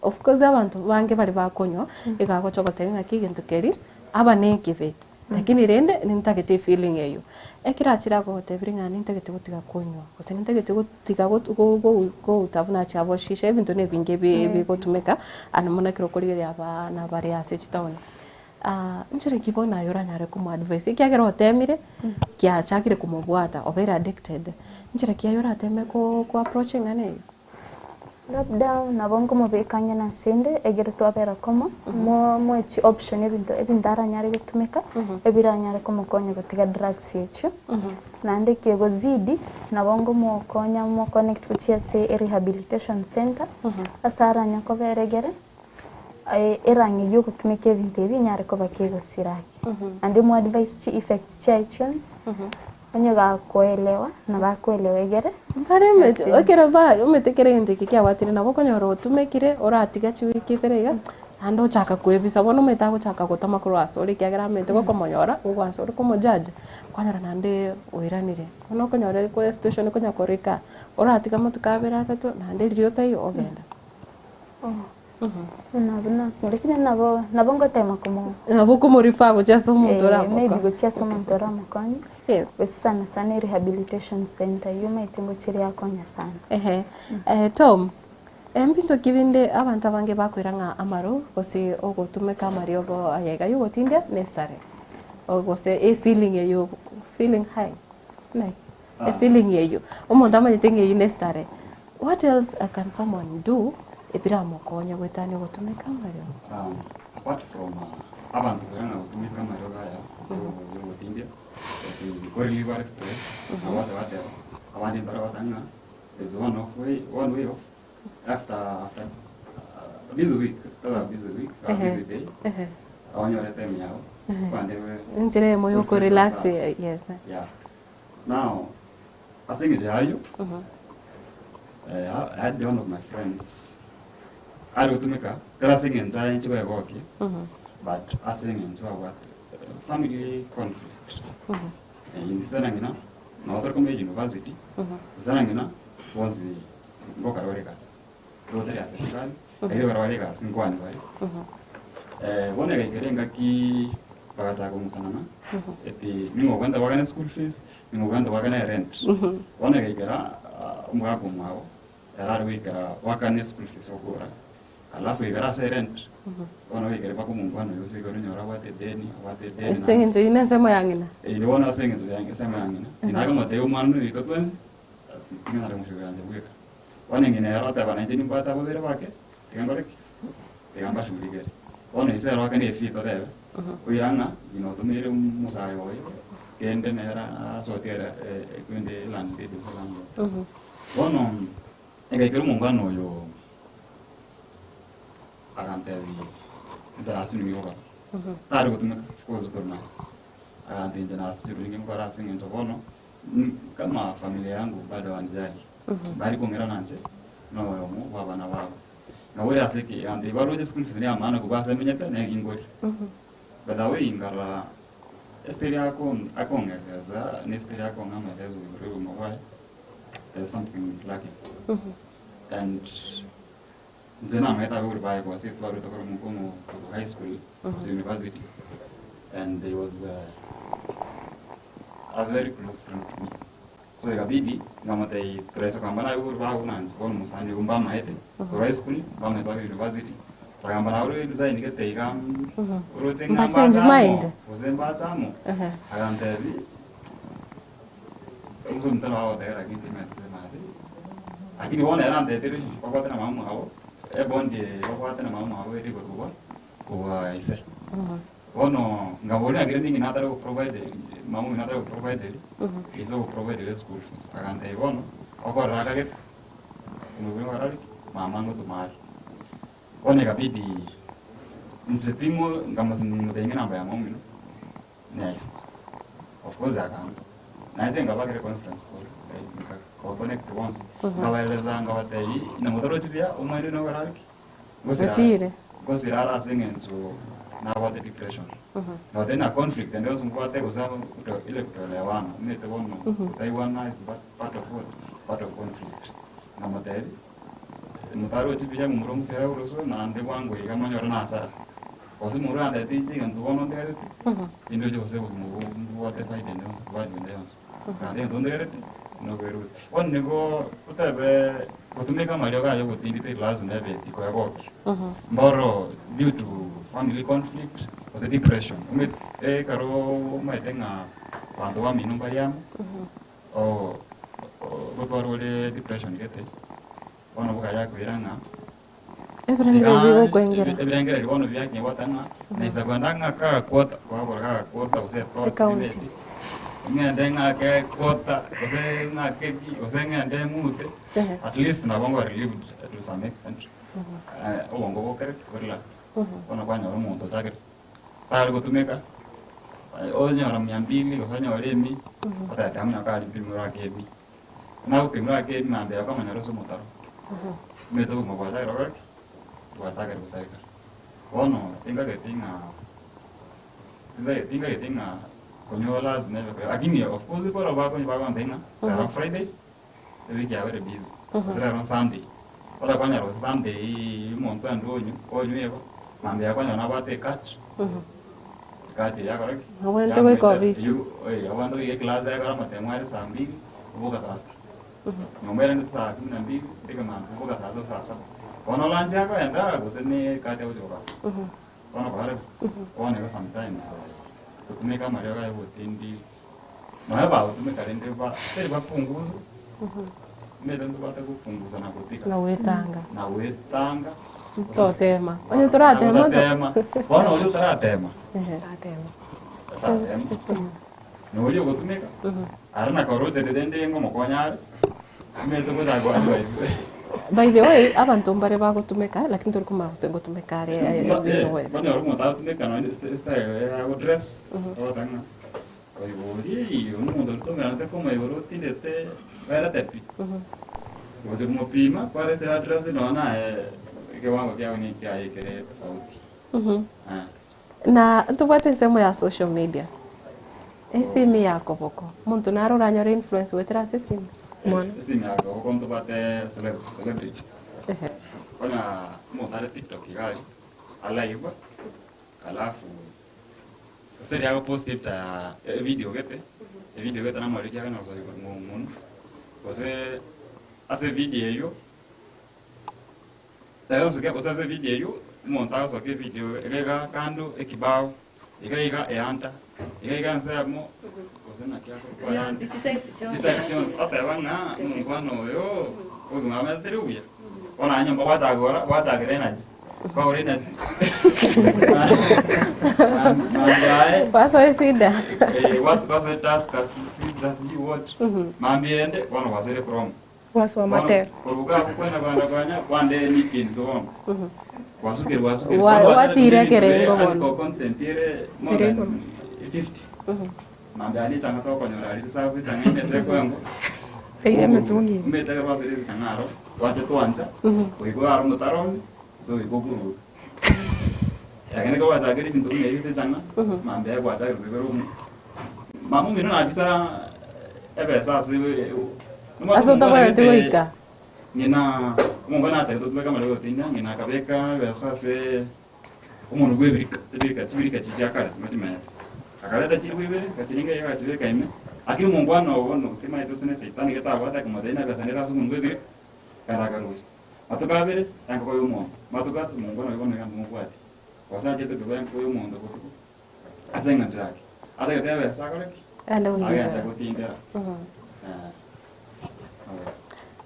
of course abanto bange baria bakonywa iga agocha gotebia ng'aki egento keria aba nekebe. Lakini rende nintagete efeeling eyio. Ekero achire agotebirie ng'a nintagete gotiga konywa, gose nintagete gotiga gouta buna chiaboshisha, ebinto na ebinge bigotumeka ande mono ekero okorigereria abana bare ase chitaoni. Nchera ki bono aye oranyare komo advise ekiagera otemire, kiachakire komobwata obeire addicted, nchera ki aye orateme ko approach eng'ana eyio? Labda nabo nkomobeka ang'e nasende egere twabera komo, moe chioption ebinto ebinto aranyare gotumeka, ebiranyare komokonya gotiga drugs echio. Naende kegozidi, nabo nkomokonya moconnect gochia ase erehabilitation centre, ase aranya kobera egere erang'e ya ogotumeka ebinto ebi enyare koba kegosira ake. Naende moadvise chieffects chiaye chionsi. Onye gakoelewa, nabo akoelewa egere. Mbare emete, ekero ba omanyete ekero egento eke kiagwatire nabo okonyora otumekire, oratiga chiwiki ibere iga, naende ochaka koebisa bono omanyete agochaka gotama korwa asore ekiagera amanyete gokomonyora, gogwansa ore komojudge, kwanyora naende oiranire. Bono okonyora eko esituesheni okonya korika, oratiga amatuko abere atato, naende riria otaiyo ogenda. Lakini nabo nabo ngotema komo Nabo okomorefer gochia ase omonto Eh, maybe oramokonye. gochia ase omonto oramokonye. Yes. Gose sana sana erehabilitation center eyio omanyete ngochia ere yakonya sana. Ehe. Eh, Tom, mbinto ki binde abanto abange bakoira ng'a amaru gose ogotumeka amariogo aya iga yogotindia ne starehe? Gose efeeling eywo feeling high naki? Efeeling eywo, omonto amanyete ng'a eywo ne starehe. What else can someone do ebiramokonye goetania ogotumeka amariogo? Apart from abanto koirana gotumeka amariogo aya yogotindia korelieve bare stress nabo bateba abande mbare bagoteba ng'a is one of way one way of after after. Busy week, tobe busy week, a Ehe. busy day. Ehe. Awanyore time yao. Ehe. Kwande Enchera eyemo ya okorelax, yes. Yeah. Now, ase eng'encho yayo, I had one of my friends are gotumeka tari ase eng'encho aye inche koegokia but ase eng'encho abwate family conflict. Inse na ng'ina nabo tore komenya university, inse na ng'ina bonsi ngokora bare egasi. Rote ya serikali, lakini ekero bare egasi nkwane bare. Bono egaikera engaki bagachaka kong'usanana, eti ning'o obwenerete goakana eschool fees, ning'o obwenerete goakana erent. Bono egaikera omogaka omwabo, ere are goikera goakana eschool fees okora, alafu igoro ase erent, bono goikera mpaka omongwana oyo gose igoro onyore abwate edeni, abwate edeni Ase eng'encho eyio nensemo ya ng'ina. Eyio bono ase eng'encho ya ensemo ya ng'ina. Ng'ina akamotebia omwana oyo oito twensi, ting'ana komochokera inche bweka. Bono eng'ina ero oteba nainche nimbwate ababere bake, tiga nkore ki? Tiga mbashugurikere. Bono ise ero akane efee totebe, oira ng'a ng'ina otomeire omosae oye, kende nere asotie kende elandlady gose landlord. Bono, egaikera omongwana oyo agantebia inche nase nigo ngokora. Tari gotumeka of course korwa naye. Agantebia inche nase nigo ngokora ase eng'encho bono, kama familia yangu bado hawanijali. Mbari kong'ira nanche noyomo bw'abana babo. Nabo ase ki? Egento baroche school fees ne amana kobua ase emenyete na egingori. By the way nkarora estori akon akong'eresa na estori akong'a amaelezo igoro ya obogima bwaye, there is something lacking. And inche namanyete abaibori baye gose twarwete korwa omo korwa high school gose university and he was a very close friend to me. So ikabidi nkamotebia turaisa kogamba naye igoro bago buna inche bono omosani oyo mbamaete korwa high school mbamaete mpaka university tokagamba nabo ore design gete iga oroche ng'a Mba change mbache amo mind. gose mbache amo agantebia gose omonto nabo agoteba lakini timanyeti timanyeti lakini bono ere antebetie relationship abwate na mama omwabo ebond eye babwate na mama omwabo ere igoro kobua kobua ise. Bono nkaboria naki rende ng'ina atare goprovide mama omino atare goprovideri, ise ogoprovidera eschool fees. Agantebia bono, okorora akagete, omobere okorora ki? Mama ngotoma are. Bono ekabidi inche timo nkamotebia ng'a enamba ya mama omino neya ise. Of course akanga. Nainche nkabakera econference call, nkabaconnect bonsi, nkabaeleza nkabatebia, namotorochi buya omwene oino okorora ki? Gochiire. Ngosira are ase eng'encho nabwate depression. Nabwate na conflict ende yonsi mbwate gose amo kuto ile kutoelewana, omanyete bono kotaigwana is part part of what? Part of conflict. Nkamotebia, motarochi buya momura omosere oroso naende bwango iga monyore na hasara. Gose momura andete inche egento bono ntegereti, nindoche gose obogima obo mbwate faida ende yonsi value ende yonsi. Naende egento ntegereti, nokoerusia. Bono nigo otebe gotumeka amariogo aye ogotindi teri lazima ebe eti koegokia. Mboro due to family conflict gose depression omanyete ekero omanyete ng'a abanto bamino mbare amo, gotwara ore depression gete, bono boka yakoira ng'a Ebirengererio bigokoengera. ebirengererio bono biakinyegwata ng'a naisa kogenda ng'a kagakwota kwabora kagakwota gose etoki Ekaunti. rimeti, ng'ende ng'ake ekwota gose ng'ake ki gose ng'ende ng'ute at least nabo nkoba relieved to some extent obongo bokere ki borelax bono kwanyora omonto ochakire tari gotumeka onyora mia mbili gose onyore emi otebete ng'a onye karipimire ake emi buna agopimire ake emi mambia okamonyora ase omotaro omanyete obogima bwachakire gokora ki bwachakire gosareka bono tingageti ng'a tingageti ng'a konywa lazima ebe lakini of course ekero bakonywa bagontebia ng'a rero friday ewiki yabo ere busy gose rero sunday orakonyora gose sunday omonto ande onywa onywa igo mambia okonyora nabwate ecut ecut eywo akora ki Abwenerete goika ofisi. abwenerete goika eclass ekero amatemo are saa mbili oboka saa sita nyomba erende saa kumi na mbili ekemambia oboka saa sita saa saba bono lunch akoenda gose ne ecut agochi gokora bono kwareba bono igo sometimes gotumeka amariogo aye obotindi nonya bagotumeka rende ba teri bapunguze omanyete ntobwate gopunguza na gotiga Na goetanga. na goetanga Totema. Onye toratema to- Totatema. Bono oria otaratema Ehe. otatema na oria ogotumeka are na koroche rende ngomokonya are omanyete gochaka advice. By the way, abanto mbare bagotumeka lakini tori komanya gose ngotumeka are Eh, Okonyora omonto agotumeka nonye style ya godress, ogoteba ng'a oiborie oyo omonto oria tomerante komoigora otindete oerete pi. Gocha komopima kwarete address nonya naye ekewango kiago na ekiaye kere tofauti. Na ntobwate ensemo ya social media, esimi ya koboko, omonto naro oranyore influence goetera ase esimi? Esimi ya koboko ntobwate celebrities. Konya omonto are tiktok iga aria, alive, alafu gose riria agopost epicha ya evideo gete, evideo gete namarioki akonyara gosoa igoro mono, gose ase evideo eywo. Tari gosukia gose ase evidio eyio, omonto agosokia evidio iga iga kando ekibao, iga iga eanta, iga iga ensemo, gose naki akorokwa ayande, chitype chionsi, oteba ng'a omongwana oyo obogima bwamenyete teri obuya. Bono aye nyomba gwachaka kogora, gwachakera energy, kwagora energy, mambia aye Kwasoa esida. eh, kwasoa etusker, sida sijui what, mambia ende, bono gwasoire chrome. Gwasoa Bono, amatera. koruga abwo kwenda kwenda kwanya kwande meetings bono. Gwasukire gwasukire. Wa- watira ekerengo bono. bono. Content ere more Ere than igoro. 50. Mambia ane changa tokonyora ari tisabu changa ime ase ekwengo. Eire emetungi ime. Omete ekero gwasukire changa aro, gwacha twancha, goika aro omotaroni, toika oburuga. Lakini ekero gwachakire ebinto buna ebi ase echang'a, mambia aye gwachakire koigora omo mama omino nabisa ebesa ase Ase otabwenereti goika. Ng'ina omonto nachagete gotumeka amariogo gotinda, ng'ina akabeka ebesa ase omonwe bwa ebirika, ebirika chibirika chiria chia kare mochimenyete. Akareta chiribu ibere, akachiringa iga agachibeka ime, lakini omongwana obo bono timanyeti gose ne saitani gete abwate akamotebia ng'a ebesa nere ase omonwe bwa ebirika, kare akarusia. Matuko abere, engoko ya omonto, matuko atato omongwana oyio bono iga mbomobwati. Gose achete koigwa engoko ya omonto botuko, ase eng'encho yake, atagete ebesa akore ki? Agende gosibera. Agende gotindera.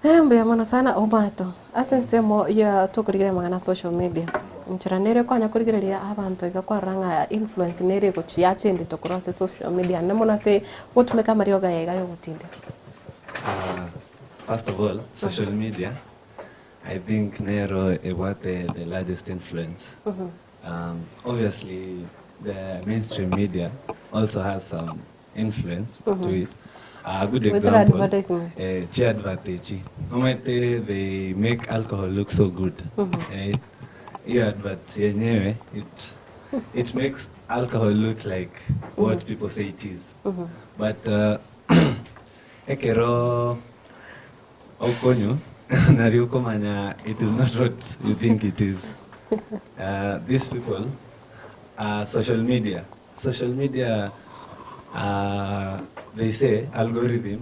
Eh, mbuya mono sana obato ase ensemo ya tokorigereria amang'ana a social media enchera nere kwanya korigereria abanto iga kwarora ng'a influence nere egochi yachendete korwa ase social media naende mono ase gotumeka amariogo aya iga ya ogotindeka. First of all, social media I think nero ebwate the largest influence. Obviously the mainstream media also has some influence to it. A good With example, advertisement. eh, chi advert echi. Omanyete they make alcohol look so good. Eh, hiyo advert yenyewe it, it makes alcohol look like what people say it is. But ekero okonywa nario okomanya it is not what you think it is. These people, social media, social media they say algorithm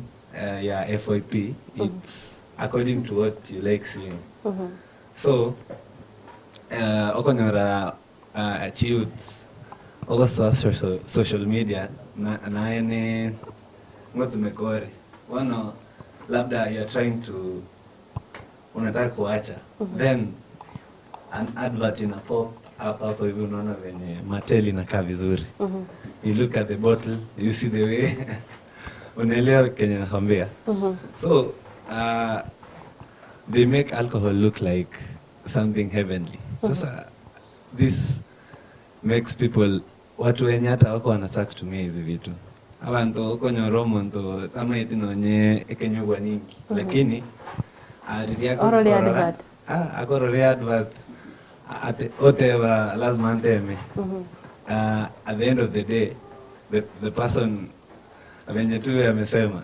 ya FYP it's according to what you like seeing. So okonyora chiyouth ogosoa social, social media na, naye ne ngotumeka ore bono labda you are trying to unataka kuacha then an advert ina pop up hapo hivi unaona venye matel inakaa vizuri you look at the bottle you see the way unaelewa kenye nakwambia so they make alcohol look like something heavenly sasa this makes people watu wenye hata wako wanataka kutumia hizi vitu abanto okonyora omonto tamaeti nonye ekenyugwa ninki lakini ah, riria Orore akorora- advert. ah, akorora advert ate, oteba lazima nteme at the end of the day the person venye tu yeye amesema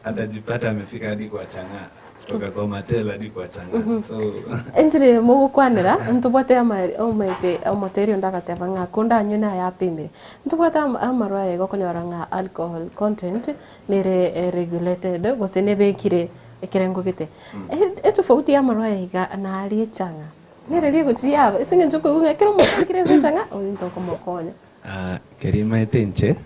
atajipata amefika hadi kwa chang'aa kutoka kwa matel hadi kwa chang'aa so Enchire mogokwanera ntobwate ama- omaete omoteri onde agateba ng'a konde anywe naye apimire. Ntobwate ama- amarwa aya iga okonyora ng'a alcohol content nere regulated gose nebekire ekerengo gete. Etofauti ya amarwa aya iga naria echang'a nere rigochi yaba ase eng'encho okoigwa ng'a ekero omonto akire ase echang'a oyo ntokomokonya. Keria imaete inche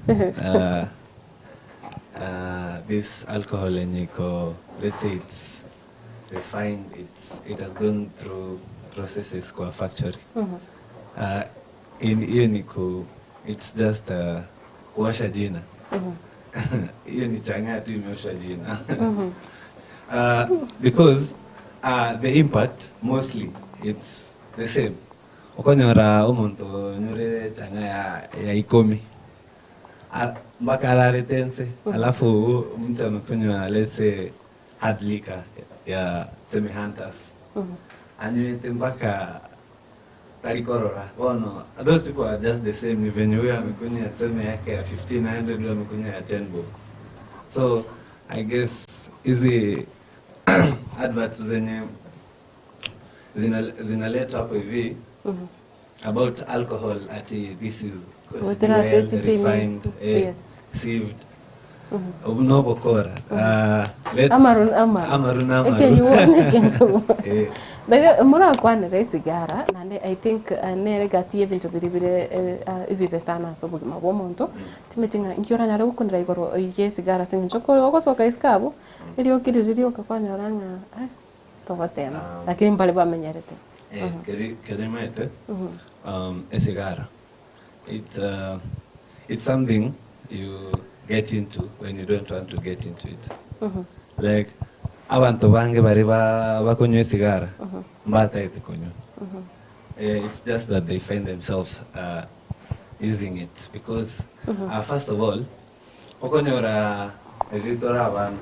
this alcohol enye iko let's say it's refined it's, it has gone through processes kwa factory hiyo ni ku it's just kuosha jina hiyo ni chang'aa tu imeosha jina because Uh, the impact mostly it's the same. Okonyora omonto onyore chang'a ya, ya ikomi A- mpaka ararete nse alafu mtu amekunywa let's say hard liquor ya tuseme hunters anywete mpaka tari korora bono those people are just the same ni venye huyo amekunywa tuseme yake ya 1500 huyo amekunywa ya 10 bob so i guess hizi adverts zenye zinaletwa hapo hivi about alcohol ati this is Wetera well ase chisimi. refined, eh, Yes. sieved obunobokora uh, Amaru amaru. amaru na amaru Ekenyuo nekenyuo. Eh, By murakwanera esigara nande I think nere gati ebinto biri bire ebibe sana ase obogima bwa omonto timeti ng'a inki oranyare gokundera igoro ya esigara ase eng'encho kore ogosoka isiko abwo eriokiriri rioka kwanyora ng'a eh, togotema lakini mbare bamenyerete. eh, kerimaete esigara it's, it's something you get into when you don't want to get into it like abantu bange bari bakunywa esigara mbataete kunywa Eh, it's just that they find themselves using it because first of all okonyora ritora abana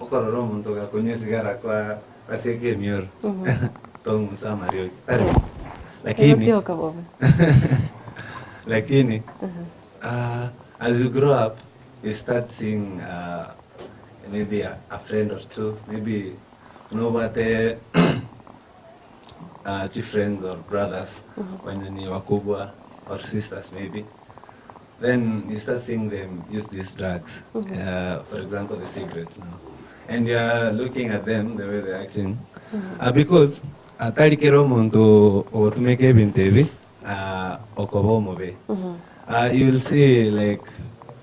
okorora omonto gakunywa esigara kwa basieka emioro tong'usa amariogi lakini Egotioka bobe. lakini as you grow up you start seeing maybe a friend or two maybe unobate two friends or brothers wenye ni wakubwa or sisters maybe then you start seeing them use these drugs for example the cigarettes now and you are looking at them the way they're acting because atari kero omonto ogotumeka ebinto ebi okoba omobe you will see like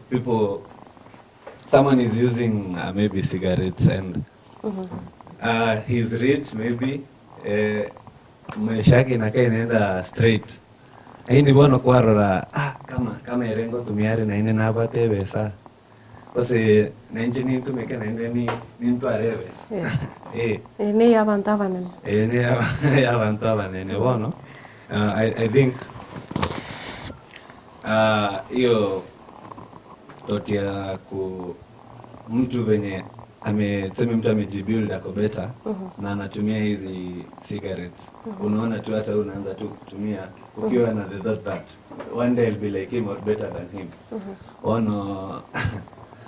people someone is using maybe cigarettes and he's rich maybe maisha yake inakaa inaenda straight lakini bono kwarora ah, kama kama erengo tumiare nainde nabate ebesa gose nainche nintumeke nainde nintware ebesa Yes. eh Eh, ne abanto abanene. eh, ni abantu abanene bono I think hiyo thought ya ku mtu venye ame tuseme mtu amejibuild ako better na anatumia hizi cigarettes unaona tu hata wewe unaanza tu kutumia ukiwa na the thought that one day I'll be like him or better than him ono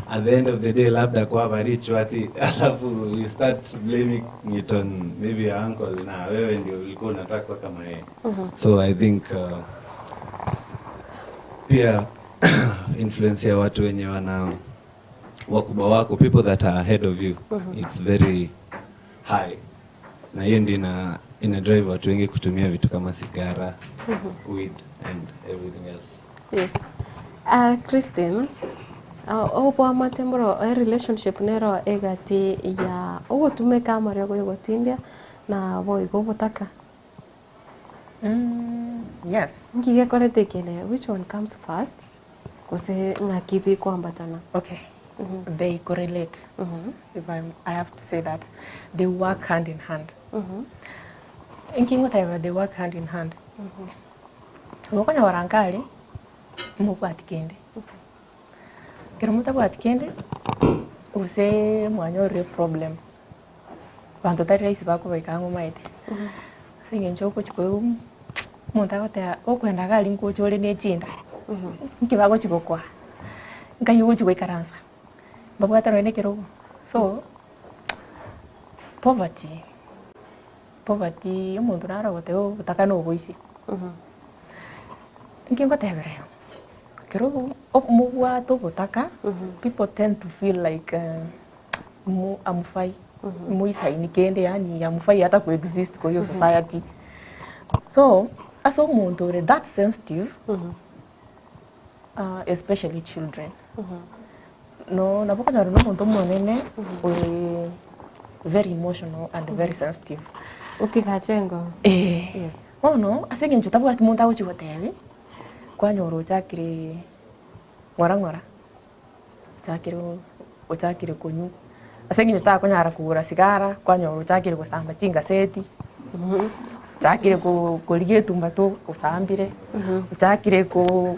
at the end of the day labda kwa rich ati alafu you start blaming it on maybe your uncle na wewe ndio ulikuwa unataka kuwa kama yeye so i think pia influence ya watu wenye wana wakubwa wako people that are ahead of you it's very high na hiyo ndio ina drive watu wengi kutumia vitu kama sigara weed and everything else Yes. Christine, obwamate mboro e relationship nero egati ya ogotumeka amariogo yogotindia na boigo obotaka. Yes. Nki gekorete kene which one comes first? Gose ng'aki bikwambatana? Okay. They correlate. If I have to say that they work hand in hand. Inking whatever they work hand in hand. Okonyora nkare mobwati kende. Kero motabwati kende gose mwanyorire problem. Banto tari rahisi bakobaika ang'o maete. Ase eng'encho ogochi koigwa omonto agoteba okoenda iga aria nkocha ore na echinda nki bagochi gokoa nkai ogochi goikaransa mbabwate nonye na ekerogo. So poverty poverty omonto naro ogoteba obotaka na oboisia. Nki ngotebera igo, ekero mobwate obotaka people tend to feel like amufai moisaini kende yaani amufai hata kuexist kwa hiyo society. So ase omonto ore that sensitive especially children no nabo okonyora na omonto omonene ore very emotional and very sensitive. Otigachengo. Eh. Yes. Bono ase eng'encho tabwati monto agochi gotebi kwanyora ochakire ng'ora ng'ora ochakire ochakire konywa Ase eng'encho takonyara kogora sigara, kwanyora ochakire gosamba chingaseti, ochakire ko korigia etumbato osambire, ochakire ko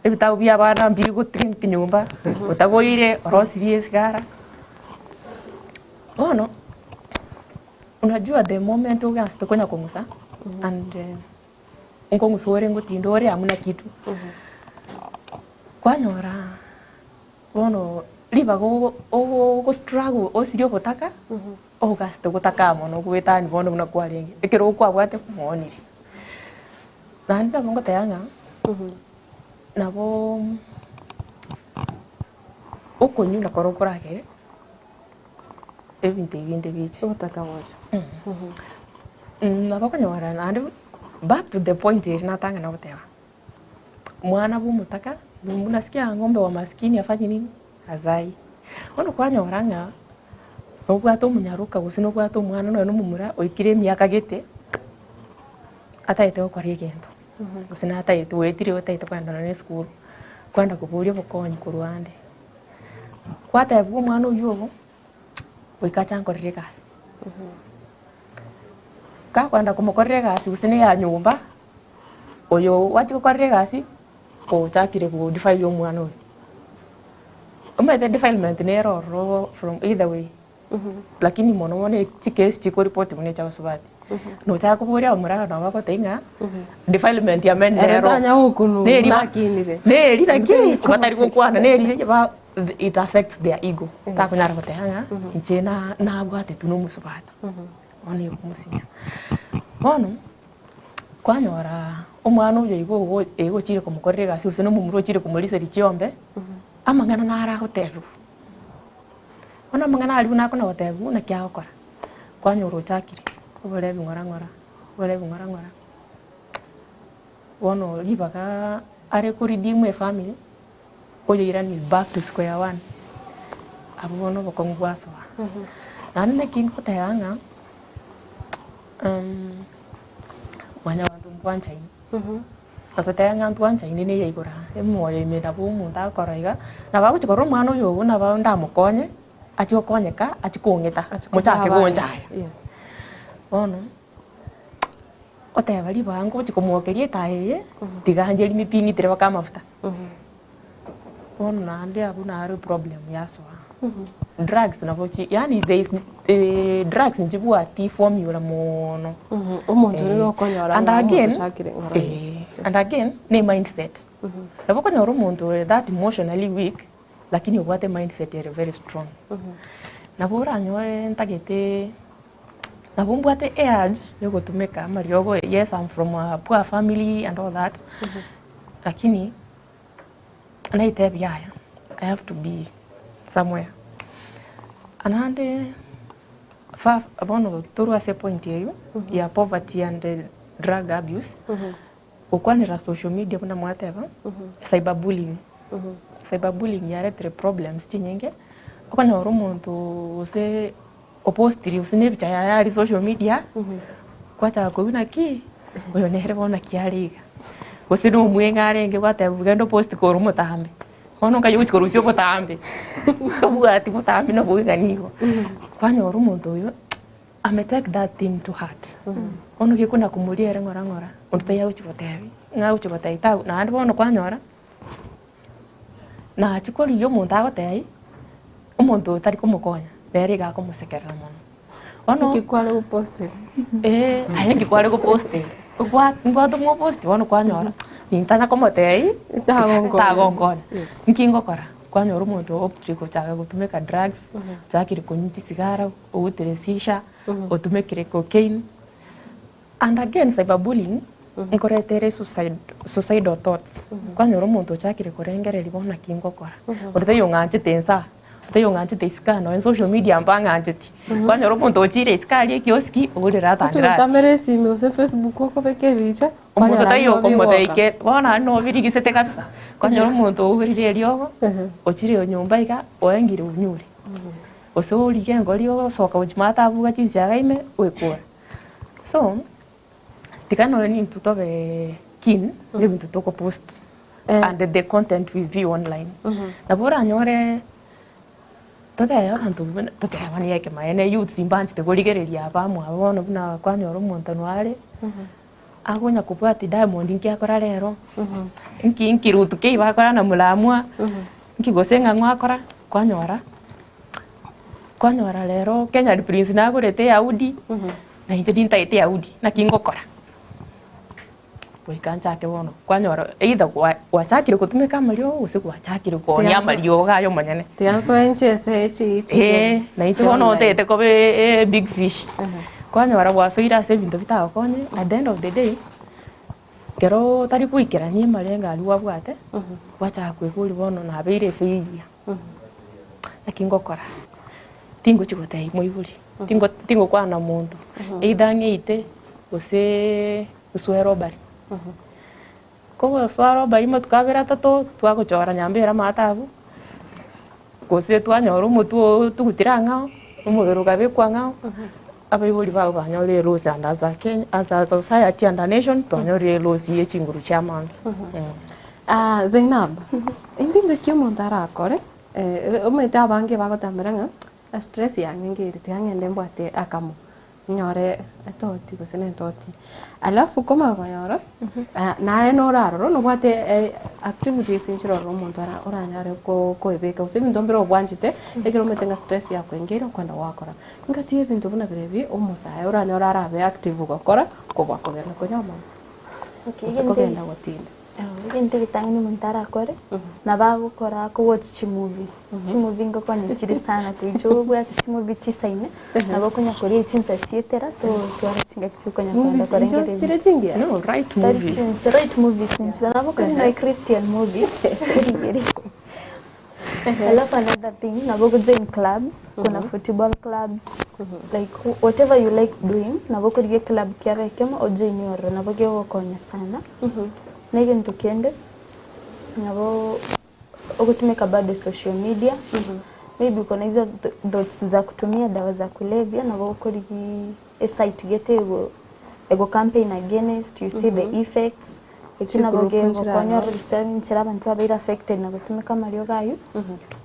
ebitabu bia abana mbiri gotiga nyomba, otaboire orosirie esigara. Bono, unajua the moment ogansete konya kong'usa and nkong'usa ore ngotinda ore hamuna kitu, kwanyora bono ribaga ogo ogo struggle osirie obotaka, ogasete gotaka mono goetania bono buna kwarenge, ekero okwabwate mwaonire. Naende nabo ngoteba ng'a, nabo okonywa nakoro koragere ebinto ebi binde biche. Obotaka boche. Nabo okonyora naende back to the point eria natang'ana goteba, mwana bwa omotaka unasikia ng'ombe wa maskini hafanyi nini? Hazai. Bono kwanyora ng'a nobwate omonyaroka gose nobwate omwana nonya na omomura oikire emiaka gete, atagete gokora egento, gose natagete oetire otagete kogenda nonya na esukuru, kwenda koboria obokonyi korwa ande. Kwatebiwa omwana oywo obo, goika ache ankorere egasi. Gakoenda komokorera egasi gose na eya nyomba, oyo gwachia gokorera egasi, ochakire go defile omwana oyo. Omanyete defilement nere ororo from either way, lakini mono mono chicase chikoripotiwa na echabasubati. Nochaka koboria abamura aba nabo bagotebia ng'a defilement ya men Ere nero. tanya gokunu Neri ba- nakinire. neri naki batari gokwana neri ba it affects their ego. Takonyara goteba ng'a inche na nabwatetwe na omosubati. Bono ekomosinya. Bono kwanyora omwana oyo igo ogo igo ochire komokorera egasi gose na omomura ochire komoriseria chiombe, amang'ana naro agotebiwa. Bono amang'ana aria buna akona gotebiwa naki agokora, kwanyora ochakire oborebi ng'ora ng'ora, oborebi ng'ora ng'ora, bono ribaga are ko redeem efamiri, oyoiranie back to square one, abwo bono obokong'u bwasoa. Naende naki ngoteba ng'a mwanyabanto mbwanchaine, Totebe ng'a ntwanchaine na eya igoro aa, emoyo ime nabo omonto agokora iga, nabo agochia korora omwana oyo ogo nabo ndamokonye, achie gokonyeka, achie kong'ita, mochake gonchaya. Bono, oteba ribaga ngochia komokeria etaya eye, tiga ncherimi pi ng'itire mpaka amafuta. Bono naende abwo naro eproblem yasoa. Drugs nabo chi yaani there is drugs nchibwati formula moono. Omonto oria gokonyora And ng'a omonto again, ochakire ng'ora eh, and again ne mindset. Nabo okonyora omonto ore that emotionally weak lakini obwate mindset ere very strong. Nabo oranyore ntagete nabo mbwate urge yogotumeka amariogo yes I'm from a poor family and all that lakini naitebia yaya I have to be somewhere. Naende fa bono torwe ase epoint eywo ya poverty and drug abuse, gokwanera social media buna mwateba, cyber bullying, cyber bullying yaretire problems chinyinge, okonyora omonto gose opostiri gose na ebicha yaye aria social media, kwachaka koigwa naki, oyo nere bono naki are iga, gose na omweng'e arenge gwateba genda oposti kore omotambe, bono nkai ogochi korusia obotambe, tobwati botambe na oboigani igo. Kwanyora omonto oyo ame take that thing to heart, bono gekona komoria ere ng'ora ng'ora, onde taiyo agochi gotebia, ng'a agochi gotebia tago naende bono kwanyora. Nachia korigia omonto agotebia, omonto oyo tari komokonya, nere iga akomosekerera mono. Bono Nki kware gopostera? Eh, aye nki kware gopostera? Okwa mbwate omoposti bono kwanyora, nintanya komotebia, Tagonkonya. tagonkonya. Yes. Nki ngokora? Kwanyora omonto ogochia gochaka gotumeka drugs, ochakire konywa chisigara, ogutire shisha, otumekire cocaine. And again cyber bullying nkoreta ere suicide suicidal thoughts kwanyora omonto ochakire korengereria bono naki ngokora onde taiyo ong'anchete inse aa onde taiyo ong'anchete isiko aa nonye social media mbang'ancheti kwanyora omonto ochire isiko aria ekioski ogorire Oche atandire ati gotamera esimi gose Facebook okobeka ebicha omonto kwanyora taiyo nigo okomotebia bigoka. ke bono aria nobirigisete kabisa kwanyora omonto ogorire eriogo ochire nyomba iga oengire onyure gose origie engori osoka gochia maate abuga chinsiaga ime oekore. So, tiga nonye nintwe tobe keen na ebinto togopost and the content we view online. Nabo oranyore Totebe abanto buna totebanie ekemaene youths mbanchete korigereria abamwabo bono buna kwanyora omonto noare, akonya kobwatia Diamond nki akora rero, nki nki Ruth K bakora na Mulamwa, nki gose ng'a ng'o akora, kwanyora, kwanyora rero Kenyan Prince nagorete eaudi, na inche nintagete eaudi, naki ngokora? Goika nchake bono, kwanyora either gwa gwachakire gotumeka amariogo gose gwachakire koonia amariogo aye omonyene. Tiga nsoe inche ase echi Ee, na inche bono otagete koba e big fish. Kwanyora gwasoire ase ebinto bitagokonye, at the end of the day, ekero otari goikerania amarengo aria gwabwate, gwachaka koeboria bono nabeire efailure, naki ngokora? Tingochi gotebia moibori, tingo tingokwana na monto, either ng'eite gose nsoe robbery. Kogosoa robbery amatuko abere atato, twagochora nyambera amato abwo, gose twanyora omotwe oo otugutire ang'ao, omobere okabekwa ang'ao, abaibori bago banyorire eloss and as a Kenya as a society and a nation, twanyorire eloss ya chinguru chia mambia. Ah, Zainab, embinto ki omonto arakore, omanyete abange bagotambera ng'a stress yang'engeire tiga ng'ende mbwate akamo. Nyore etoti gose na etoti. Alafu komanya konyora, naye norarora nobwate activities inche ororo omonto ara oranyare ko koebeka gose ebinto mbire obwanchete, ekero omanyete ng'a stress yakoengeire okogenda gwakora. Engaki ya ebinto buna biria ebi, omosae oranyore arabe active gokora, kobua kogenda konywa amarwa, gose kogenda gotinda. Egento egetang'ani omonto arakore, nabo agokora akowatch chimovie, chimovie ngokonya chire sana koicha obwate chimovie chisaine, nabo okonya koria chinsa chietera totwara chingaki chiokonya kogenda Movies inche korengereria. chire chingiya? No, right Tari movie. chinsa, right movies inche nabo okoria nonya Christian movie, origererie. Alafu another thing, nabo ogojoin clubs, kuna football clubs, like whatever you like doing, nabo okorigia eclub kiaba ekemo ojoine ororo, nabo kegokonya sana. Na egento kende, nabo ogotumeka bado social media, maybe uko na hizo thoughts za kutumia dawa za kulevya, nabo okorigia esite gete ego ego campaign against, you see the effects, Eki nabo Chigroup nchire kegokonya aroro. ase enchera abanto babeire affected na gotumeka amariogo aywo,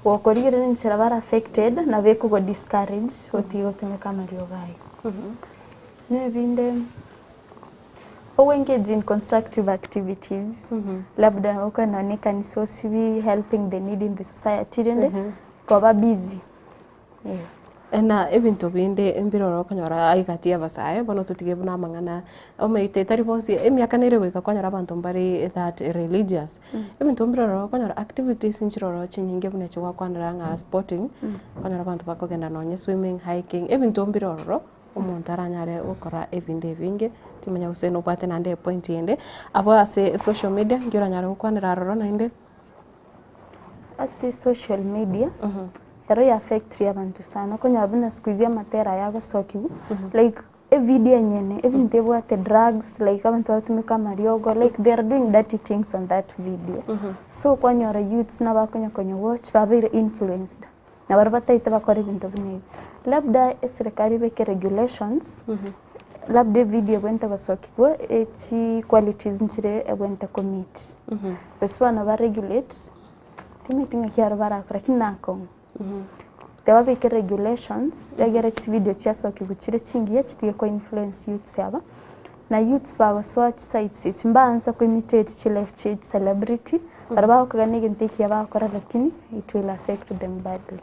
gokorigereria enchera bare affected nabo ekogo discourage otige gotumeka amariogo aywo. Na ebinde, ogo engage in constructive activities, labda nabo okogenda nonye na ekanisa osibi helping the needy in the society rende koba busy. Na ebinto binde mbire ororo okonyora egati y'abasae, bono totige buna amang'ana omanyete tari bonsi emiaka nere goika kwanyora abanto mbare that religious. Ebinto mbire ororo okonyora activities nchire ororo chinyinge buna echi gwakwanera ng'a sporting, okonyora abanto bakogenda nonye swimming, hiking, ebinto mbire ororo omonto aranyare gokora ebinto ebinge, timanya gose nobwate naende epoint ende, abwo ase social media nki oranyare gokwanera aroro naende. Ase social media, ero ya affectire abanto sana, okonyora buna siku hizi amatera aya agosokigwa, like evideo enyene, ebinto ebwate drugs, like abanto bagotumeka amariogo, like they are doing dirty things on that video. So kwanyora youths nabakonya konya watch babeire influenced, na baria bataete bakore ebinto buna ebi. Labda eserekari ebeke regulations, labda evideo ebwenerete gosokigwa, echi qualities nchire ebwenerete ko meet. Gose bono ba regulate, timanyeti ng'aki aro barakore lakini nakong'u. Tebabeke regulations, egere chivideo chiasokigwa chire chingiya chitige ko influence youths aba, na youths bagosoa chisites echi mbaansa ko imitate chilife chia each celebrity, baria bagokogania egento ekiya bagokora lakini it will affect them badly.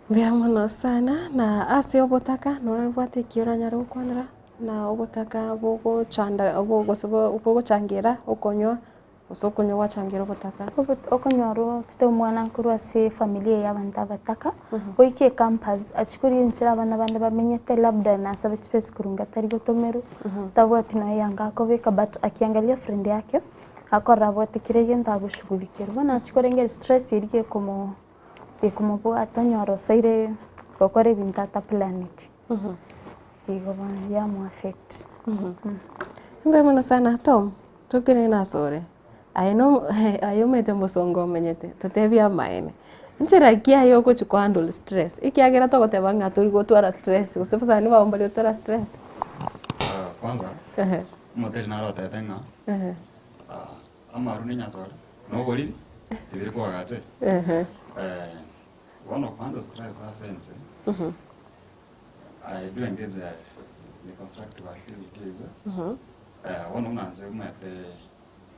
Mbuya mono sana, na ase obotaka norabwate eki oranyare gokwanera, na obotaka bogochanda gose bogochangera okonywa Gose okonywa gwachangira obotaka. Okonyora otete omwana korwa ase efamilia eye y'abanto abataka, goika ecampus achie koria enchera abana bande bamenyete labda nasabe chibesa korwa inga tari gotomerwa, tabwati nonya eyanga akobeka but akiangalia friend yake, akorora abwate kera egento agoshughulikerwa. Bono achia korengera stress eria gekomo gekomobwata onyora osoire gokora ebinto ataplaneti, igo bono yamo affect. Mbuya mono sana Tom. Tokere nasore, aye no aye omanyete omosongo omenyete, totebie amaene, nchera ki aye ogochi ko handle stress ekiagera togoteba ng'a tori gotwara stress gose abasani bago mbari gotwara stress? Ah, kwanza Ehe. omoteri nare otebete ng'a Ehe. ah, amaru na enyasore na oboriri tibiri koagacha. Ehe. Eh. Bono kuhandle stress ase ense, I do engage in constructive activities. Bono buna inche omanyete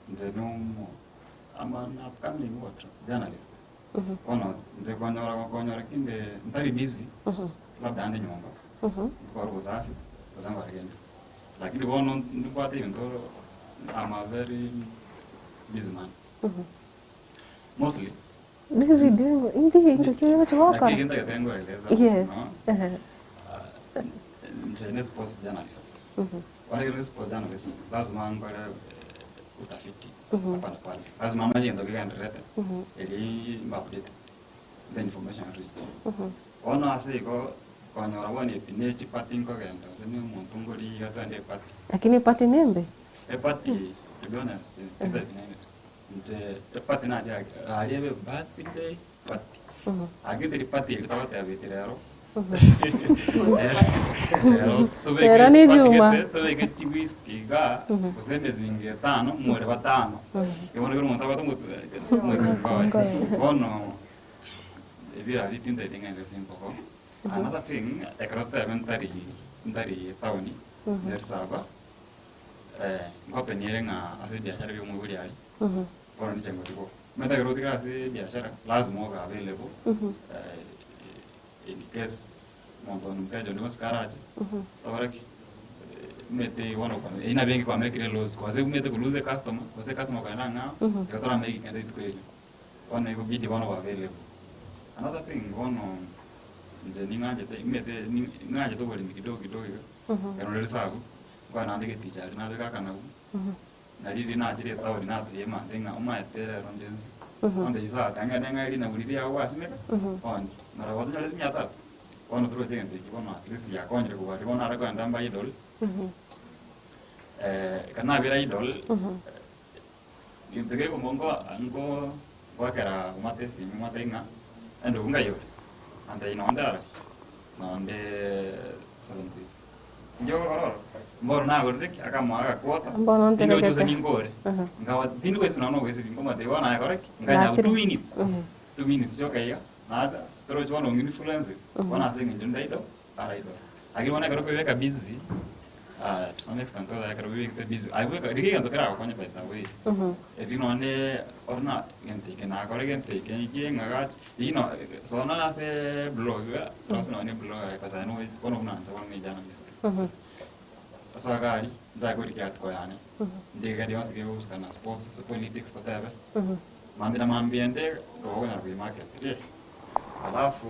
inche nomo I'm an upcoming what journalist. Bono inche konyora konyora kinde ntari busy, labda ande nyomba, ntware obosafi, gose nkore kende. Lakini bono nimbwate ebinto I'm a very busy man. Mostly Busy doing inki gento ki ogochi gokora? Naki gento ngoeleza Yes. no? Inche ne sports journalist. Bono ekero ne sports journalist lazima nkore utafiti hapa na pale. Lazima manye egento kegendererete eri mbe updated the information rich. Bono ase igo konyora bono eti ne chipati nkogenda gose ne omonto nkorigia iga twende epati. Lakini epati nembe? Epati to be honest tintageti nere. Inche eparty nachake aria ebe birthday party, lakini teri party eria togotebeti rero rero tobeke Rero ni party Juma. gete, tobeke chiwhisky igaa, gose emezinga etano, more batano, igo bono ekero omonto abwate omozinga oye. Bono ebirabio tintageti ng'ende ase engoko. Another thing, ekero totebe ntari ntari etaoni, nerisaba. Nkopenyere ng'a ase ebiashara bia omoibori aria, bono ninche ngotigwa. Omanyete ekero otigire ase ebiashara, lazima obe available in case omonto onde omoteja onde bwensi karache, tokore ki? Omanyete bono eyio nabo enki kwamekire loss, gose omanyete ko lose ecustomer, gose ecustomer okogenda ang'ao, igo toramake kende rituko erio. Bono ekobidi bono obe available. Another thing bono, inche ning'anchete omanyete ning'anchete oboremi kidogo kidogo iga, ekero ore risabu. Nkoa naende egeticha aria nabeka akanagu, na riria nachire etaoni natebia emante ng'a omaete rero nde nse, onde inse ate ang'e neng'ai rinagu riria riago gwasimeka, onde maraba tonyore mia tatu, bono toroche egento ekio bono at least giakonyire kobua aria bono nare kogenda mba idle, ekero nabeire idle, gento gekomo nko nko ngoakera omate esimi mwatebia ng'a endugu ngai ore, antebia nonde arari, nonde seven six. Inche ogokora oro, mbono nagorire ki? Akamoa agakwota, Mbono tindi gochia nterekete. gose ninkore. Nkawa tindi goesibia nonya na ogoesibia, nkomotebia bono aye kora ki? Nkanyora Nachire. 2 minutes, 2 minutes chioka iga, nacha, torochi bono ong'influence, bono ase eng'encho nde idle, ara idle. Lakini bono ekero okoebeka busy, to some extent oyo ekero oebekete busy, aye bweka rigia egento keragokonye by the way. Eri nonye ore na egento eke nakora egento eke eke ng'agache, rigia no soa nonye ase blog iga, rosia nonye eblog aye cause aye noe bono buna inche bono ne journalist. Ase iga aria, nchake korikia article yane, ndike kende gionsi kegohusika na sports gose politics totebe, mambia na mambia ende, nabo okonyara koimarket riria. Alafu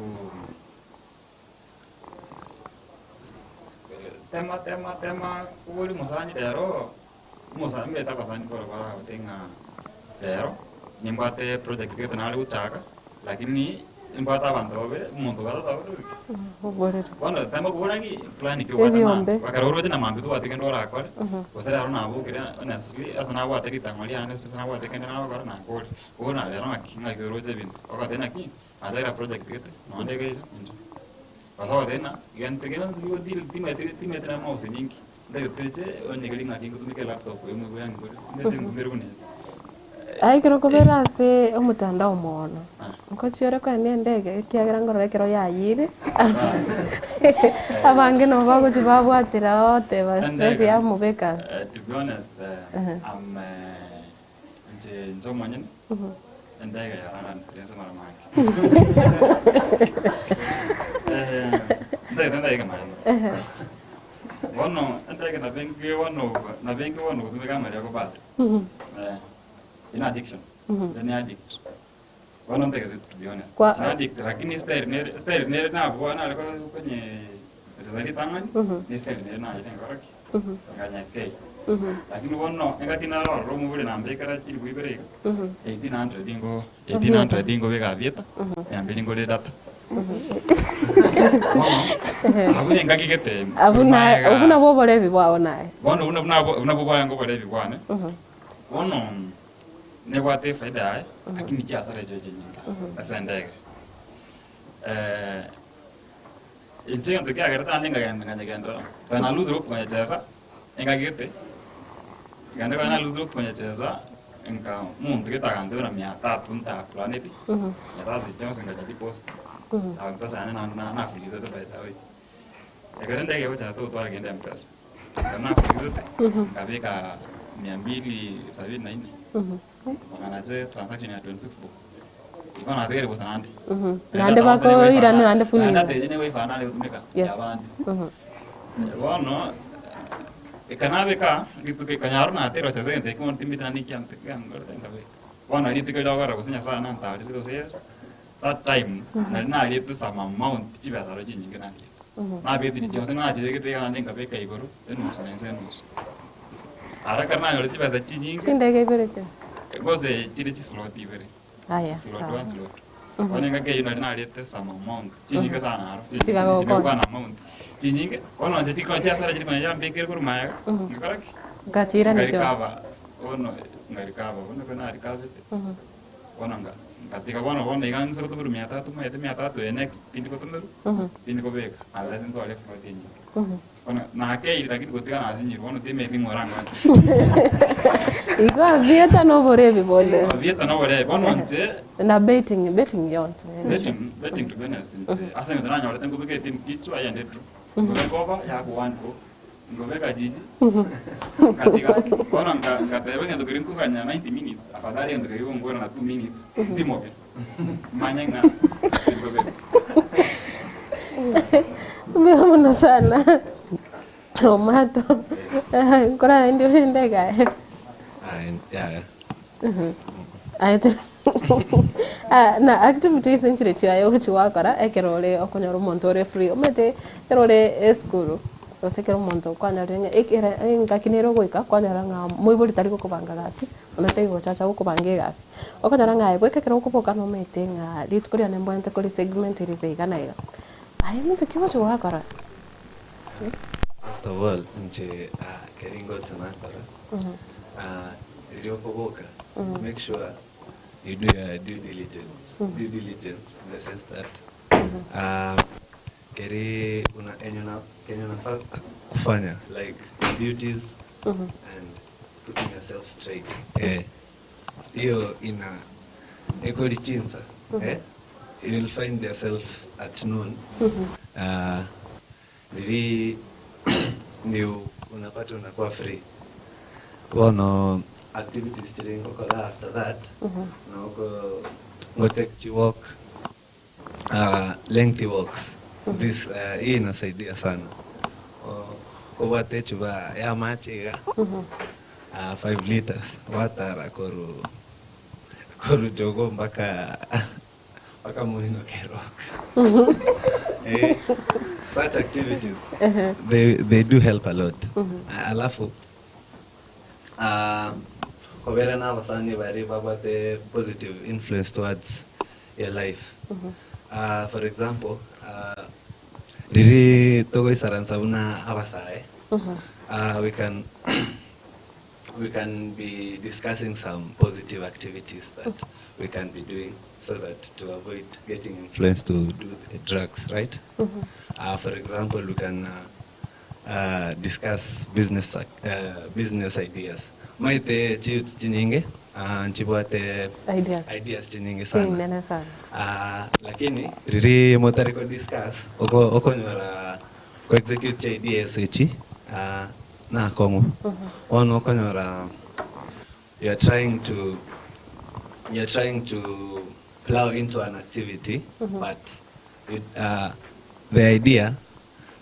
tema tema tema kobori omosani rero, omosani omanyete abasani mboro baragotebia ng'a rero nimbwate project gete nare gochaka, lakini nimbwate abanto babe, omonto baratagore Oborere. Bono tema kobora ng'a plan ki obwate Ebiombe. mambia, ekero oroche na mambia tobwati kende orakore, gose rero nabokire honestly ase nabwate ritang'o riane gose ase nabwate kende nagokora nakore. Bono rero ng'aki ng'aki oroche ebinto, ogoteba naki, nachakire project gete, nonye iga iga inche. Gose ogoteba ng'a gento gionsi bigodeal timanyeti timanyeti na mouse ninki, ntagete inche onyegeri ng'aki ngotumeka elaptop eye omobere ngore, omanyete ntumere buna eye. Aye ekero okobera ase omotandao mono, nkochia ore kogenda endege ekiagera nkorora ekero yayire, abange nabo bagochia babwatera oteba stress yamobeka ase. To be honest, I'm inche inche omonyene, endege yarandire inse mara mange. Ntagete ndege naende. Bono endege nabo enke bono nabo enke bono gotumeka amariogo bado. Ine addiction. Inche ni addict. Bono ntagete to be honest. Inche ni addict lakini style nere style nere nabwo nare konye chesa ritang'ani, ne style nere nachete nkakora ki? Nkanyekei. Lakini bono engaki naro ororo omobere nambekera chilifu ibere iga, 1800 ngo 1800 ngobeka aviator, mia mbili ngore data. Bono abwo engaki gete Abwo naye maega- obwo nabwo oborebi bwao naye. Bono buna buna buna bwarenge oborebi bwane, bono nebwate efaida yaye, lakini chiasara echio chinyinge ase endege. Inche egento kiagerete naende nkagenda nkanyegenderera, ekero na lose hope konyechesa, engaki gete, ekero nkonya na lose hope konyechesa, nka omonto gete agantebera mia tatu ntaplaneti, mia tatu chionsi nkachi deposit. Aba mpesa yane na- na- nafulisete by the way. Ekero endege egochaka togotwara kende mpesa. Ekero nafulisete, nkabeka mia mbili sabini na nne. Bakanache transaction ya 26 bob. Igo natigere bosa naende. Naende bakoirana naende fuliza. Naende eye nigo efanana egotumeka Yes. yabande. Bono ekanabeka rituko ekanyara natera gochesa egento ekio bono timanyeti naende nki ante kiangorete nkabeka. Bono rituko riria okogera gose Nyasaye nantarerete gose Yeso, that time nari nariete some amount chibesa aro chinyinge nariete. Nabetire chionsi nachibegete iga naende nkabeka igoro enusu na inse enusu. Aro ekero nanyorete chibesa chinyinge, Chindege ibere chire? gose chire chislot ibere. Aya, Slot sawa. one, slot two. Bono engaki eyio nari nariete some amount, chinyinge sana aro, Chigagokonya. chigakwana amount chinyinge, bono inche chikonya chiasara chiri konya chiambekire korwa magega, ngakora ki? Nkachiirania chionsi. Nkarikaba, bono nkarikaba, bono ekero narikabete, bono nga ngatiga bono bono iga ng'ise gotomerwa mia tatu maete mia tatu eye next tindi gotomerwa, tindi kobeka unless ntware efroti enyinge. Bono nakeire lakini gotiga nasinyirwe bono timanyeti ng'o orangonye. Igo abieta na oborebi bonde. Abieta na oborebi, bono inche Na betting, betting yonsi. Betting, betting to be honest inche ase eng'encho nanyorete nkobeka etimu kichwa eyende draw. Nkobeka over yaku one o, nkobeka jiji, nkatiga bono nka nkateba egento keria nkoganya 90 minutes afadhali egento keria gongora na 2 minutes ntimoke manye ng'a tinkobeka. Mbuya mono sana Omato, nkorende orende iga aye. Aye, yaya. Aye tore Ah, na activities nchire chiaye ogochi gwakora ekero ore okonyora omonto ore free omanyete ekero ore esukuru gose ekero omonto okwanyorire ng'a ekere engaki nere ogoika kwanyora ng'a moibori tari gokobanga gasi, onde tari gochacha gokobanga egasi. Okonyora ng'a aye bweka ekero okoboka nomanyete ng'a rituko riane mbwenerete kori segment ribe iga na iga. Aye monto ki ogochi gwakora? Yes. First of all, inche ah, keri ngocha nakora, ah, riria okoboka, make sure you do your due diligence. Due diligence in the sense that ah, keri una, enye una, kenye unafaa kufanya like duties and putting yourself straight. Eh, hiyo ina ikolichinsa eh, you'll find yourself at noon Ah, riri ni unapata unakuwa free bono activities chiri ngokora after that noko ngotake chi walk lengthy walks this hii inasaidia sana kobwate echuba ya amache iga 5 liters gwatara koru koru jogo mpaka mpaka moino keroka eh, such activities they do help a lot. Alafu kobera na abasani bari babwate positive influence towards your life. For example, riri togoisaransa buna abasae, we can be discussing some positive activities that we can be doing so that to avoid getting influenced to do the drugs, right? For example, we can discuss business ideas. Maite chiuts chinyinge, nchibwate Ideas. ideas chinyinge sana. Chinene sana. Lakini riri motariko discuss oko okonyora ko execute chi ideas echi na kong'u. Bono okonyora you're trying to plow into an activity but the idea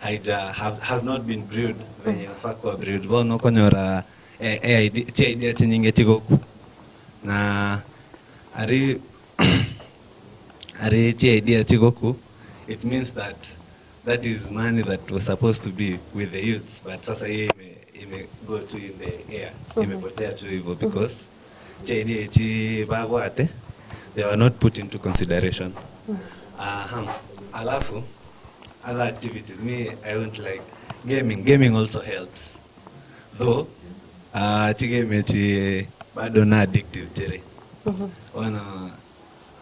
haija have, has not been brewed venye inafaa kuwa brewed. Bono okonyora chi idea chinyinge chigoku na ari ari chi idea chigoku, it means that that is money that was supposed to be with the youths, but sasa hiyo ime go to in the air, imepotea tu hivyo because chi idea chi bagwate they were not put into consideration. Aha. Alafu other activities, me I won't like gaming. Gaming also helps though. Chigame chi bado na addictive chere wana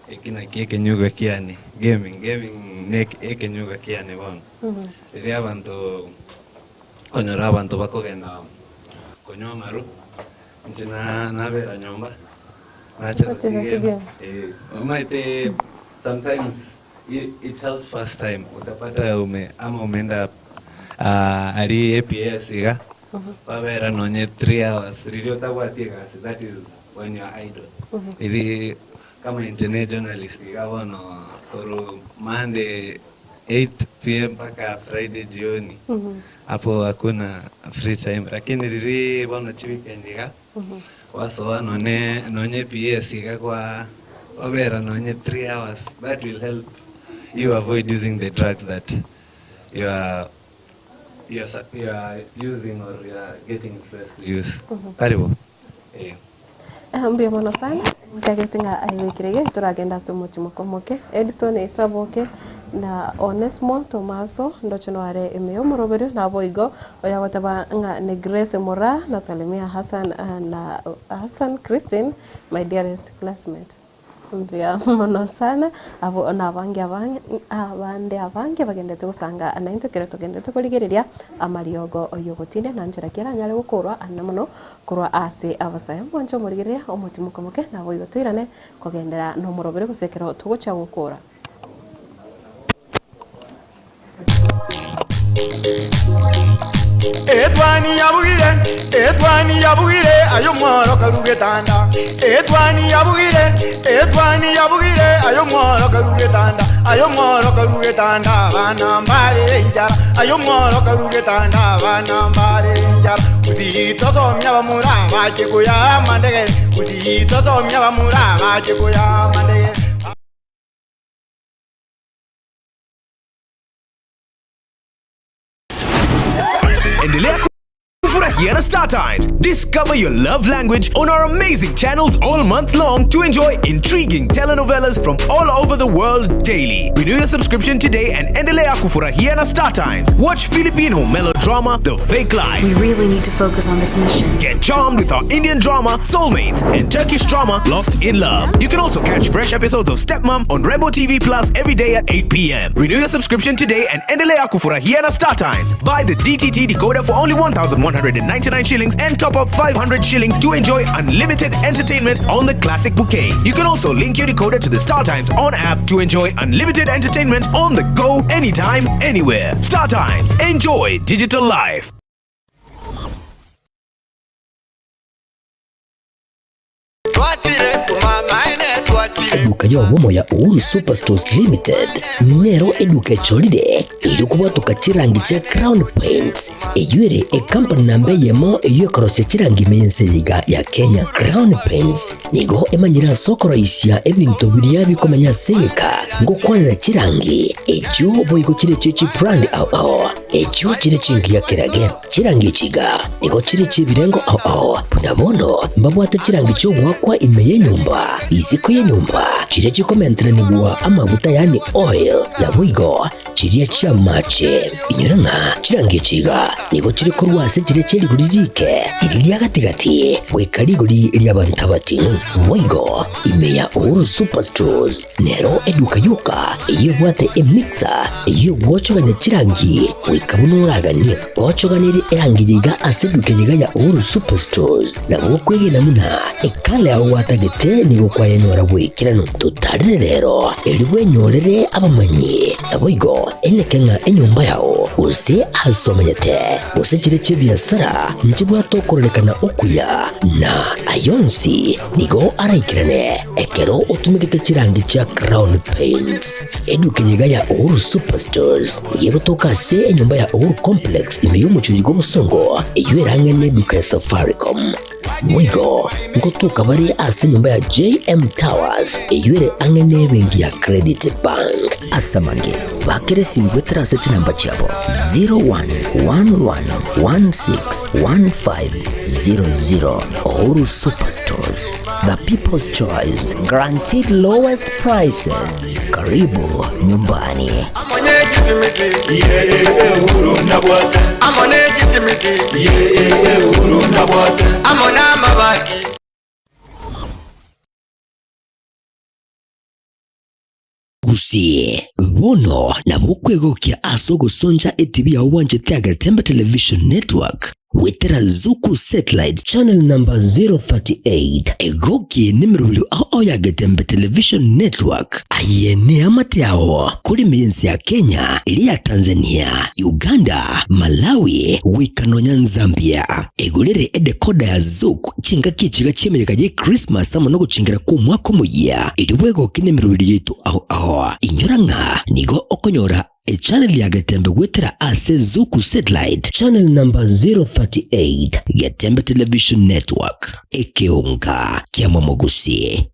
ekina kiekenyuga kiane gaming gaming ne ekenyuga kiane bono riria abanto konyora abanto bakogenda konywa amaru inche na nabera nyomba nacheza Nacheza chigame. chigame. Eh, omaete sometimes It helps first time utapata ume ama umeenda uh, ari APS iga wabera nonye 3 hours riria otabwati egasi that is when you are idle iri kama engineer journalist iga bono korwa Monday 8 pm mpaka Friday jioni hapo hakuna free time lakini riri bono chiweekend iga Gwasoa nonye nonye PS iga kwa kwabera nonye 3 hours that will help you avoid using the drugs that you are you are, you are using or you are getting influenced to use. Karibu. Eh. Mbuya mono sana nkagete ng'a aigwekire iga toragenda ase omochie moke Edison Isaboke na Onesmo Tomaso ndoche noare ime y'omoroberio naboigo Oyagoteba ng'a ni Grace Moraa na Salimia Hassan na Hassan Christine my dearest classmate. Mbuya mono sana abwo nabange abange abande abange bagenderete gosanga naintwe ekero togenderete korigereria amariogo y'ogotindia na nchera ki aranyare gokorwa anene mono korwa ase abasae. Mwanche omorigereria omotimoke moke naboigo toirane kogendera nomorobere gose ekero togochia gokora. Etwani yabugire, etwani yabugire, aye omworo karu getanda. Etwani yabugire, etwani yabugire, aye omworo karu getanda. Aye omworo karu getanda, abana mbarere enchara. Aye omworo karu getanda, abana mbarere enchara. Gusii tosomia abamura bache koyaa amandegere, Gusii tosomia abamura bache koyaa amandegere. Endelea kufurahia na Star Times. Discover your love language on our amazing channels all month long to enjoy intriguing telenovelas from all over the world daily. Renew your subscription today and endelea kufurahia na Star Times. Watch Filipino melodrama The Fake Life. We really need to focus on this mission. Get charmed with our Indian drama Soulmates and Turkish drama Lost in Love. You can also catch fresh episodes of Stepmom on Rainbow TV Plus every day at 8 p.m. Renew your subscription today and endelea kufurahia na Star Times. Buy the DTT decoder for only 1,199 shillings and top up 500 shillings to enjoy unlimited entertainment on the classic bouquet. You can also link your decoder to the Star Times on app to enjoy unlimited entertainment on the go anytime, anywhere. Star Times. Enjoy digital life. Eduka y'obomo ya Uhuru Superstores Limited nero eduka echorire erio kobwatoka chirangi chia Crown Paints eyio ere ecompany namba eyemo eyio ekorosia chirangi ime y'ense eye iga ya Kenya. Crown Paints nigo emanyire ase okoroisia ebinto biria bikomenya ase egeka ngokwanera chirangi echio boigo chire chie chibrand ao ao echio chire chingiya kerage. Chirangi echi iga nigo chire chi'ebirengo ao ao, buna bono mbabwate chirangi chi'ogoakwa ime y'enyomba, isiko y'enyomba, chiria chikomenteranigwa amaguta yaani oil, naboigo chiria chi'amache. Inyora ng'a chirangi echi iga nigo chire korwa ase chiria chie rigori riike, riria ria gati-gati, goika rigori ri'abanto abating'u. Boigo ime ya Uhuru Superstores Nero eduka yoka eyio ebwate emixer eyio egwochogania chirangi goika buna oraganie. Ochoganerie erangi yaiga ase eduka eyeiga ya Uhuru Superstores nabo okwegena buna ekala yao gwatagete nigo kwayenyora bw'ekeranu. Totarire rero erio bwenyorere abamanyi naboigo eneke ng'a enyomba yao gose ase omenyete gose chire chi'ebiasara nchibwate okororekana okuya na ayonsi Nigo araikerane ekero otumegete chirangi chia Crown Paints. Eduka eye iga ya Uhuru Superstores nigo egotoka ase enyomba ya Uhuru Complex ime y'omochie oyo bw'obosongo eyio erang'e neduka ya Safaricom. Boigo ngotoka bare ase enyomba ya JM Towers eyio ere ang'e nebenki ya Credit Bank. Ase amange, bakera esimi goetera ase chinamba chiabo 0111161500. Uhuru Superstores, the people's choice, guaranteed lowest prices. Karibu nyumbani. Gusii, bono nabo okwegokia ase ogosoncha etibi yao bwanchete Agetembe Television Network. Goetera Zuku Satellite Channel number 038, egoki nemerobio ao ao ya Getembe Television Network. Aye neamate ao kore ime y'ense ya Kenya, eria ya Tanzania, Uganda, Malawi, goika nonya Nzambia. Egorere edecoder ya Zuku chingaki echiga chi'emeyega y'Ekrismasi amo nogochingera kw'omwaka omoyia, erio bwegoke nemerobio yaito ao ao. Inyora ng'a nigo okonyora Echannel ya Getembe goetera ase Zuku Satellite Channel number 038, Getembe Television Network, ekeonga kia Momogusi.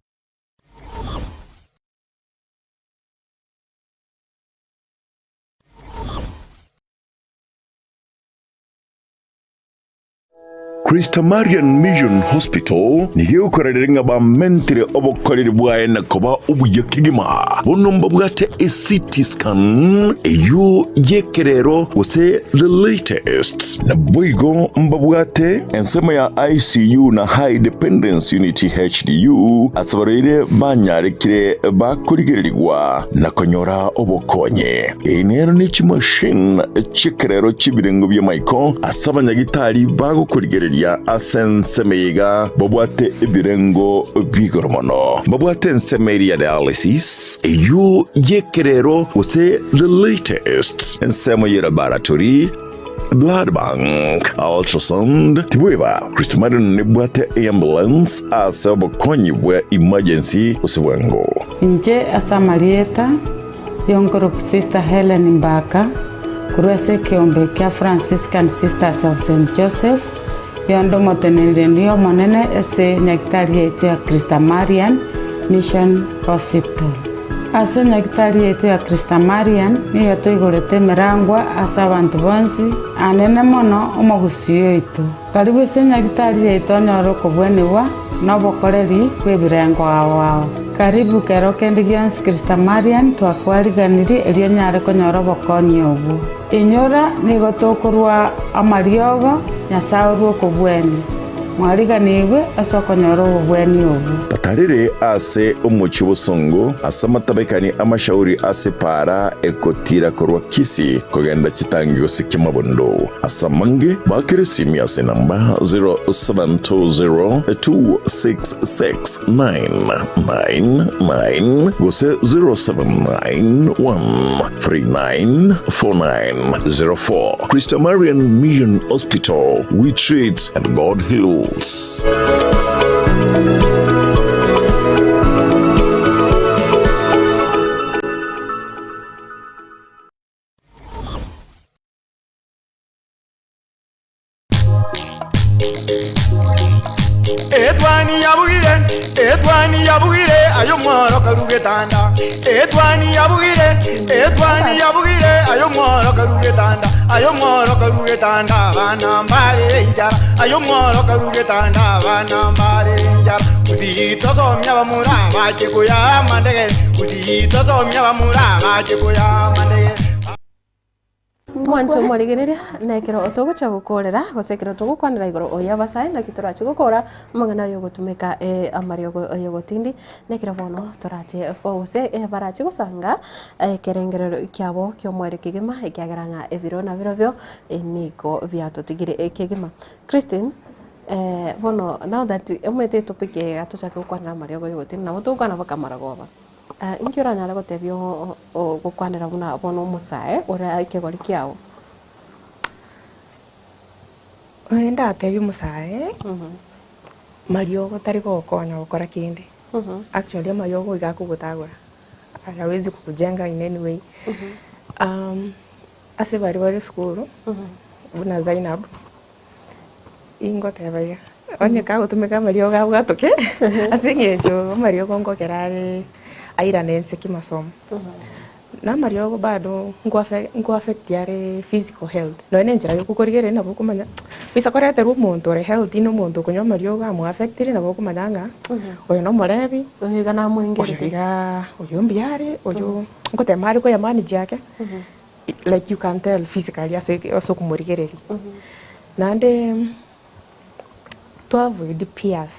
Christamarian Mission Hospital nigo egokorerera ng'a bamentire obokoreri bwaye na koba obuya kegima. Bono mbabwate eCT scan eyio y'ekerero gose the latest. Naboigo mbabwate ensemo ya ICU na High Dependence Unit HDU ase abarwaire banyarekire bakorigererigwa na konyora obokonyi. Eye nero ne chimashini chi'ekerero chi'ebirengo bi'amaiko ase abanyagitari bagokorigereria ase ensemo eye iga babwate ebirengo bi'igoro mono. Babwate ensemo eria ya dialysis, eyio y'ekerero gose the latest, ensemo ye laboratory, blood bank, ultrasound, tibweba Christmarian nebwate eambulance ase obokonyi bwa emergency gose bwango. Inche ase amarieta Y'onkoroku Sister Helen Mbaka, korwa ase ekeombe kia Franciscan Sisters of Saint Joseph, yonde omoteneneri omonene ase nyagitari yaito ya Christamarian Mission Hospital. Ase nyagitari yaito ya Christamarian nigo toigorete emerangwa ase abanto bonsi, anene mono omogusii oito. Karibu ase nyagitari yaito onyore okobwenigwa na obokoreri bw'ebirengo ao ao. Karibu kero kende gionsi Christamarian twakwariganirie erio onyare konyora obokonyi obwo. Inyora nigo tokorwa amariogo Nyasae orwe okobwenia. Mwariganigwe ase okonyora obobweni obwo. Batarire ase omochie bosongo, ase amatabekani amashauri ase epaara ekotiira korwa Kisii kogenda chitangi gose Kiamabondo. Ase amange, baakere esimi ase enamba 0720266999 gose 0791394904. Christamarian Mission Hospital, we treat and God heals. Etwani yabugire, etwani yabugire, aye omworo karu getanda. Etwani yabugire, etwani yabugire, aye omworo karu getanda. Aye omworo karu getanda, abana mbare enchara. Aye omworo karu getanda, abana mbare enchara. Gusii tosomia abamura bache koyaa amandegere, Gusii tosomia abamura bache koyaa amandegere. Mwanche omorigereria, na ekero togocha gokorera, gose ekero togokwanera igoro y'abasae, naki torache gokora amang'ana ayogotumeka amariogo y'ogotindi, na ekero bono torache gose barache gosanga ekerengerero kiabo ki'omoerio kegima, ekiagera ng'a ebiro nabirobio nigo biatotigire kegima. Christine, bono now that omanyete etopic eye iga tochake gokwanera amariogo y'ogotindi, nabo togokwana mpaka amarogoba. Inki oranyare gotebia gokwanera buna bono omosae ore ekegori kiao? Onye ndatebie omosae, mariogo tari gokonya gokora kende. Actually amariogo iga akogotagora, hayawezi kukujenga in any way. Ase baria bare esukuru, buna Zainab, Ingoteba iga, onye kagotumeka amariogo abwatoke, ase eng'encho amariogo ngokera are airane inse kimasomo. Na amariogo bado nkoafe nkoaffect are physical health, nonye na enchera ya okokorigereria nabo okomanya, boisa koreterwa omonto ore healthy na omonto okonywa amariogo amoaffectire nabo okomanya ng'a oyo nomorebi, Oyo iga oyo namoengerete. igaa oyo mbuya are, oyo ngotema are koyamanage ake. Like you can tell physically ase ase okomorigereria. Naende to avoid peers,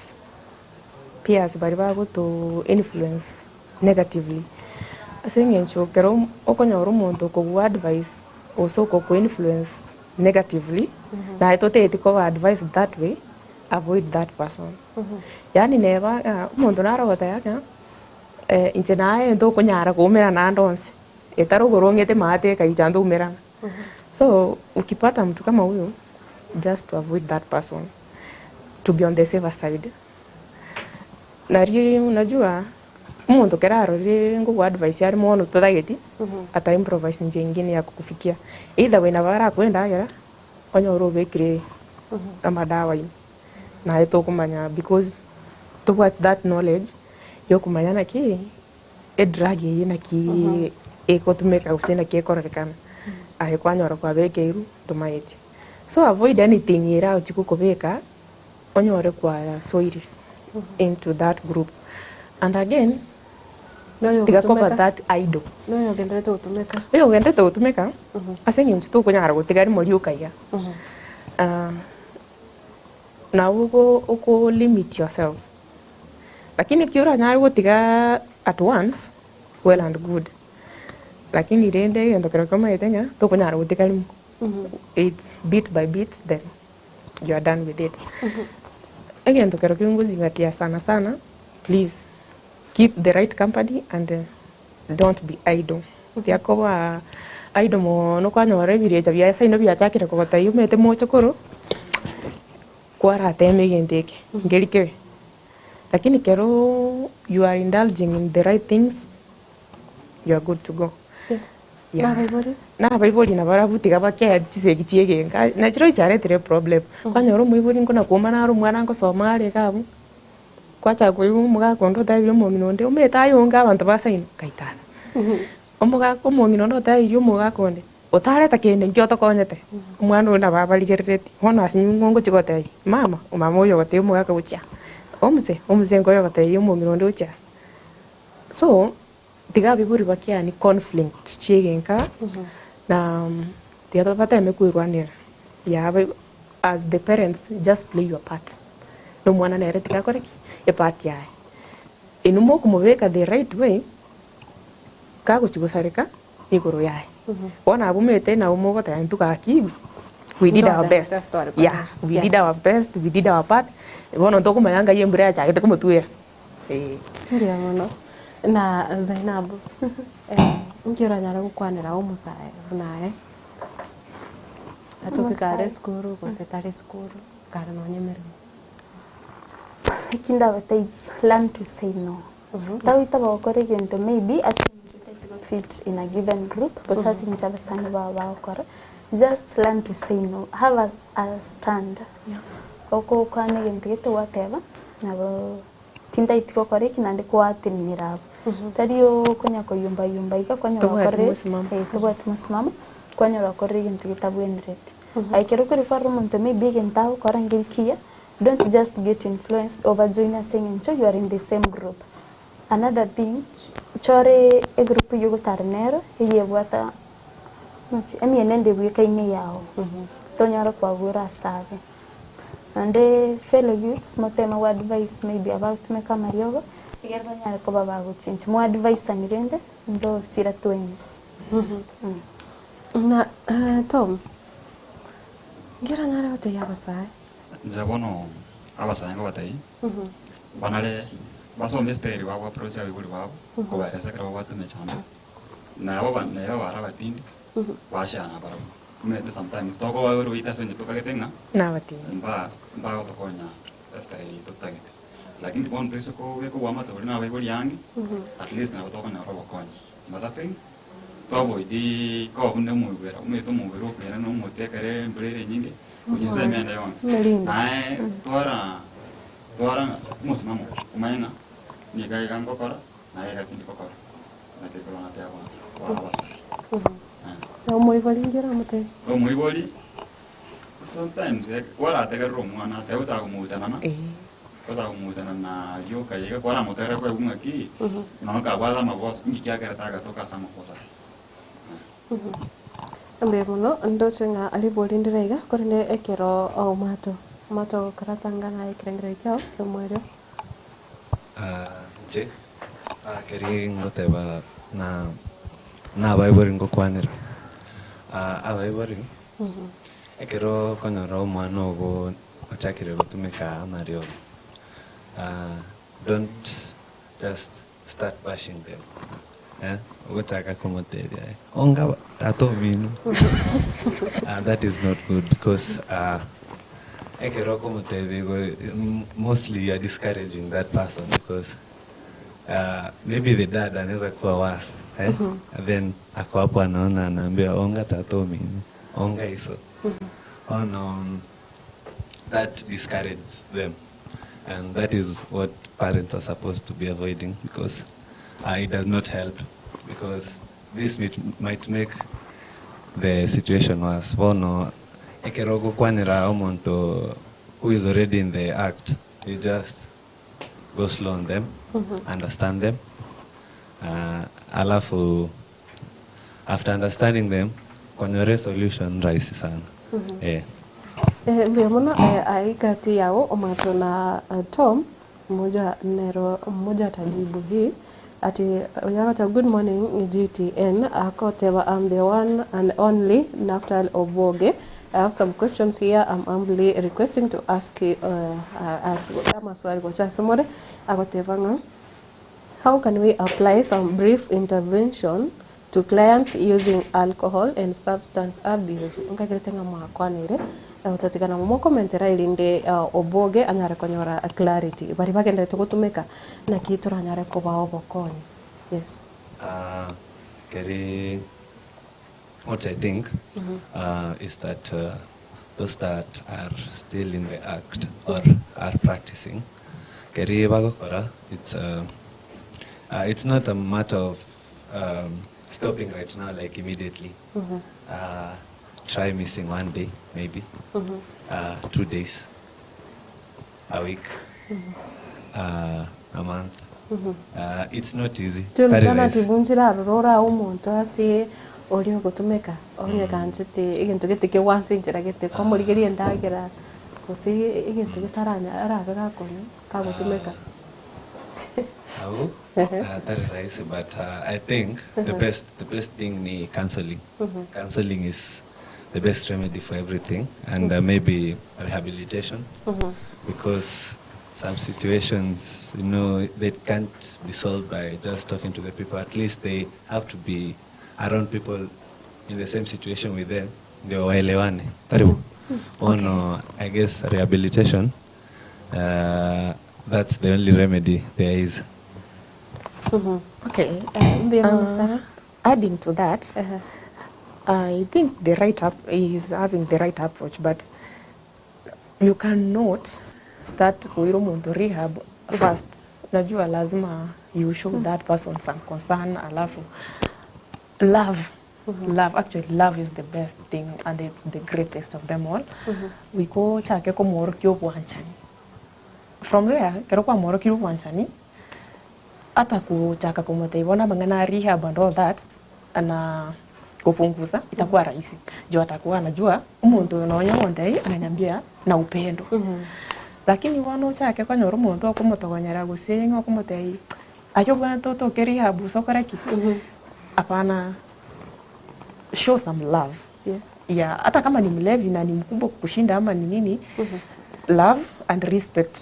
peers baria bagoto influence negatively ase eng'encho ekero okonyora omonto okogwa advice gose okoko influence. negatively, naye totageti koba advised that way, avoid that person. Yaani neba ng'a omonto naro ogoteba ng'a inche naye ntokonyara koumerana ande onsi, etari okorong'ete maate ekaicha ntoumerana. So ukipata mtu kama huyo, just to avoid that person to be on the safer side. Nario unajua omonto kera arorire ngogo advice are mono totageti, ata improvise njia ingine ya kukufikia. Either way nabo arakwe endagera, onyore obekire amadawa ime. Naye tokomanya because tobwati that knowledge yokomanya naki edrug eye naki egotumeka gose naki ekororekana. Aye kwanyora kwabekeirwe tomaeti. So avoid anything eragochi gokobeka onyore kwasoire into that group. And again, Noyo tiga koba ogotumeka? that idle. Noyo ogenderete gotumeka? Oyo ogenderete gotumeka, ase eng'encho tokonyara gotiga rimo rioka iga. Nabo ogo oko limit yourself. Lakini ekio oranyare gotiga at once, well and good. Lakini rende egento kero kiomanyete ng'a tokonyara gotiga rimo. It's bit by bit then you are done with it. Egento kero kingozingatia sana sana, please keep the right company and don't be idle. Tiakoba idle mono kwanyora ebirecha bia seino biachakire kogotebia omanyete mochokoro, kwarateme egento eke, nkeri kebe. Lakini kero you are indulging in the right things, you are good to go. Yes. Yeah. Nabaibori? Nabaibori nabarabwo tiga bakea chisegi chia egenka, nachirobio chiaretire eproblem. Kwanyora omoibori nkona koumana are omwana ngosoma are iga abwo, kwachaka koigwa omogaka onde otebirie omong'ina onde, omanyete aye onge abanto ba seino, nkaitana. Omogaka omong'ina onde otebirie omogaka onde, otareta kende nkio otokonyete, omwana oyo nabo abarigereretie, bono ase ng'o ngochia gotebia, mama, omama oyo ogotebia omogaka gochia, omose, omose nkoyo ogotebia omong'ina onde gochia. So, tiga abaibori bakiani conflict chia egenka, na tiga bateme kwerwanera, yaba as the parents just play your part, na omwana nere tiga akore ki? Epart yaye. Inwe mokomobeka the right way, kagochia gosareka igoro yaye. Bono abwo omanyete nabo mogoteba intwe gaki we did our best, yeah, we did our best, we did our part, bono ntokomanya ngai embura yachagete komotwera. Eh. Mbuya mono. Na Zainabu, inki oranyare gokwanera omosae buna aye? Atoke kare esukuru gose tari esukuru, kare nonye emeremo. Eki ndabatebi, learn to say no. Tagoitaba gokora egento maybe ase eng'encho otagete go fit in a given group gose ase eng'encho abasani bao bagokora, just learn to say no, have a a stand. Okokwana egento gete gwateba nabo tintageti gokora eki naende kwatenenera abwo. Tari okonya koyumba yumba iga kwanyora Tobwati okorire mosimamo. eh tobwati mosimamo, kwanyora okorire egento getabwenereti. Aye ekero okori kwarora omonto maybe egento agokora nkeri kiya, don't just get influenced obajoine ase eng'encho you are in the same group. Another thing, chore egroup eywo ogotara nero, eywo ebwate naki emienendo ebwekaine eyao, tonyore kwagure ase abe. Naende fellow youths, moteme go advise maybe abagotumeka amariogo, egere banyare koba bagochenchia, mo advisani rende, ntosira twensi. Na Tom, nki oranyare gotebia abasae? Inche bono abasae ngobatebie, banare basome estyle bago approach abaibori babo, kobaeresa ekero babwate emechando, nabo ba neba bare abatindi, bashare nabarabwo. Omanyete sometimes tokoba oite ase eng'encho tokagete ng'a Nabatindi. mba mbagotokonya estyle totagete. Lakini bono toise kobeka oboamate boria na abaibori ange, at least nabo tokonyora obokonyi. Another thing, to avoid koba buna omobere, omanyete omobere okoirana na omote ekere embura ere enyinge, gochia ensemo ende yonsi. Omerinde. Naye twara twara omosimamo, omanye ng'a niga iga ngokora, naye iga tindi gokora. Naki ekero nateba abasae. Na omoibori nki oramotebie? Omoibori, sometimes kwarategerera omwana atebe otakomobutanana, otakomobutanana rioka iga kwaramotegerera kwaigwa ng'aki, nonya kabwate amagoso, inki kiagerete agatoka ase amagoso aya. Mbuya mono, ndoche ng'a ribori ndire iga, korende ekero omato, omato ogokora ase angana aye ekerengererio kiao kia omoerio. Inche keri ngoteba na nabaibori ngokwanera, abaibori. Ekero okonyora omwana ogo ochakire gotumeka amariogo, don't just start bashing them eh, ogochaka komotebia onga tata omino that is not good because ekero okomotebia igo mostly you are discouraging that person because maybe the dad anaweza kuwa worse eh, then ako hapo anaona anaambiwa onga tata omino onga iso ono that discourages them and that is what parents are supposed to be avoiding because it does not help because this might make the situation worse. Bono ekero ogokwanera omonto who is already in the act, you just go slow on them, understand them, alafu after understanding them konyore solution rahisi sana. Eh. Mbuya mono ai gati yao omato na Tom mmoja nero mmoja atajibu hii ati oyagata good morning GTN akoteba I'm the one and only Naftali Oboge. I have some questions here. I'm humbly requesting to ask you ask amaswali gocha akoteba ng'a how can we apply some brief intervention to clients using alcohol and substance abuse? Nkagirete ng'a mwakwanire otatigana momokomentera erinde oboge anyare konyora clarity bari bagenderete gotumeka naki toranyare kobao obokonyi. Yes. Keri, what I think is that those that are still in the act or are practicing, keri bagokora, it's not a matter of stopping right now, like immediately. Try missing one day, maybe, 2 days, a week, a month. It's not easy. Tari rahisi. Tibunjira rora omonto ase ori ogotumeka onye kanchete egento gete kegwansinchera gete kwamorigeria endagera gose egento getaranya arabe gakonya kagotumeka. Au, tari rahisi, but I think the best thing ni counseling. Counseling is the best remedy for everything, and maybe rehabilitation, because some situations, you know, they can't be solved by just talking to the people. At least they have to be around people in the same situation with them. Ndio waelewane. Karibu. Ono, I guess rehabilitation, that's the only remedy there is. Okay. Adding to that, I think the right up is having the right approach, but you cannot start kuiro muntu rehab first. Najua lazima you show that person some concern, alafu love. Love, actually love is the best thing and the greatest of them all. Wiko chake komworokia obwanchani. From there, kero kwamworokia obwanchani, ata kuchaka kumutebona mang'ana rehab and all that, ana kupunguza itakuwa rahisi. Juu atakuwa anajua umuntu unonya wondei ananiambia na upendo. Lakini wono chake konyora omonto okomotogonyera gose ng'a okomotei ayo bwana toto ke rehab sokora ki. Hapana, show some love. Yes. Yeah, hata kama ni mlevi na ni mkubwa kukushinda ama ni nini, love and respect.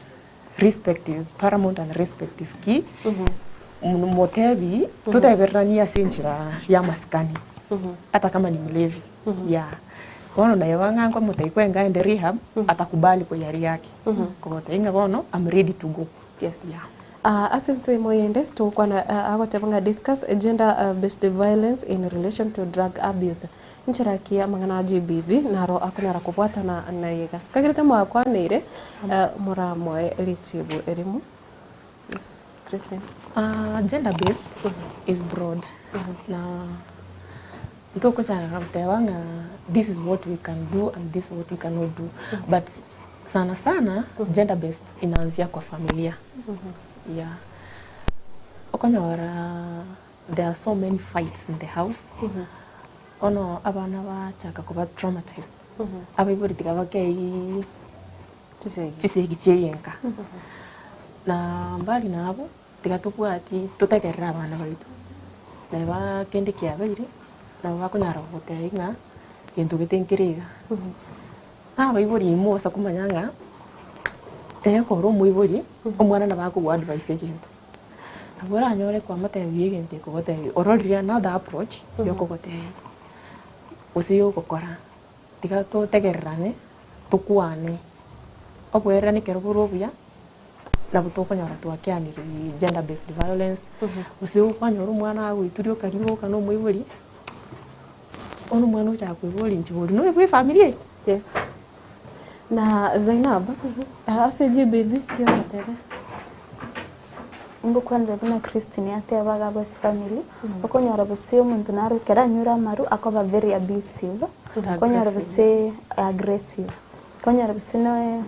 Respect is paramount and respect is key. Motebi tutaberania sinjira ya maskani. Hata kama ni mlevi. Yeah. Kono na yawanga kwa mutaikwenga ende rehab atakubali kwa yari yake. Kwa tainga kono I'm ready to go. Yes. Yeah. Asense moyende tukwana agotebanga discuss gender based violence in relation to drug abuse. Nchirakia mang'ana GBV naro akunyara kubwatana na yega. Kagirite mwakwanire muramoe richibu erimu. Yes. Christine. Gender based is broad. Na ntoko cha mtewanga this is what we can do and this is what we cannot do. But sana sana gender based inaanzia kwa familia. Yeah. Okonyora there are so many fights in the house. Ono abana bachaka kuba traumatized. Abaibori tikabakei chisegi chienka. Na mbali nabo tikatubwati tutegerera abana baitu. Neba kende kiabeire nabo bakonyara goteba ng'a gento gete nkeriga. Na abaibori imosa komanya ng'a ekero omoibori, omwana nabo akogoa advice egento. Nabo oranyore kwamotebia egento ekogotebia ororire another approach yokogotebia gose yogokora. Tiga totegererane, tokwane, oboererani ekero bore obuya, nabo tokonyora twakeanire gender based violence, gose kwanyora omwana agoituria okariboka na omoibori, bono omwana ochaka koiboria inche bori noyo bwa efamiri eye? Yes. Na Zainab, ase GBV nki oratebe? Ngokwanera buna Christine ateba iga abwo ase family, okonyora gose omonto naro ekero anyure amaru akoba very abusive, okonyora gose aggressive, okonyora gose noe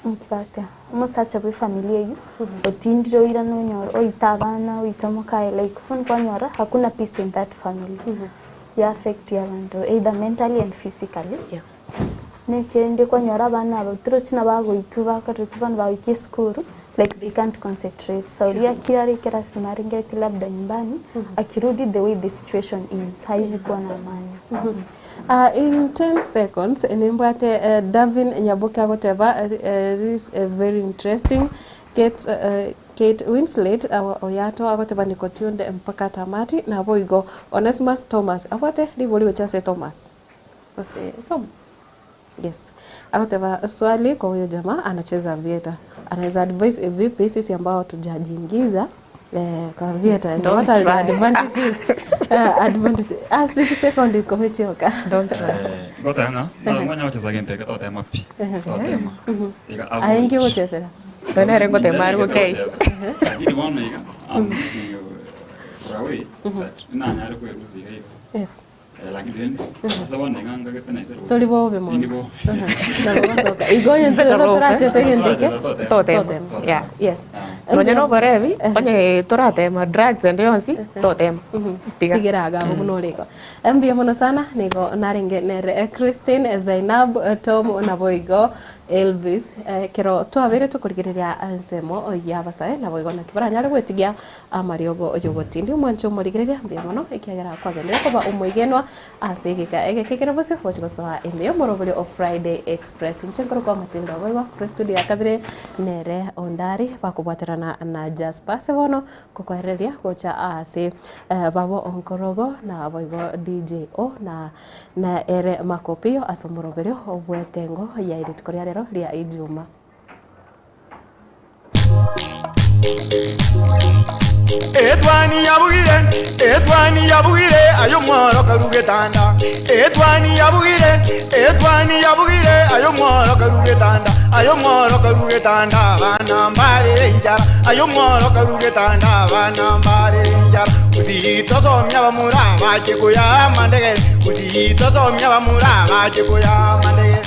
nki bagoteba, omosacha bwa efamiri eywo otindire oirane onyore oite abana oite mokaye like bono kwanyora hakuna peace in that family, ya affect abanto either mentally and physically. Na ekende kwanyora abana aba torochi nabo agoitwa bakorire bono bagoika esukuru like they can't concentrate so oria akira are ekerasi narengereti labda nyumbani akirudi the way the situation is haezi kuwa na amani. In 10 seconds nimbwate Davin Nyaboke agoteba this very interesting Kate, Kate Winslet oyato agoteba niko tuned mpaka tamati naboigo Onesmus Thomas abwate ribori gochia ase Thomas. Gose Tom? Yes. Agoteba swali kwa huyo jamaa anacheza vieta. Anaweza advise vipi sisi ambao tujajiingiza eh, kwa vieta and what are the advantages? Advantages. Ah, six second ikomechoka. Don't try. Goteba ng'a nabo ngonya gochesa gento eke totema pi. Totema. Tiga avoid. Aye nki ogochesera? Oyo nere ngotema are gokei. Lakini bono iga, I'm looking for a way that nanyare kwerusia iga iga. Yes. Tori Tori bobe mono. Nabo gosoka. Igo onye ntwe torachese egento eke. Totema. Totema. Yeah. Yes. Nonya na oborebi, onye toratema drugs ende yonsi, totema. Tiga. Tigera iga abwo buna ore igo. Mbuya mono sana, nigo narenge nere Christine, Zainab, Tom naboigo Elvis. Ekero twabeire tokorigereria ensemo y'abasae naboigo naki baranyare gwetigia Amariogo y'ogotindi omwanche omorigereria mbuya mono, ekiagera kwagenderire koba omoigenwa ase egeka egeke kere bosio gochia gosoa ime y'omoroberio o Friday Express. Inche nkorokwa Matilda Oboigwa korwa estudio ya kabere nere Ondari bakobwaterana na Jasper ase bono kokoereria gocha ase babo Onkorogo na boigo DJ O na na ere Makopio ase omoroberio bw'etengo ya rituko ria rero ria Ijumaa. Etwani yabugire, etwani yabugire, aye omworo karue getanda. Etwani yabugire, etwani yabugire, aye omworo karue getanda. Aye omworo karue getanda, abana mbarere enchara. Aye omworo karue getanda, abana mbarere enchara. Gusii tosomia abamura bache koya amandegere. Gusii tosomia abamura bache koya amandegere.